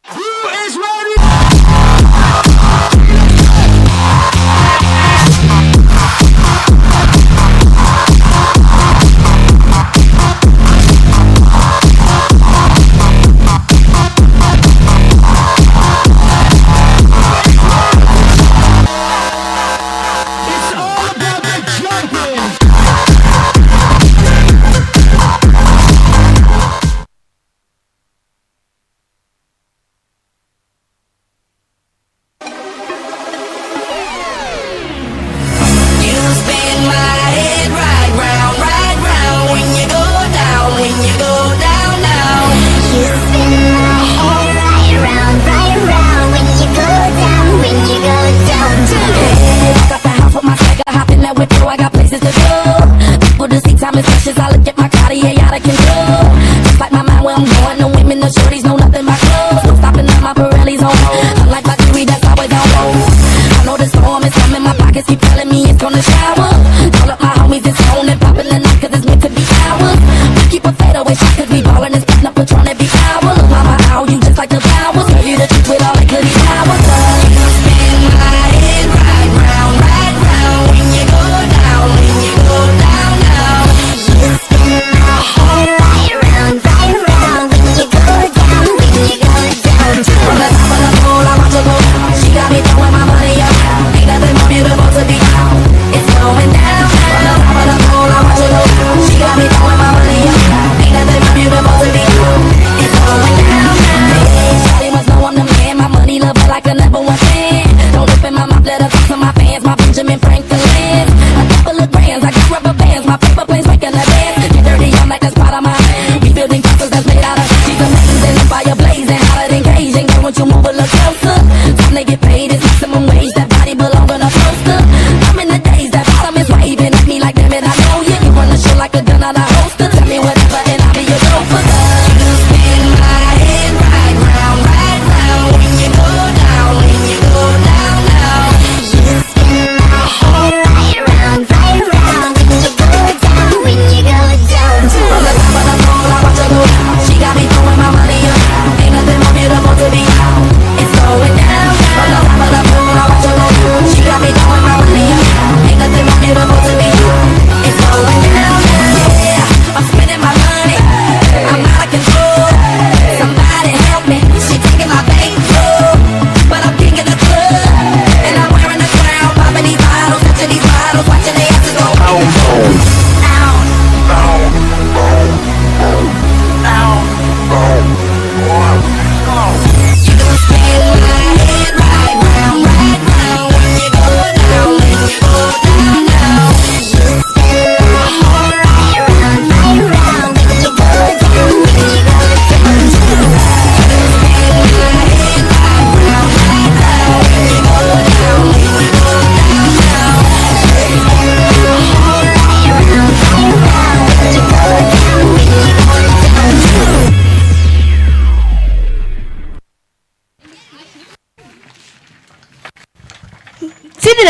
Who is ready?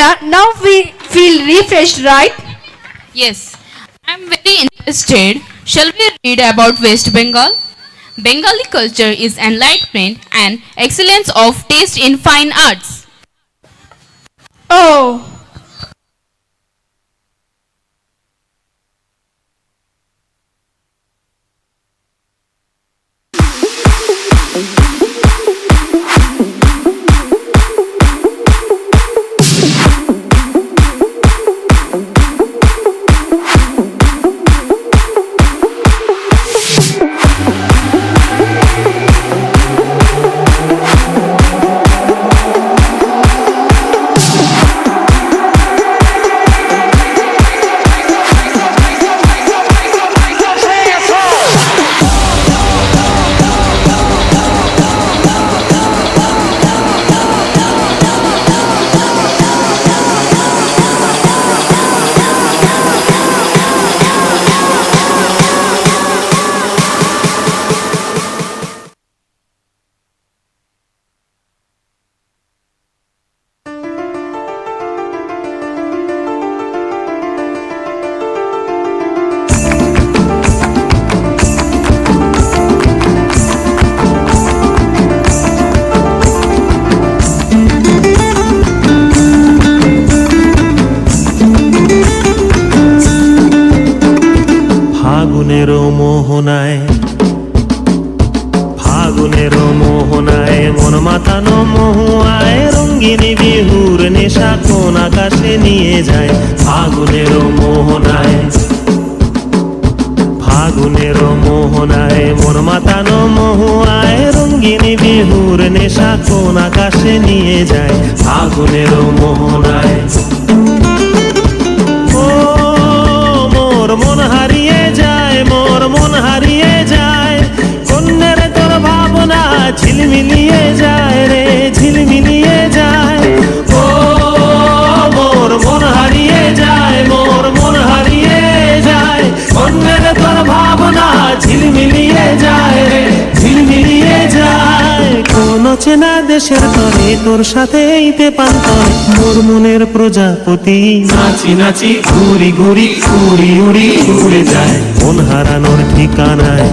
Sidra, now we feel refreshed, right? Yes, I am very interested. Shall we read about West Bengal? Bengali culture is enlightenment and excellence of taste in fine arts. Oh. ফাগুনের মোহনায়, ফাগুনের মোহনায় মন মাতানো মহুয়ায়, রঙ্গিনী বিহুর নেশা কোন আকাশে নিয়ে যায়। ফাগুনের মোহনায়, ফাগুনের মোহনায় মন মাতানো মহুয়ায়, রঙ্গিনী বিহুর নেশা কোন আকাশে নিয়ে যায়। ফাগুনের মোহনায় ও মোর মন হারিয়ে যায়, মোর মন হারিয়ে যায়, কন্যের তোর ভাবনা ঝিলমিলিয়ে যায় রে, ঝিলমিলিয়ে যায়। ও মোর মন হারিয়ে যায়, মোর মন হারিয়ে যায়, কন্যের তোর ভাবনা ঝিলমিলিয়ে যায় রে, ঝিলমিলিয়ে যায়। কোন চেনা দেশের তরে তোর সাথে এইতে পান্তরে, মোর মনের প্রজাপতি নাচি নাচি ঘুরি ঘুরি উড়ি উড়ি উড়ে যায় মন হারানোর ঠিকানায়।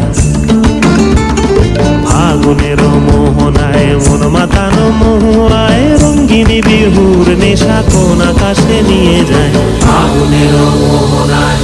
ফাগুনের মোহনায় মন মাতানো মহুয়ায়, রঙ্গিনী বিহুর নেশা কোন আকাশে নিয়ে যায়। ফাগুনের মোহনায়।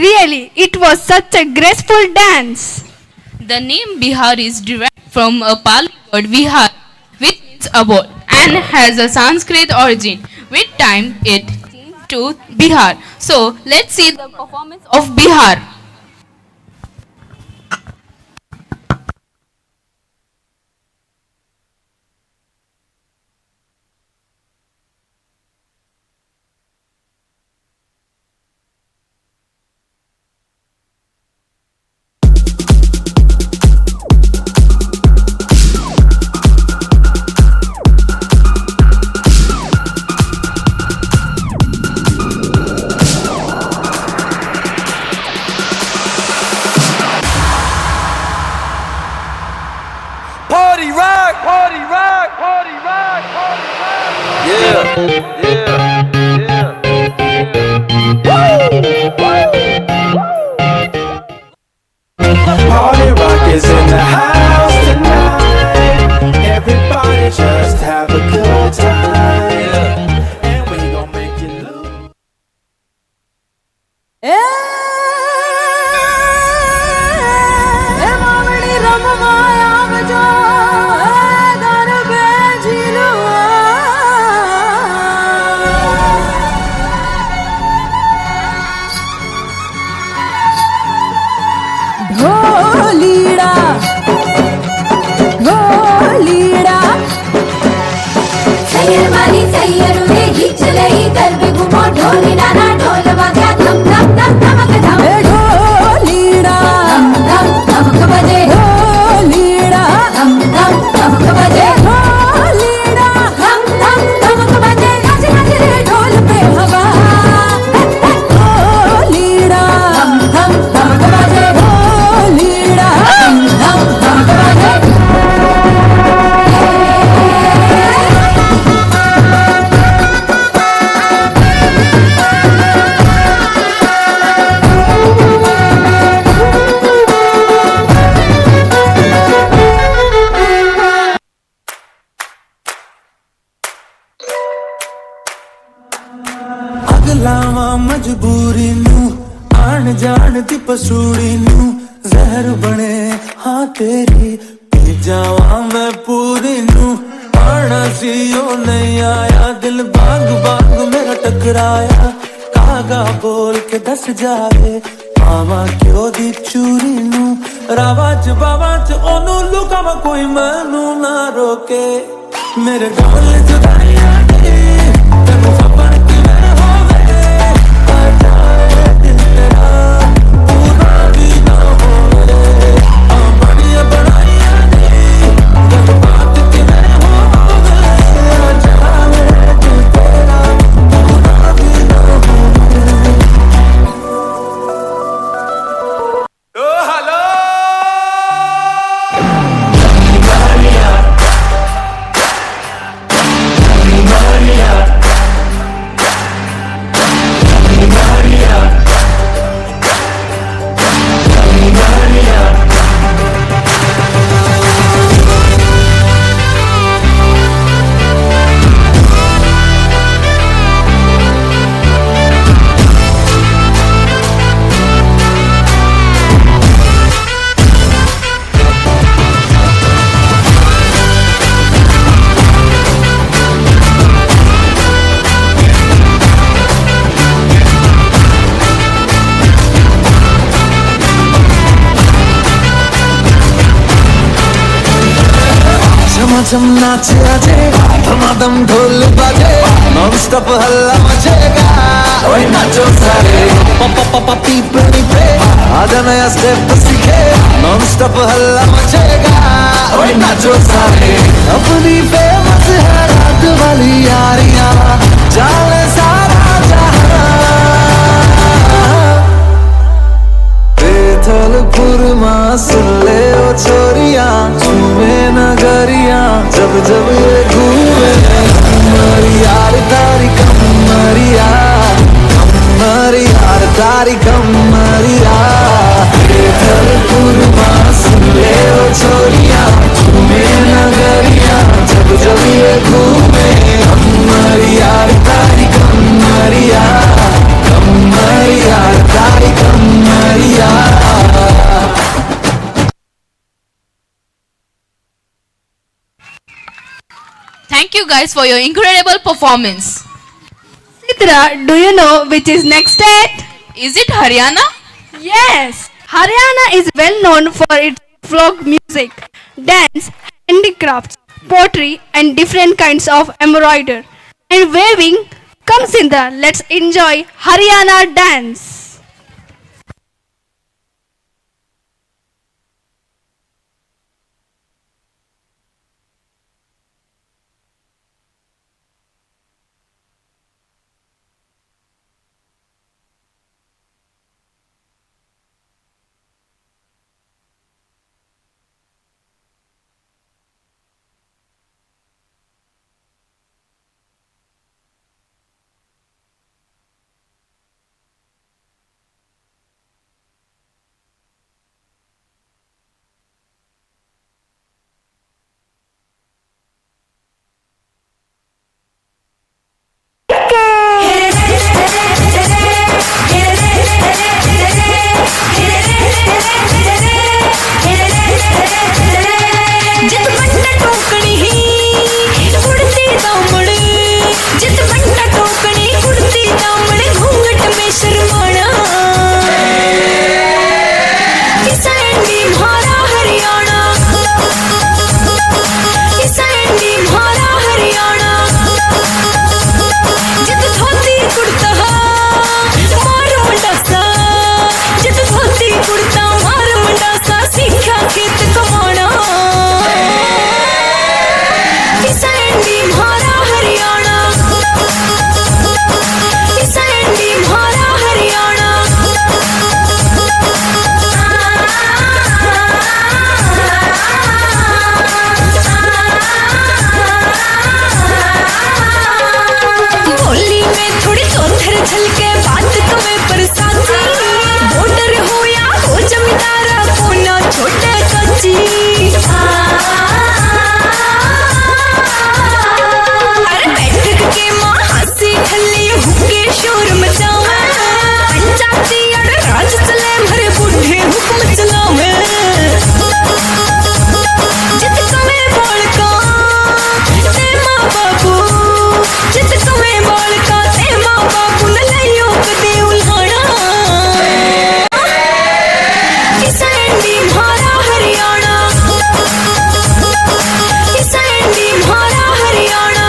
Really, it was such a graceful dance. The name Bihar is derived from a Pali word Vihar, which means abode, and has a Sanskrit origin, With time, it changed to Bihar. So let's see the performance of Bihar. Party rock! Party rock! Party rock! Party rock! Yeah, yeah, yeah. Woo! Woo! Party rock is in the house tonight. Everybody just have a good time. And we gon' make you lose. એ માવડી રમવા આવજો, ગરબે ઝીલવા. ઢોલીડા ઢોલીડા સૈયર મારી સૈયર રે ગીચ લઈ ગરબે ઘુમો, ઢોલી નાના ઢોલ વાગ્યા, ધમ ધમ ધમ ધમક ધમ. એ ઢોલીડા ધમ ધમ ધમક બજે, ઢોલીડા ધમ ધમ ધમક બજે, ઢોલીડા ધમ ધમ ધમક બજે. નાચ નાચ રે ઢોલ પે હવા, ઢોલીડા ધમ ધમ ધમક બજે, ઢોલીડા ધમ ધમ ધમક બજે. ਅੱਗ ਲਾਵਾਂ ਮਜਬੂਰੀ ਨੂੰ, ਆਣ ਜਾਣ ਦੀ ਪਸੂੜੀ ਨੂੰ, ਜ਼ਹਿਰ ਬਣੇ ਹਾਂ ਤੇਰੀ ਪੀ ਜਾਵਾਂ ਮੈਂ ਪੂਰੀ ਨੂੰ। ਆਣਾ ਸੀ ਉਹ ਨਹੀਂ ਆਇਆ, ਦਿਲ ਬਾਗ ਬਾਗ ਮੇਰਾ ਟਕਰਾਇਆ, ਕਾਗਾ ਬੋਲ ਕੇ ਦੱਸ ਜਾਵੇ ਪਾਵਾਂ ਕਿਉਂ ਦੀ ਚੂਰੀ ਨੂੰ। ਰਾਵਾਂ ਚ ਬਾਵਾਂ ਚ ਉਹਨੂੰ ਲੁਕਾਵਾਂ, ਕੋਈ ਮੈਨੂੰ ਨਾ ਰੋਕੇ। ਮੇਰੇ ਢੋਲ ਜੁਦਾਈਆਂ ਦੀ ਤੈਨੂੰ ਖਬਰ ਕਿਵੇਂ ਹੋਵੇ, ਆ ਜਾਏ ਦਿਲ ਤੇਰਾ ਪੂਰਾ ਵੀ ਨਾ ਹੋਵੇ। ਆ ਬਣੀਆਂ ਬਣਾਈਆਂ ਦੀ ਗੱਲਬਾਤ ਕਿਵੇਂ ਹੋਵੇ, ਆ ਜਾਵੇ ਦਿਲ ਤੇਰਾ ਪੂਰਾ ਵੀ ਨਾ ਹੋਵੇ। Oh, hello! झमाझम नाचे आजे, धमाधम ढोल बाजे, नॉन स्टॉप हल्ला मचेगा, ओए नाचो सारे। पापा पापा पीपनी पे आजा, नया स्टेप सीखे, नॉन स्टॉप हल्ला मचेगा, ओए नाचो सारे। अपनी फेमस है रात वाली यारियां, जाने सारा जहां। बेथलपुर सुन ले ओ छोरिया, झूमे नगरिया जब जब ये घूमे। कमर यार तारी कमरिया, कमर यार तारी कमरिया। बेथलपुर सुन ले ओ छोरिया, झूमे नगरिया जब जब ये घूमे। कमर यार तारी कमरिया, कमर यार तारी कमरिया। Thank you guys for your incredible performance. Sidra, do you know which is next state? Is it Haryana? Yes. Haryana is well known for its folk music, dance, handicrafts, pottery, and different kinds of embroidery and weaving. Come, Sidra, let's enjoy Haryana dance. जित बंटा टोकनी कुड़ती दामण, जित बंटा टोकनी कुड़ती दामण, घूंघट में शर्माना। किसानी म्हारा हरियाणा, किसानी म्हारा हरियाणा। जित धोती कुर्ता मार मंडासा, जित धोती कुर्ता मार मंडासा, सीखा खेत कमाना। किसानी म्हारा हरियाणा, किसानी म्हारा हरियाणा। बोली में थोड़ी चौथर झलके, बात कवे पर साची। बॉर्डर हो या हो जमींदारा, कोना छोटे कच्ची। अरे बैठक के माँ हंसी ठल्ली, हुक्के शोर मचावे। पंचायती अड़ राज चले, भरे बूढ़े हुक्म चलावे। जित कवे बाल का ते माँ बाबू, जित कवे बाल का ते माँ बाबू, न लइयो कदे उल्हाना। किसानी म्हारा हरियाणा, किसानी म्हारा हरियाणा।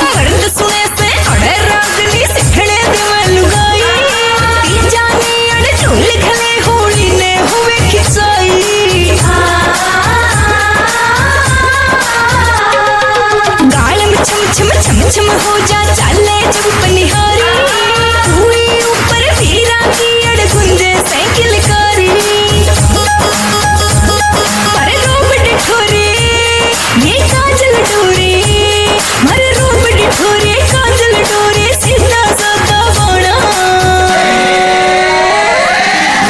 मर्द सुने से अड़े रागनी, सिखणे देवे लुगाई। तीजा नी अड़े झूल खले, होली ने हुए खिंचाई। गाल में छम छम छम छम हो जा, चाले जब पनिहारी। हुई ऊपर वीरा की अड़ गुंजे साइकिल कारी। पर रोब ठोरे ये काजल डोरे, मर रोब ठोरे काजल डोरे, सीधा सादा बाणा।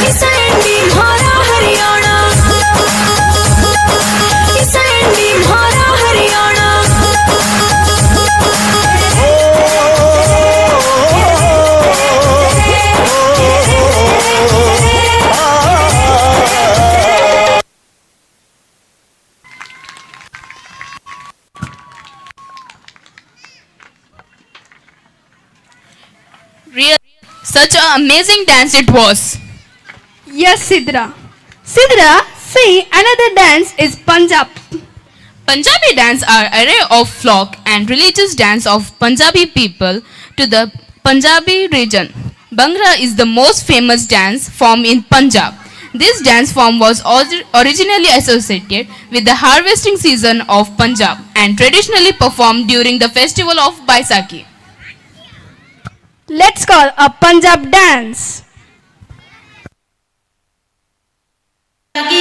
किसानी म्हारा हरियाणा, किसानी म्हारा Haryana. Really, such an amazing dance it was. Yes, Sidra. Sidra, see, another dance is Punjab. Punjabi dance are array of folk and religious dance of Punjabi people to the Punjabi region. Bhangra is the most famous dance form in Punjab. This dance form was originally associated with the harvesting season of Punjab and traditionally performed during the festival of Baisakhi. Let's call a Punjab dance. Thank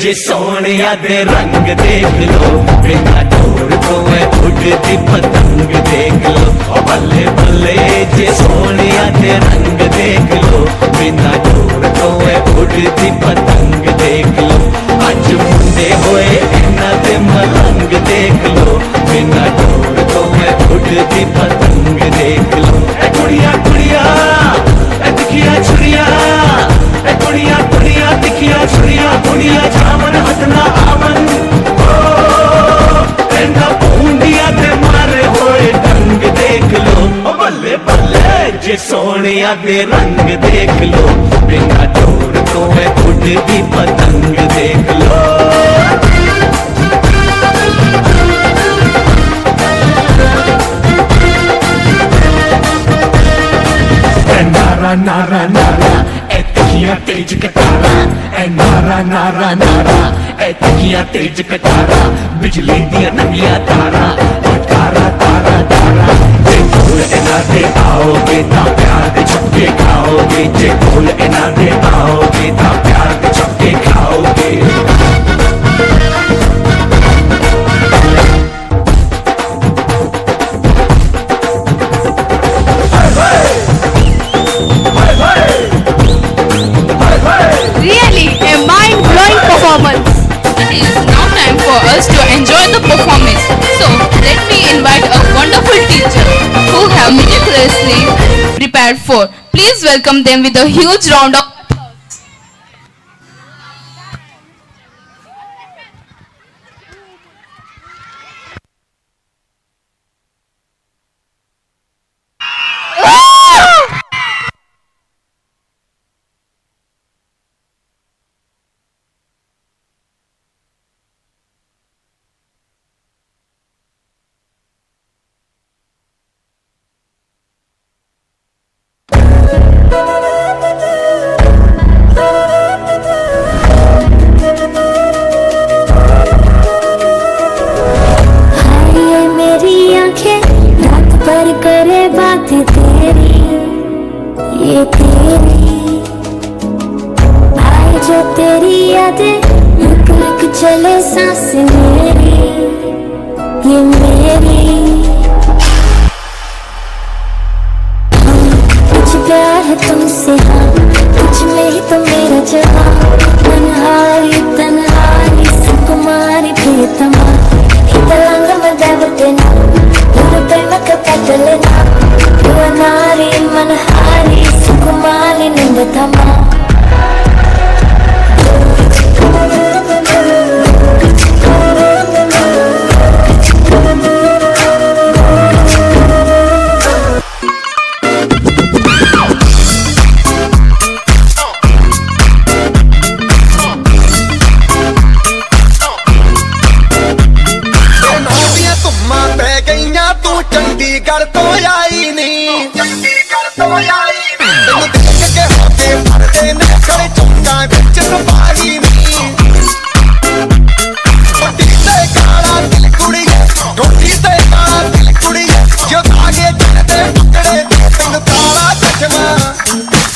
जे सोनिया दे रंग देख लो, बिना door तो मैं उड़ती पतंग देख लो। ओ बल्ले बल्ले जे सोनिया दे रंग देख लो, बिना डोर तो मैं उड़ती पतंग देख लो। अज मुंडे होए इन्हां दे मलंग देख लो, बिना डोर तो मैं उड़ती पतंग देख लो। ए कुड़िया कुड़िया ए दिखिया छुरिया, ए कुड़िया कुड़िया दिखिया छुरिया, कुड़िया जामन हटना आवन। ओ एंदा पूंडिया ते मारे होए डंग देख लो। ओ बल्ले बल्ले जे सोनिया दे रंग देख लो, बिना डोर तो मैं उड़ती पतंग देख लो। नारा नारा नारा ए तकिया तेज कटारा, ए नारा नारा नारा ए तकिया तेज कटारा, बिजली दिया नंगिया तारा, ओ तारा तारा तारा। जे कोल इना दे आओगे ता प्यार दे छक्के खाओगे, जे कोल इना दे आओगे ता प्यार दे छक्के खाओगे। Really a mind-blowing performance. It is now time for us to enjoy the performance. So let me invite a wonderful teacher who have meticulously prepared for. Please welcome them with a huge round of applause. हाय ये मेरी आंखें रात भर करे बात तेरी, ये तेरी आए जो तेरी यादें, रुक रुक चले सांस मेरी, ये मेरी। हाँ, कुछ प्यार है तुमसे, हाँ कुछ में ही तो मेरा जवाब। मनहारी तन्हारी सुकुमारी प्रियतमा, मनहारी सुकुमारी नंदतमा। ਦੀਆਂ ਧੁੰਮਾਂ ਪੈ ਗਈਆਂ, ਤੂੰ ਚੰਡੀਗੜ੍ਹ ਤੋਂ ਆਈ ਨੀ, ਚੰਡੀਗੜ੍ਹ ਤੋਂ ਆਈ ਨੀ। ਤੈਨੂੰ ਦੇਖ ਕੇ ਹੋਕੇ ਫੜਦੇ ਨੇ ਖੜੇ ਚੌਂਕਾਂ ਵਿੱਚ ਸਿਪਾਹੀ ਨੀ। ਰੋਟੀ ਤੇ ਕਾਲਾ ਦਿਲ ਕੁੜੀਏ, ਰੋਟੀ ਤੇ ਕਾਲਾ ਦਿਲ ਕੁੜੀਏ, ਜੋ ਧਾਗੇ ਚੜਦੇ ਪਕੜੇ ਤੇ। ਤੈਨੂੰ ਕਾਲਾ ਚਸ਼ਮਾ,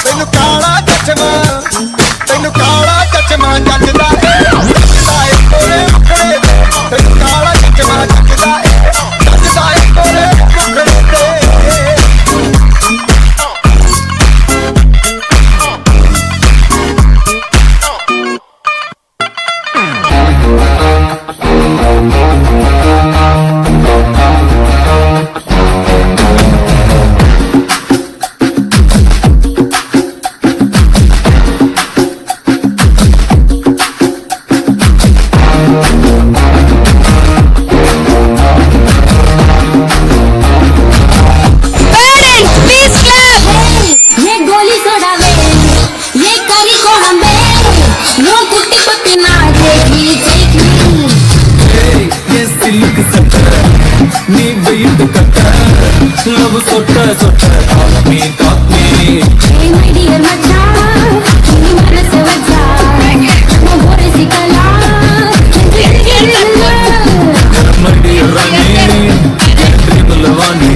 ਤੈਨੂੰ ਕਾਲਾ ਚਸ਼ਮਾ, ਤੈਨੂੰ ਕਾਲਾ ਚਸ਼ਮਾ ਜੱਜਦਾ ਏ, ਜੱਜਦਾ ਏ ਤੇਰੇ ਮੁਖੜੇ ਤੇ। ਤੈਨੂੰ ਕਾਲਾ ਚਸ਼ਮਾ ਜੱਜਦਾ ਏ, ਜੱਜਦਾ ਏ ਤੇਰੇ ਮੁਖੜੇ ਤੇ। Parents, please clap. ये गोली सोडा वे, ये करी को हमें, वो कुट्टी पत्ती ना देखी देखी। ये सिल्क सटर नी வெயிட் கட்ட, லவ் சொட்ட சொட்ட talk me talk me. Hey my dear मचा, नी मनस वचा, वो गोरे सी कला, மடி ராணி ட்ரீம் லவானி,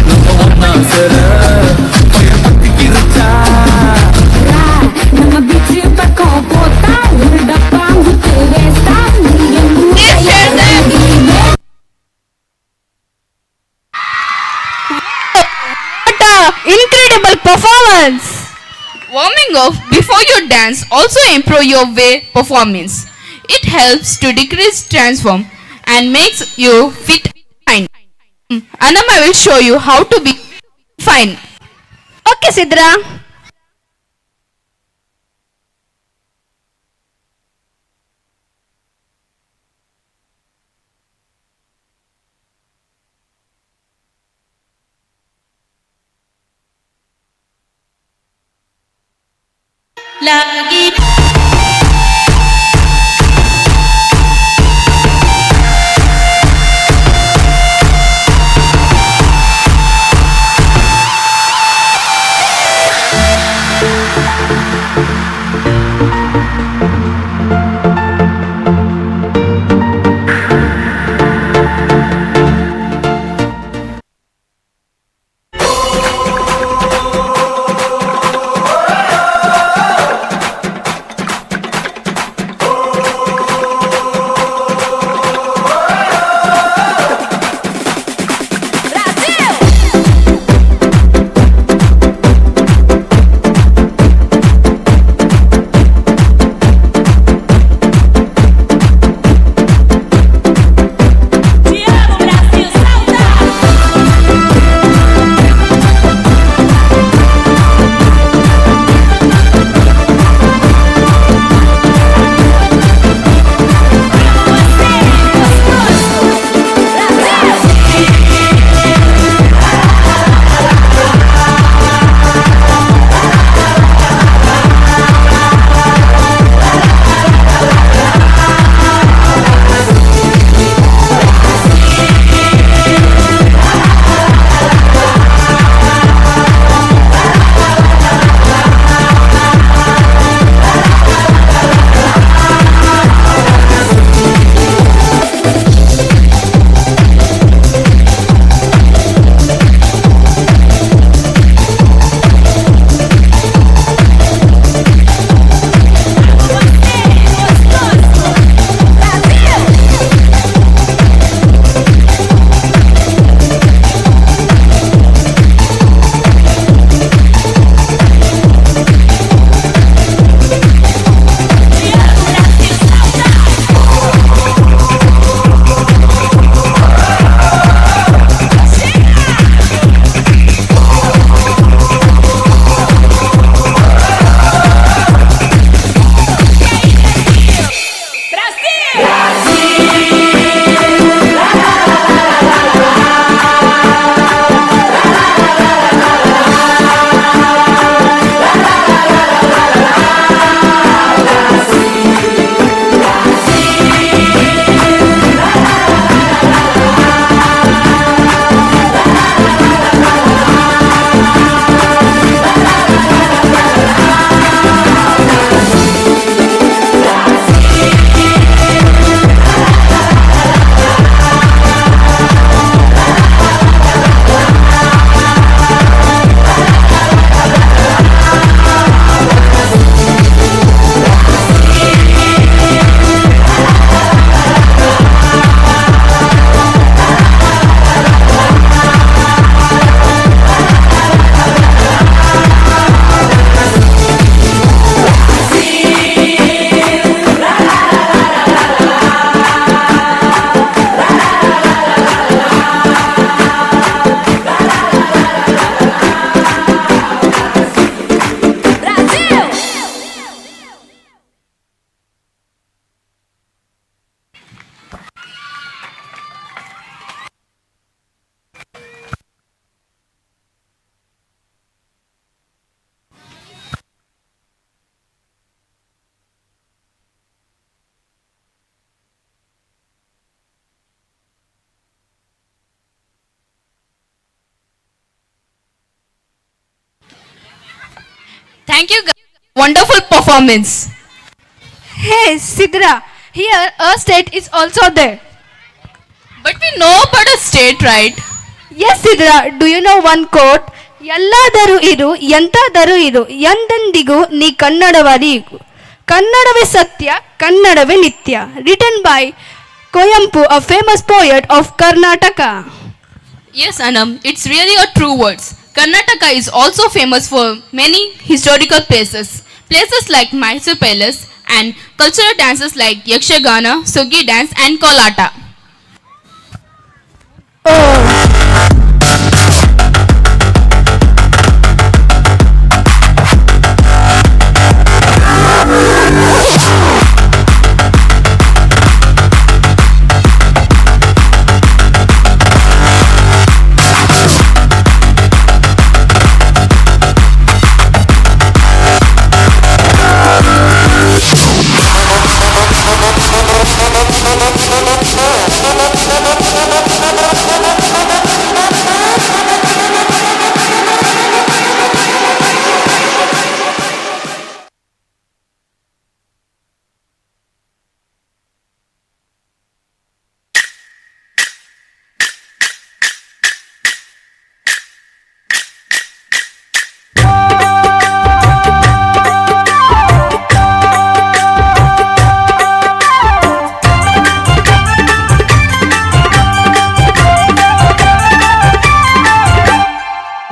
நம்ம ஒன்னா சேர பயப்பட்டிக்கிறச்சா. நம்ம பீச் பக்கம் போத்தா ஒரு டப்பா ஊத்து. Warming up before your dance also improve your way performance. It helps to decrease transform and makes you fit fine. Anam, I will show you how to be fine. Okay, Sidra. Lagi. Thank you, guys. Wonderful performance. Hey, Sidra, here a state is also there. But we know about a state, right? Yes, Sidra, do you know one quote? ಎಲ್ಲಾದರೂ ಇರು, ಎಂತಾದರೂ ಇರು, ಎಂದೆಂದಿಗೂ ನೀ ಕನ್ನಡವಾದಿ. ಕನ್ನಡವೇ ಸತ್ಯ, ಕನ್ನಡವೇ ನಿತ್ಯ. Written by Kuvempu, a famous poet of Karnataka. Yes, Anam, it's really a true words. Karnataka is also famous for many historical places. Places like Mysore Palace and cultural dances like Yakshagana, Sugi dance and Kolata.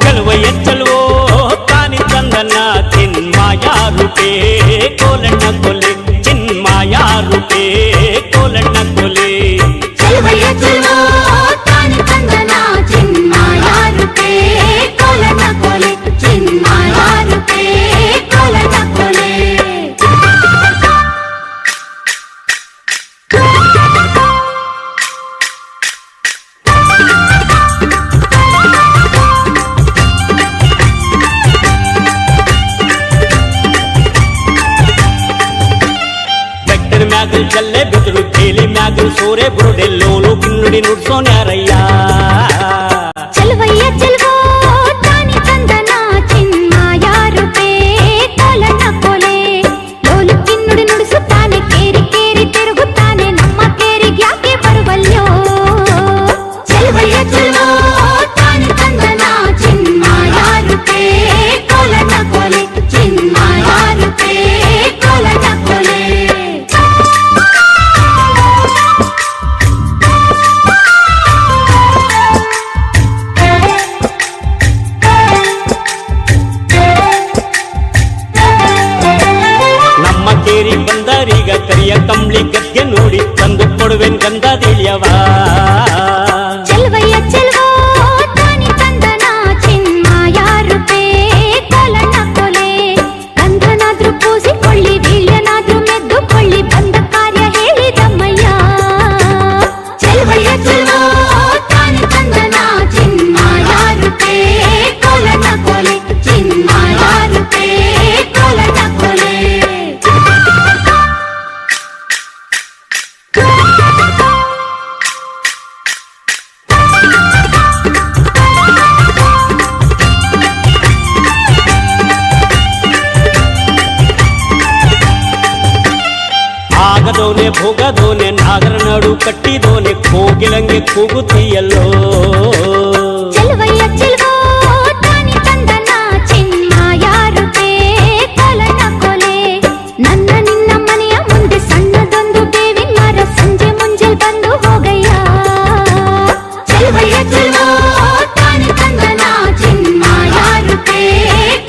Chaluvayya ಚಲುವೋ ತಾನಿ ತಂದನ ಚಿನ್ಮಾಯ ರೂಪೇ ಕೋಲಣ್ಣ ಕೊಲೆ, ಚಿನ್ಮಾಯ ರೂಪೇ ಕೋಲಣ್ಣ ಕೊಲೆ. ಚಲುವಯ್ಯ ಚಲುವೋ ತಾನಿ ತಂದನ ಚಿನ್ಮಾಯ ರೂಪೇ ಕೋಲಣ್ಣ ಕೊಲೆ, ಚಿನ್ಮಾಯ ರೂಪೇ ಕೋಲಣ್ಣ ಕೊಲೆ. ಬೆಟ್ಟದ ಮ್ಯಾಗಲ್ ಚಲ್ಲೆ ಬಿದ್ರು ಕೇಲಿ ಮ್ಯಾಗಲ್ ಸೋರೆ ಬುರುಡೆ ಲೋಲು ಕಿನ್ನುಡಿ ನುಡ್ಸೋನ್ಯಾರಯ್ಯ. ಚಲುವಯ್ಯ ಚಲುವೋ ತಾನಿ ತಂದನ ಚಿನ್ಮಾಯ ರೂಪೇ ಕೋಲಣ್ಣ ಕೊಲೆ, ಲೋಲು ಕಿನ್ನುಡಿ ನುಡಿಸುತ್ತಾನೆ ಕೇರಿ ಕೇರಿ ತಿರುಗುತ್ತಾನೆ ನಮ್ಮ ಕೇರಿಗೆ ಯಾಕೆ ಬರುವಲ್ಯೋ. ಚಲುವಯ್ಯ ಚಲುವೋ ತಾನಿ ತಂದನ ಚಿನ್ಮಾಯ ರೂಪೇ ಕೋಲಣ್ಣ ಕೊಲೆ, ಚಿನ್ಮಾಯ ರೂಪೇ ಕೋಲಣ್ಣ ಕೊಲೆ. ನಮ್ಮ ಕೇರಿ ಬಂದರೀಗ ಕರಿಯ ಕಂಬ್ಳಿ ಗದ್ಗೆ ನೋಡಿ ತಂದು ಕೊಡುವೆನ್ ಗಂಧ ತಿಳಿಯವ. ಚಲುವಯ್ಯ ಚಲುವೋ ತಾನಿ ತಂದನ ಚಿನ್ಮಾಯ ರೂಪೇ ಕೋಲಣ್ಣ ಕೊಲೆ, ಗಂಧನಾದ್ರೂ ಪೂಸಿಕೊಳ್ಳಿ ವೀಳ್ಯನಾದ್ರೂ ಮೆದ್ದುಕೊಳ್ಳಿ ಬಂದ ಕಾರ್ಯ ಹೇಳಿದಮ್ಮಯ್ಯ. ಚಲುವಯ್ಯ ಚಲುವೋ ತಾನಿ ತಂದನ ಚಿನ್ಮಾಯ ರೂಪೇ ಕೋಲಣ್ಣ ಕೊಲೆ, ಚಿನ್ಮಾಯ ರೂಪೇ ಕೋಲಣ್ಣ ಕೊಲೆ. ಆಗದೋನೆ ಭೋಗದೋನೆ ನಾಗರ ನಾಡು ಕಟ್ಟಿದೋನೆ ಕೋಗಿಲಂಗೆ ಕೂಗುತ್ತೀಯಲ್ಲೋ. ಚಲುವಯ್ಯ ಚಲುವೋ ತಾನಿ ತಂದನ ಚಿನ್ಮಾಯ ರೂಪೇ ಕೋಲಣ್ಣ ಕೊಲೆ, ನನ್ನ ನಿನ್ನ ಮನೆಯ ಮುಂದೆ ಸಣ್ಣದೊಂದು ಬೇವಿನ ಮರ ಸಂಜೆ ಮುಂಜೆ ಬಂದು ಹೋಗಯ್ಯ. ಚಲುವಯ್ಯ ಚಲುವೋ ತಾನಿ ತಂದನ ಚಿನ್ಮಾಯ ರೂಪೇ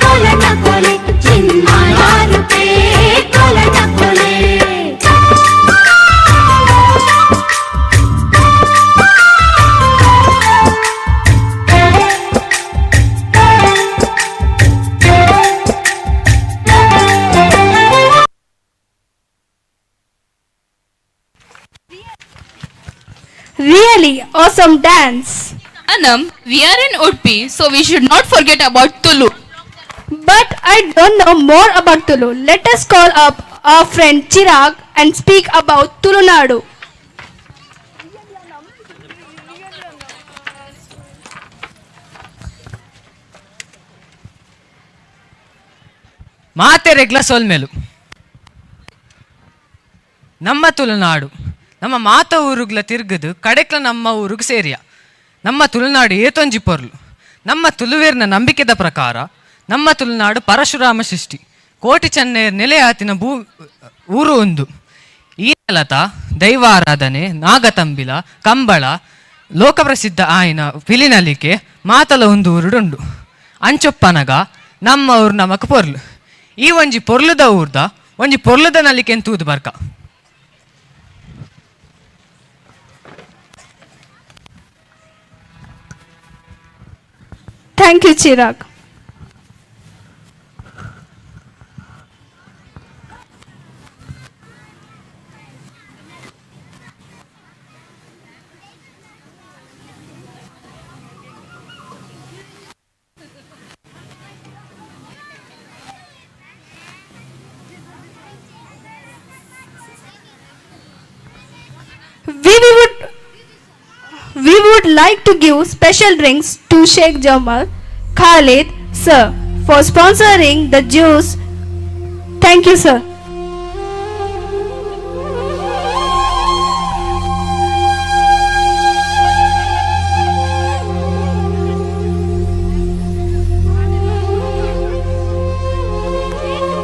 ಕೋಲಣ್ಣ ಕೊಲೆ, ಚಿನ್ಮಾಯ ರೂಪೇ ಕೋಲಣ್ಣ ಕೊಲೆ. Really awesome dance. Anam, we are in Udupi, so we should not forget about Tulu. But I don't know more about Tulu. Let us call up our friend Chirag and speak about Tulunadu. ಮಾತೆರೆಗ್ಲ ಸೊಲ್ಮೆಲು. ನಮ್ಮ ತುಳುನಾಡು ನಮ್ಮ ಮಾತ ಊರುಗ್ಲ ತಿರ್ಗದು ಕಡೆಕ್ಲ ನಮ್ಮ ಊರುಗ್ ಸೇರಿಯ. ನಮ್ಮ ತುಳುನಾಡು ಏತೊಂಜಿ ಪೊರ್ಲು. ನಮ್ಮ ತುಳುವೇರ್ನ ನಂಬಿಕೆದ ಪ್ರಕಾರ ನಮ್ಮ ತುಳುನಾಡು ಪರಶುರಾಮ ಸೃಷ್ಟಿ ಕೋಟಿ ಚೆನ್ನೈಯರ್ ನೆಲೆಯಾತಿನ ಭೂ ಊರು ಒಂದು. ಈ ನೆಲತ ದೈವಾರಾಧನೆ, ನಾಗತಂಬಿಲ, ಕಂಬಳ, ಲೋಕಪ್ರಸಿದ್ಧ ಆಯಿನ ಪಿಲಿನಲಿಕೆ ಮಾತಲ ಒಂದು ಊರುಡುಂಡು. ಅಂಚೊಪ್ಪನಗ ನಮ್ಮ ಊರು ನಮಕ್ ಪೊರ್ಲು. ಈ ಒಂಜಿ ಪೊರ್ಲುದ ಊರ್ದ ಒಂಜಿ ಪೊರ್ಲುದ ನಲಿಕೆನ್ ತೂದು ಬರ್ಕ. Thank you, Chirag. We would we would like to give special drinks to Sheikh Jamal Khalid sir for sponsoring the juice. Thank you, sir.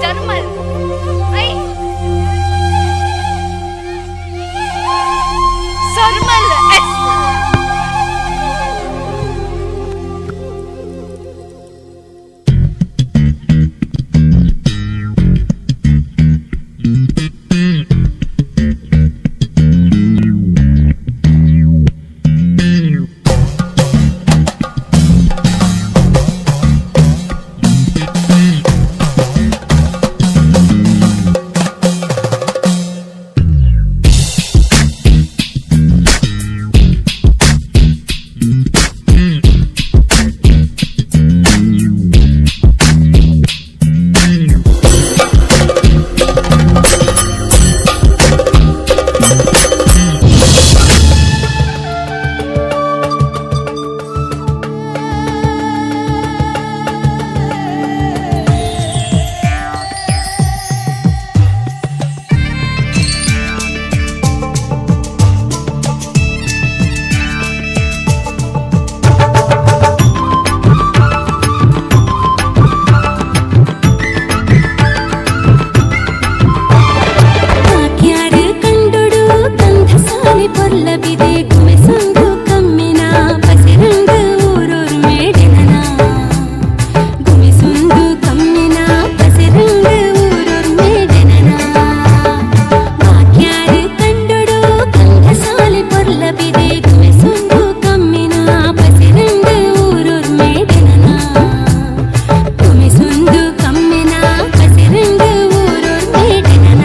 Jarmal. Ay. Sarmal. S. ಕಾಕ್ಯಾರು ಕಂಡೊಡು ಕಂಧಸಾಲಿ ಪೊರ್ಲಬಿದೆ ಗುಮೆಸೊಂದು ಕಮ್ಮಿನ ಪಸಿರಂಗು ಊರೂರು ಮೇಡಿನನ ಗುಮೆಸೊಂದು ಕಮ್ಮಿನ ಪಸಿರಂಗು ಊರೂರು ಮೇಡಿನನ ಕಾಕ್ಯಾರು ಕಂಡೊಡು ಕಂಧಸಾಲಿ ಪೊರ್ಲಬಿದೆ ಗುಮೆಸೊಂದು ಕಮ್ಮಿನ ಪಸಿರಂಗು ಊರೂರು ಮೇಡಿನನ ಗುಮೆಸೊಂದು ಕಮ್ಮಿನ ಪಸಿರಂಗು ಊರೂರು ಮೇಡಿನನ.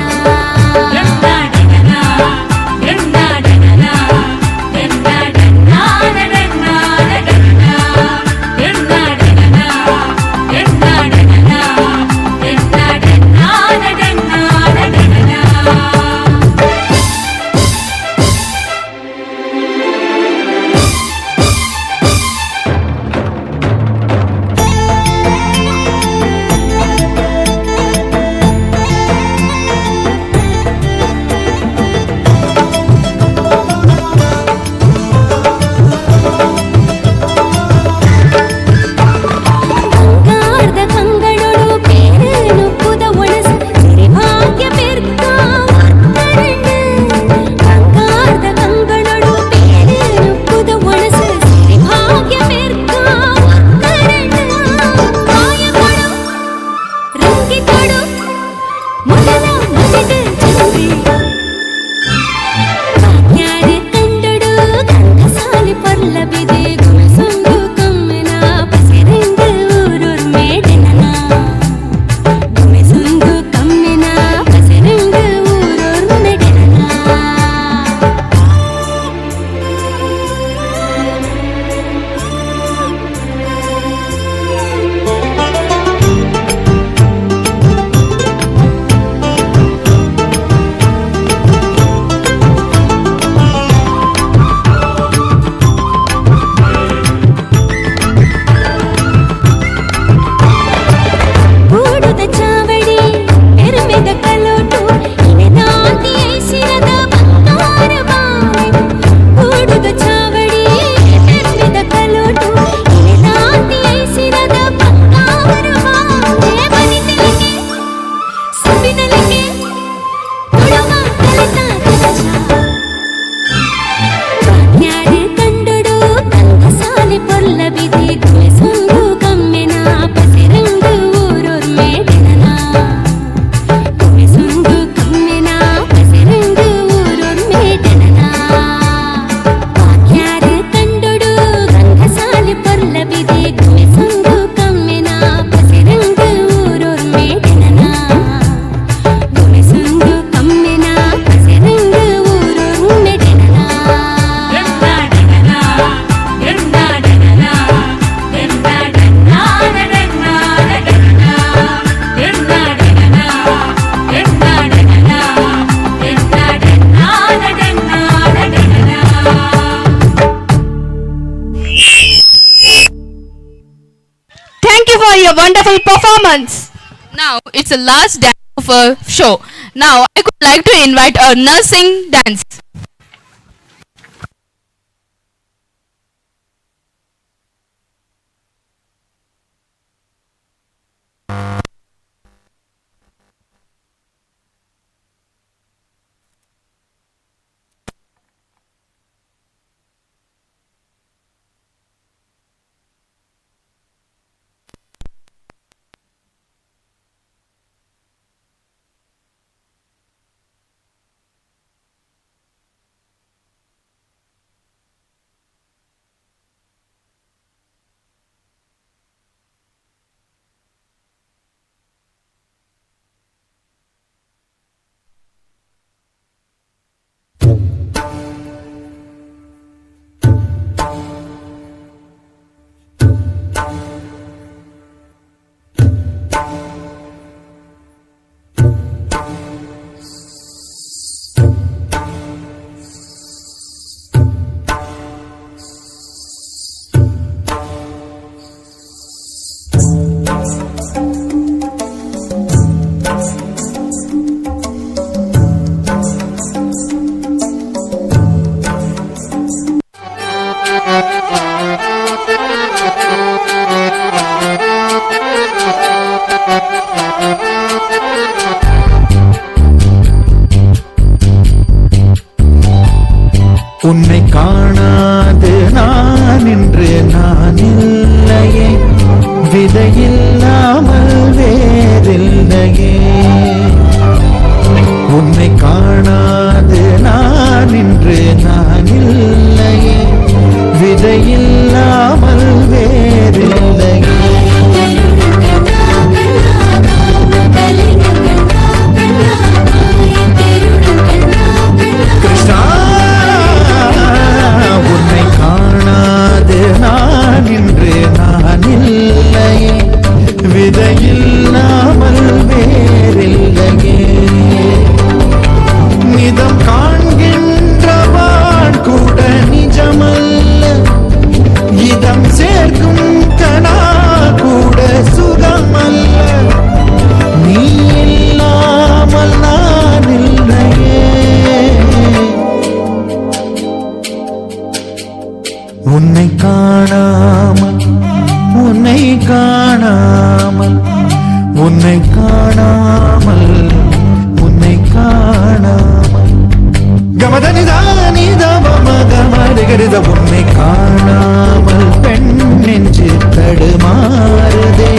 performance. Now it's the last dance of our show. Now I could like to invite a nursing dance. உன்னை காணாது நான் இன்று நான் இல்லையே, விதையில்லாமல் வேறில்லையே. உன்னை காணாது நான் இன்று நான் இல்லையே, விதையில்லாமல் வேறில்லையே. கிருஷ்ணா உன்னை காணாது நான் இன்று நான் இல்லையே, விதையில்லாமல் வேறில்லையே. நிதம் காண்கின்றவான் கூட நிஜமல்ல, இதம் சேர்க்கும் கணா கூட சுகமல்ல. நீ இல்லாமல் நான் இல்லையே. உன்னை காணாமல், உன்னை காணாமல், உன்னை காணாமல், உன்னை காணாமல். கமதனிதானிதமகமரிகரித உன்னை காணாமல் பெண் நெஞ்சு தடுமாறுதே,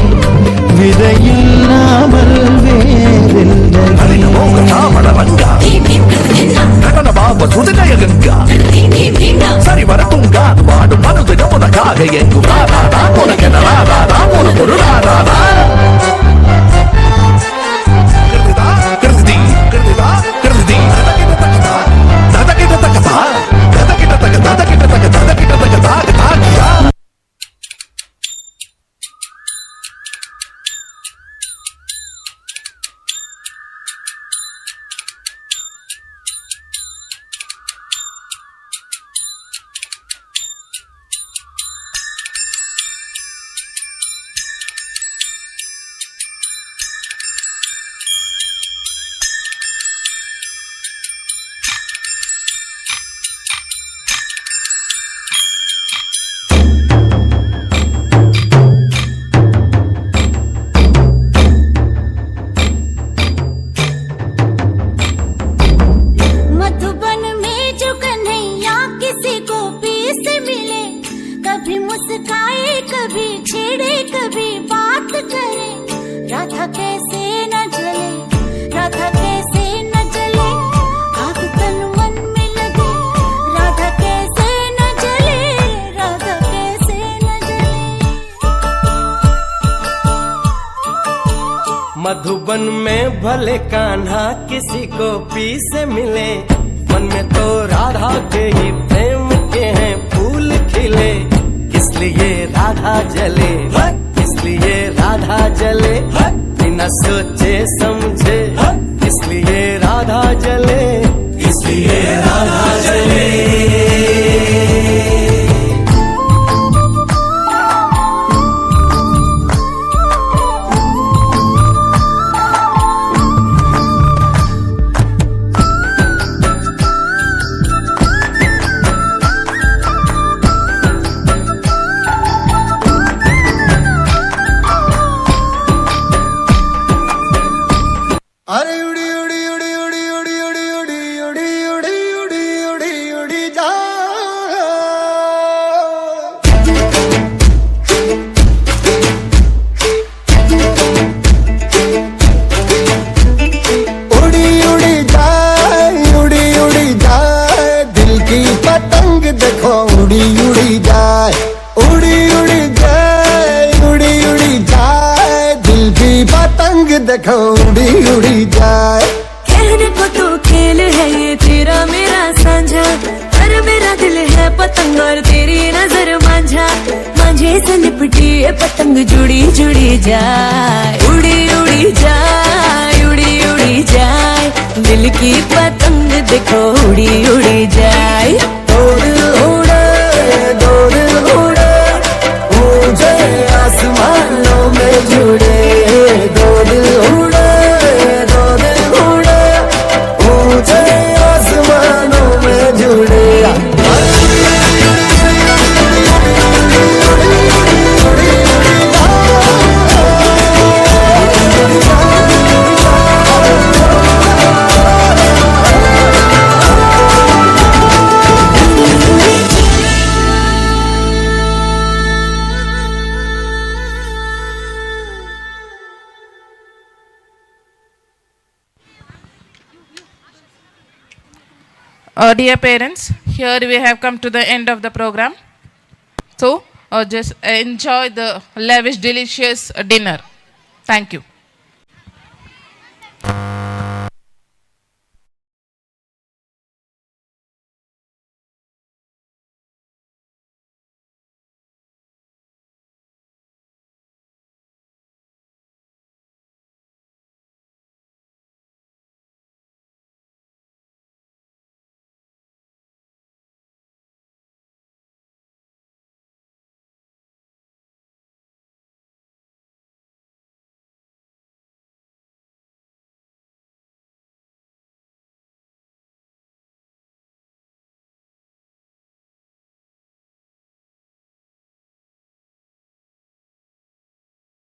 விதையில்லாமல் வேறில்லை. मधुबन में जो कन्हैया किसी गोपी से मिले, कभी मुस्काए कभी छेड़े कभी बात करे, राधा कैसे न जले, राधा कैसे न जले, आग तन मन में लगे, राधा कैसे न जले, राधा कैसे न जले। मधुबन में भले कान्हा किसी को पी से मिले, मन में तो राधा के ही प्रेम के हैं फूल खिले। इसलिए राधा जले, इसलिए राधा जले, बिना सोचे समझे, इसलिए राधा जले, इसलिए राधा जले। पतंग देखो उड़ी उड़ी जाए, उड़ी उड़ी जाए, उड़ी उड़ी जाए। दिल की पतंग देखो उड़ी उड़ी जाए। कहने को तो खेल है ये तेरा मेरा साझा, पर मेरा दिल है पतंग और तेरी नजर मांझा। मांझे से लिपटी ये पतंग जुड़ी जुड़ी जाए, उड़ी उड़ी जाए, उड़ी उड़ी जाए। दिल की पतंग देखो उड़ी उड़ी जाए। दो दिल उड़े, दो दिल उड़े, ऊंचे आसमानों में जुड़े। दो दिल उड़े, दो दिल उड़े, ऊंचे आसमानों में जुड़े। Dear parents, here we have come to the end of the program. So, just enjoy the lavish, delicious dinner. Thank you.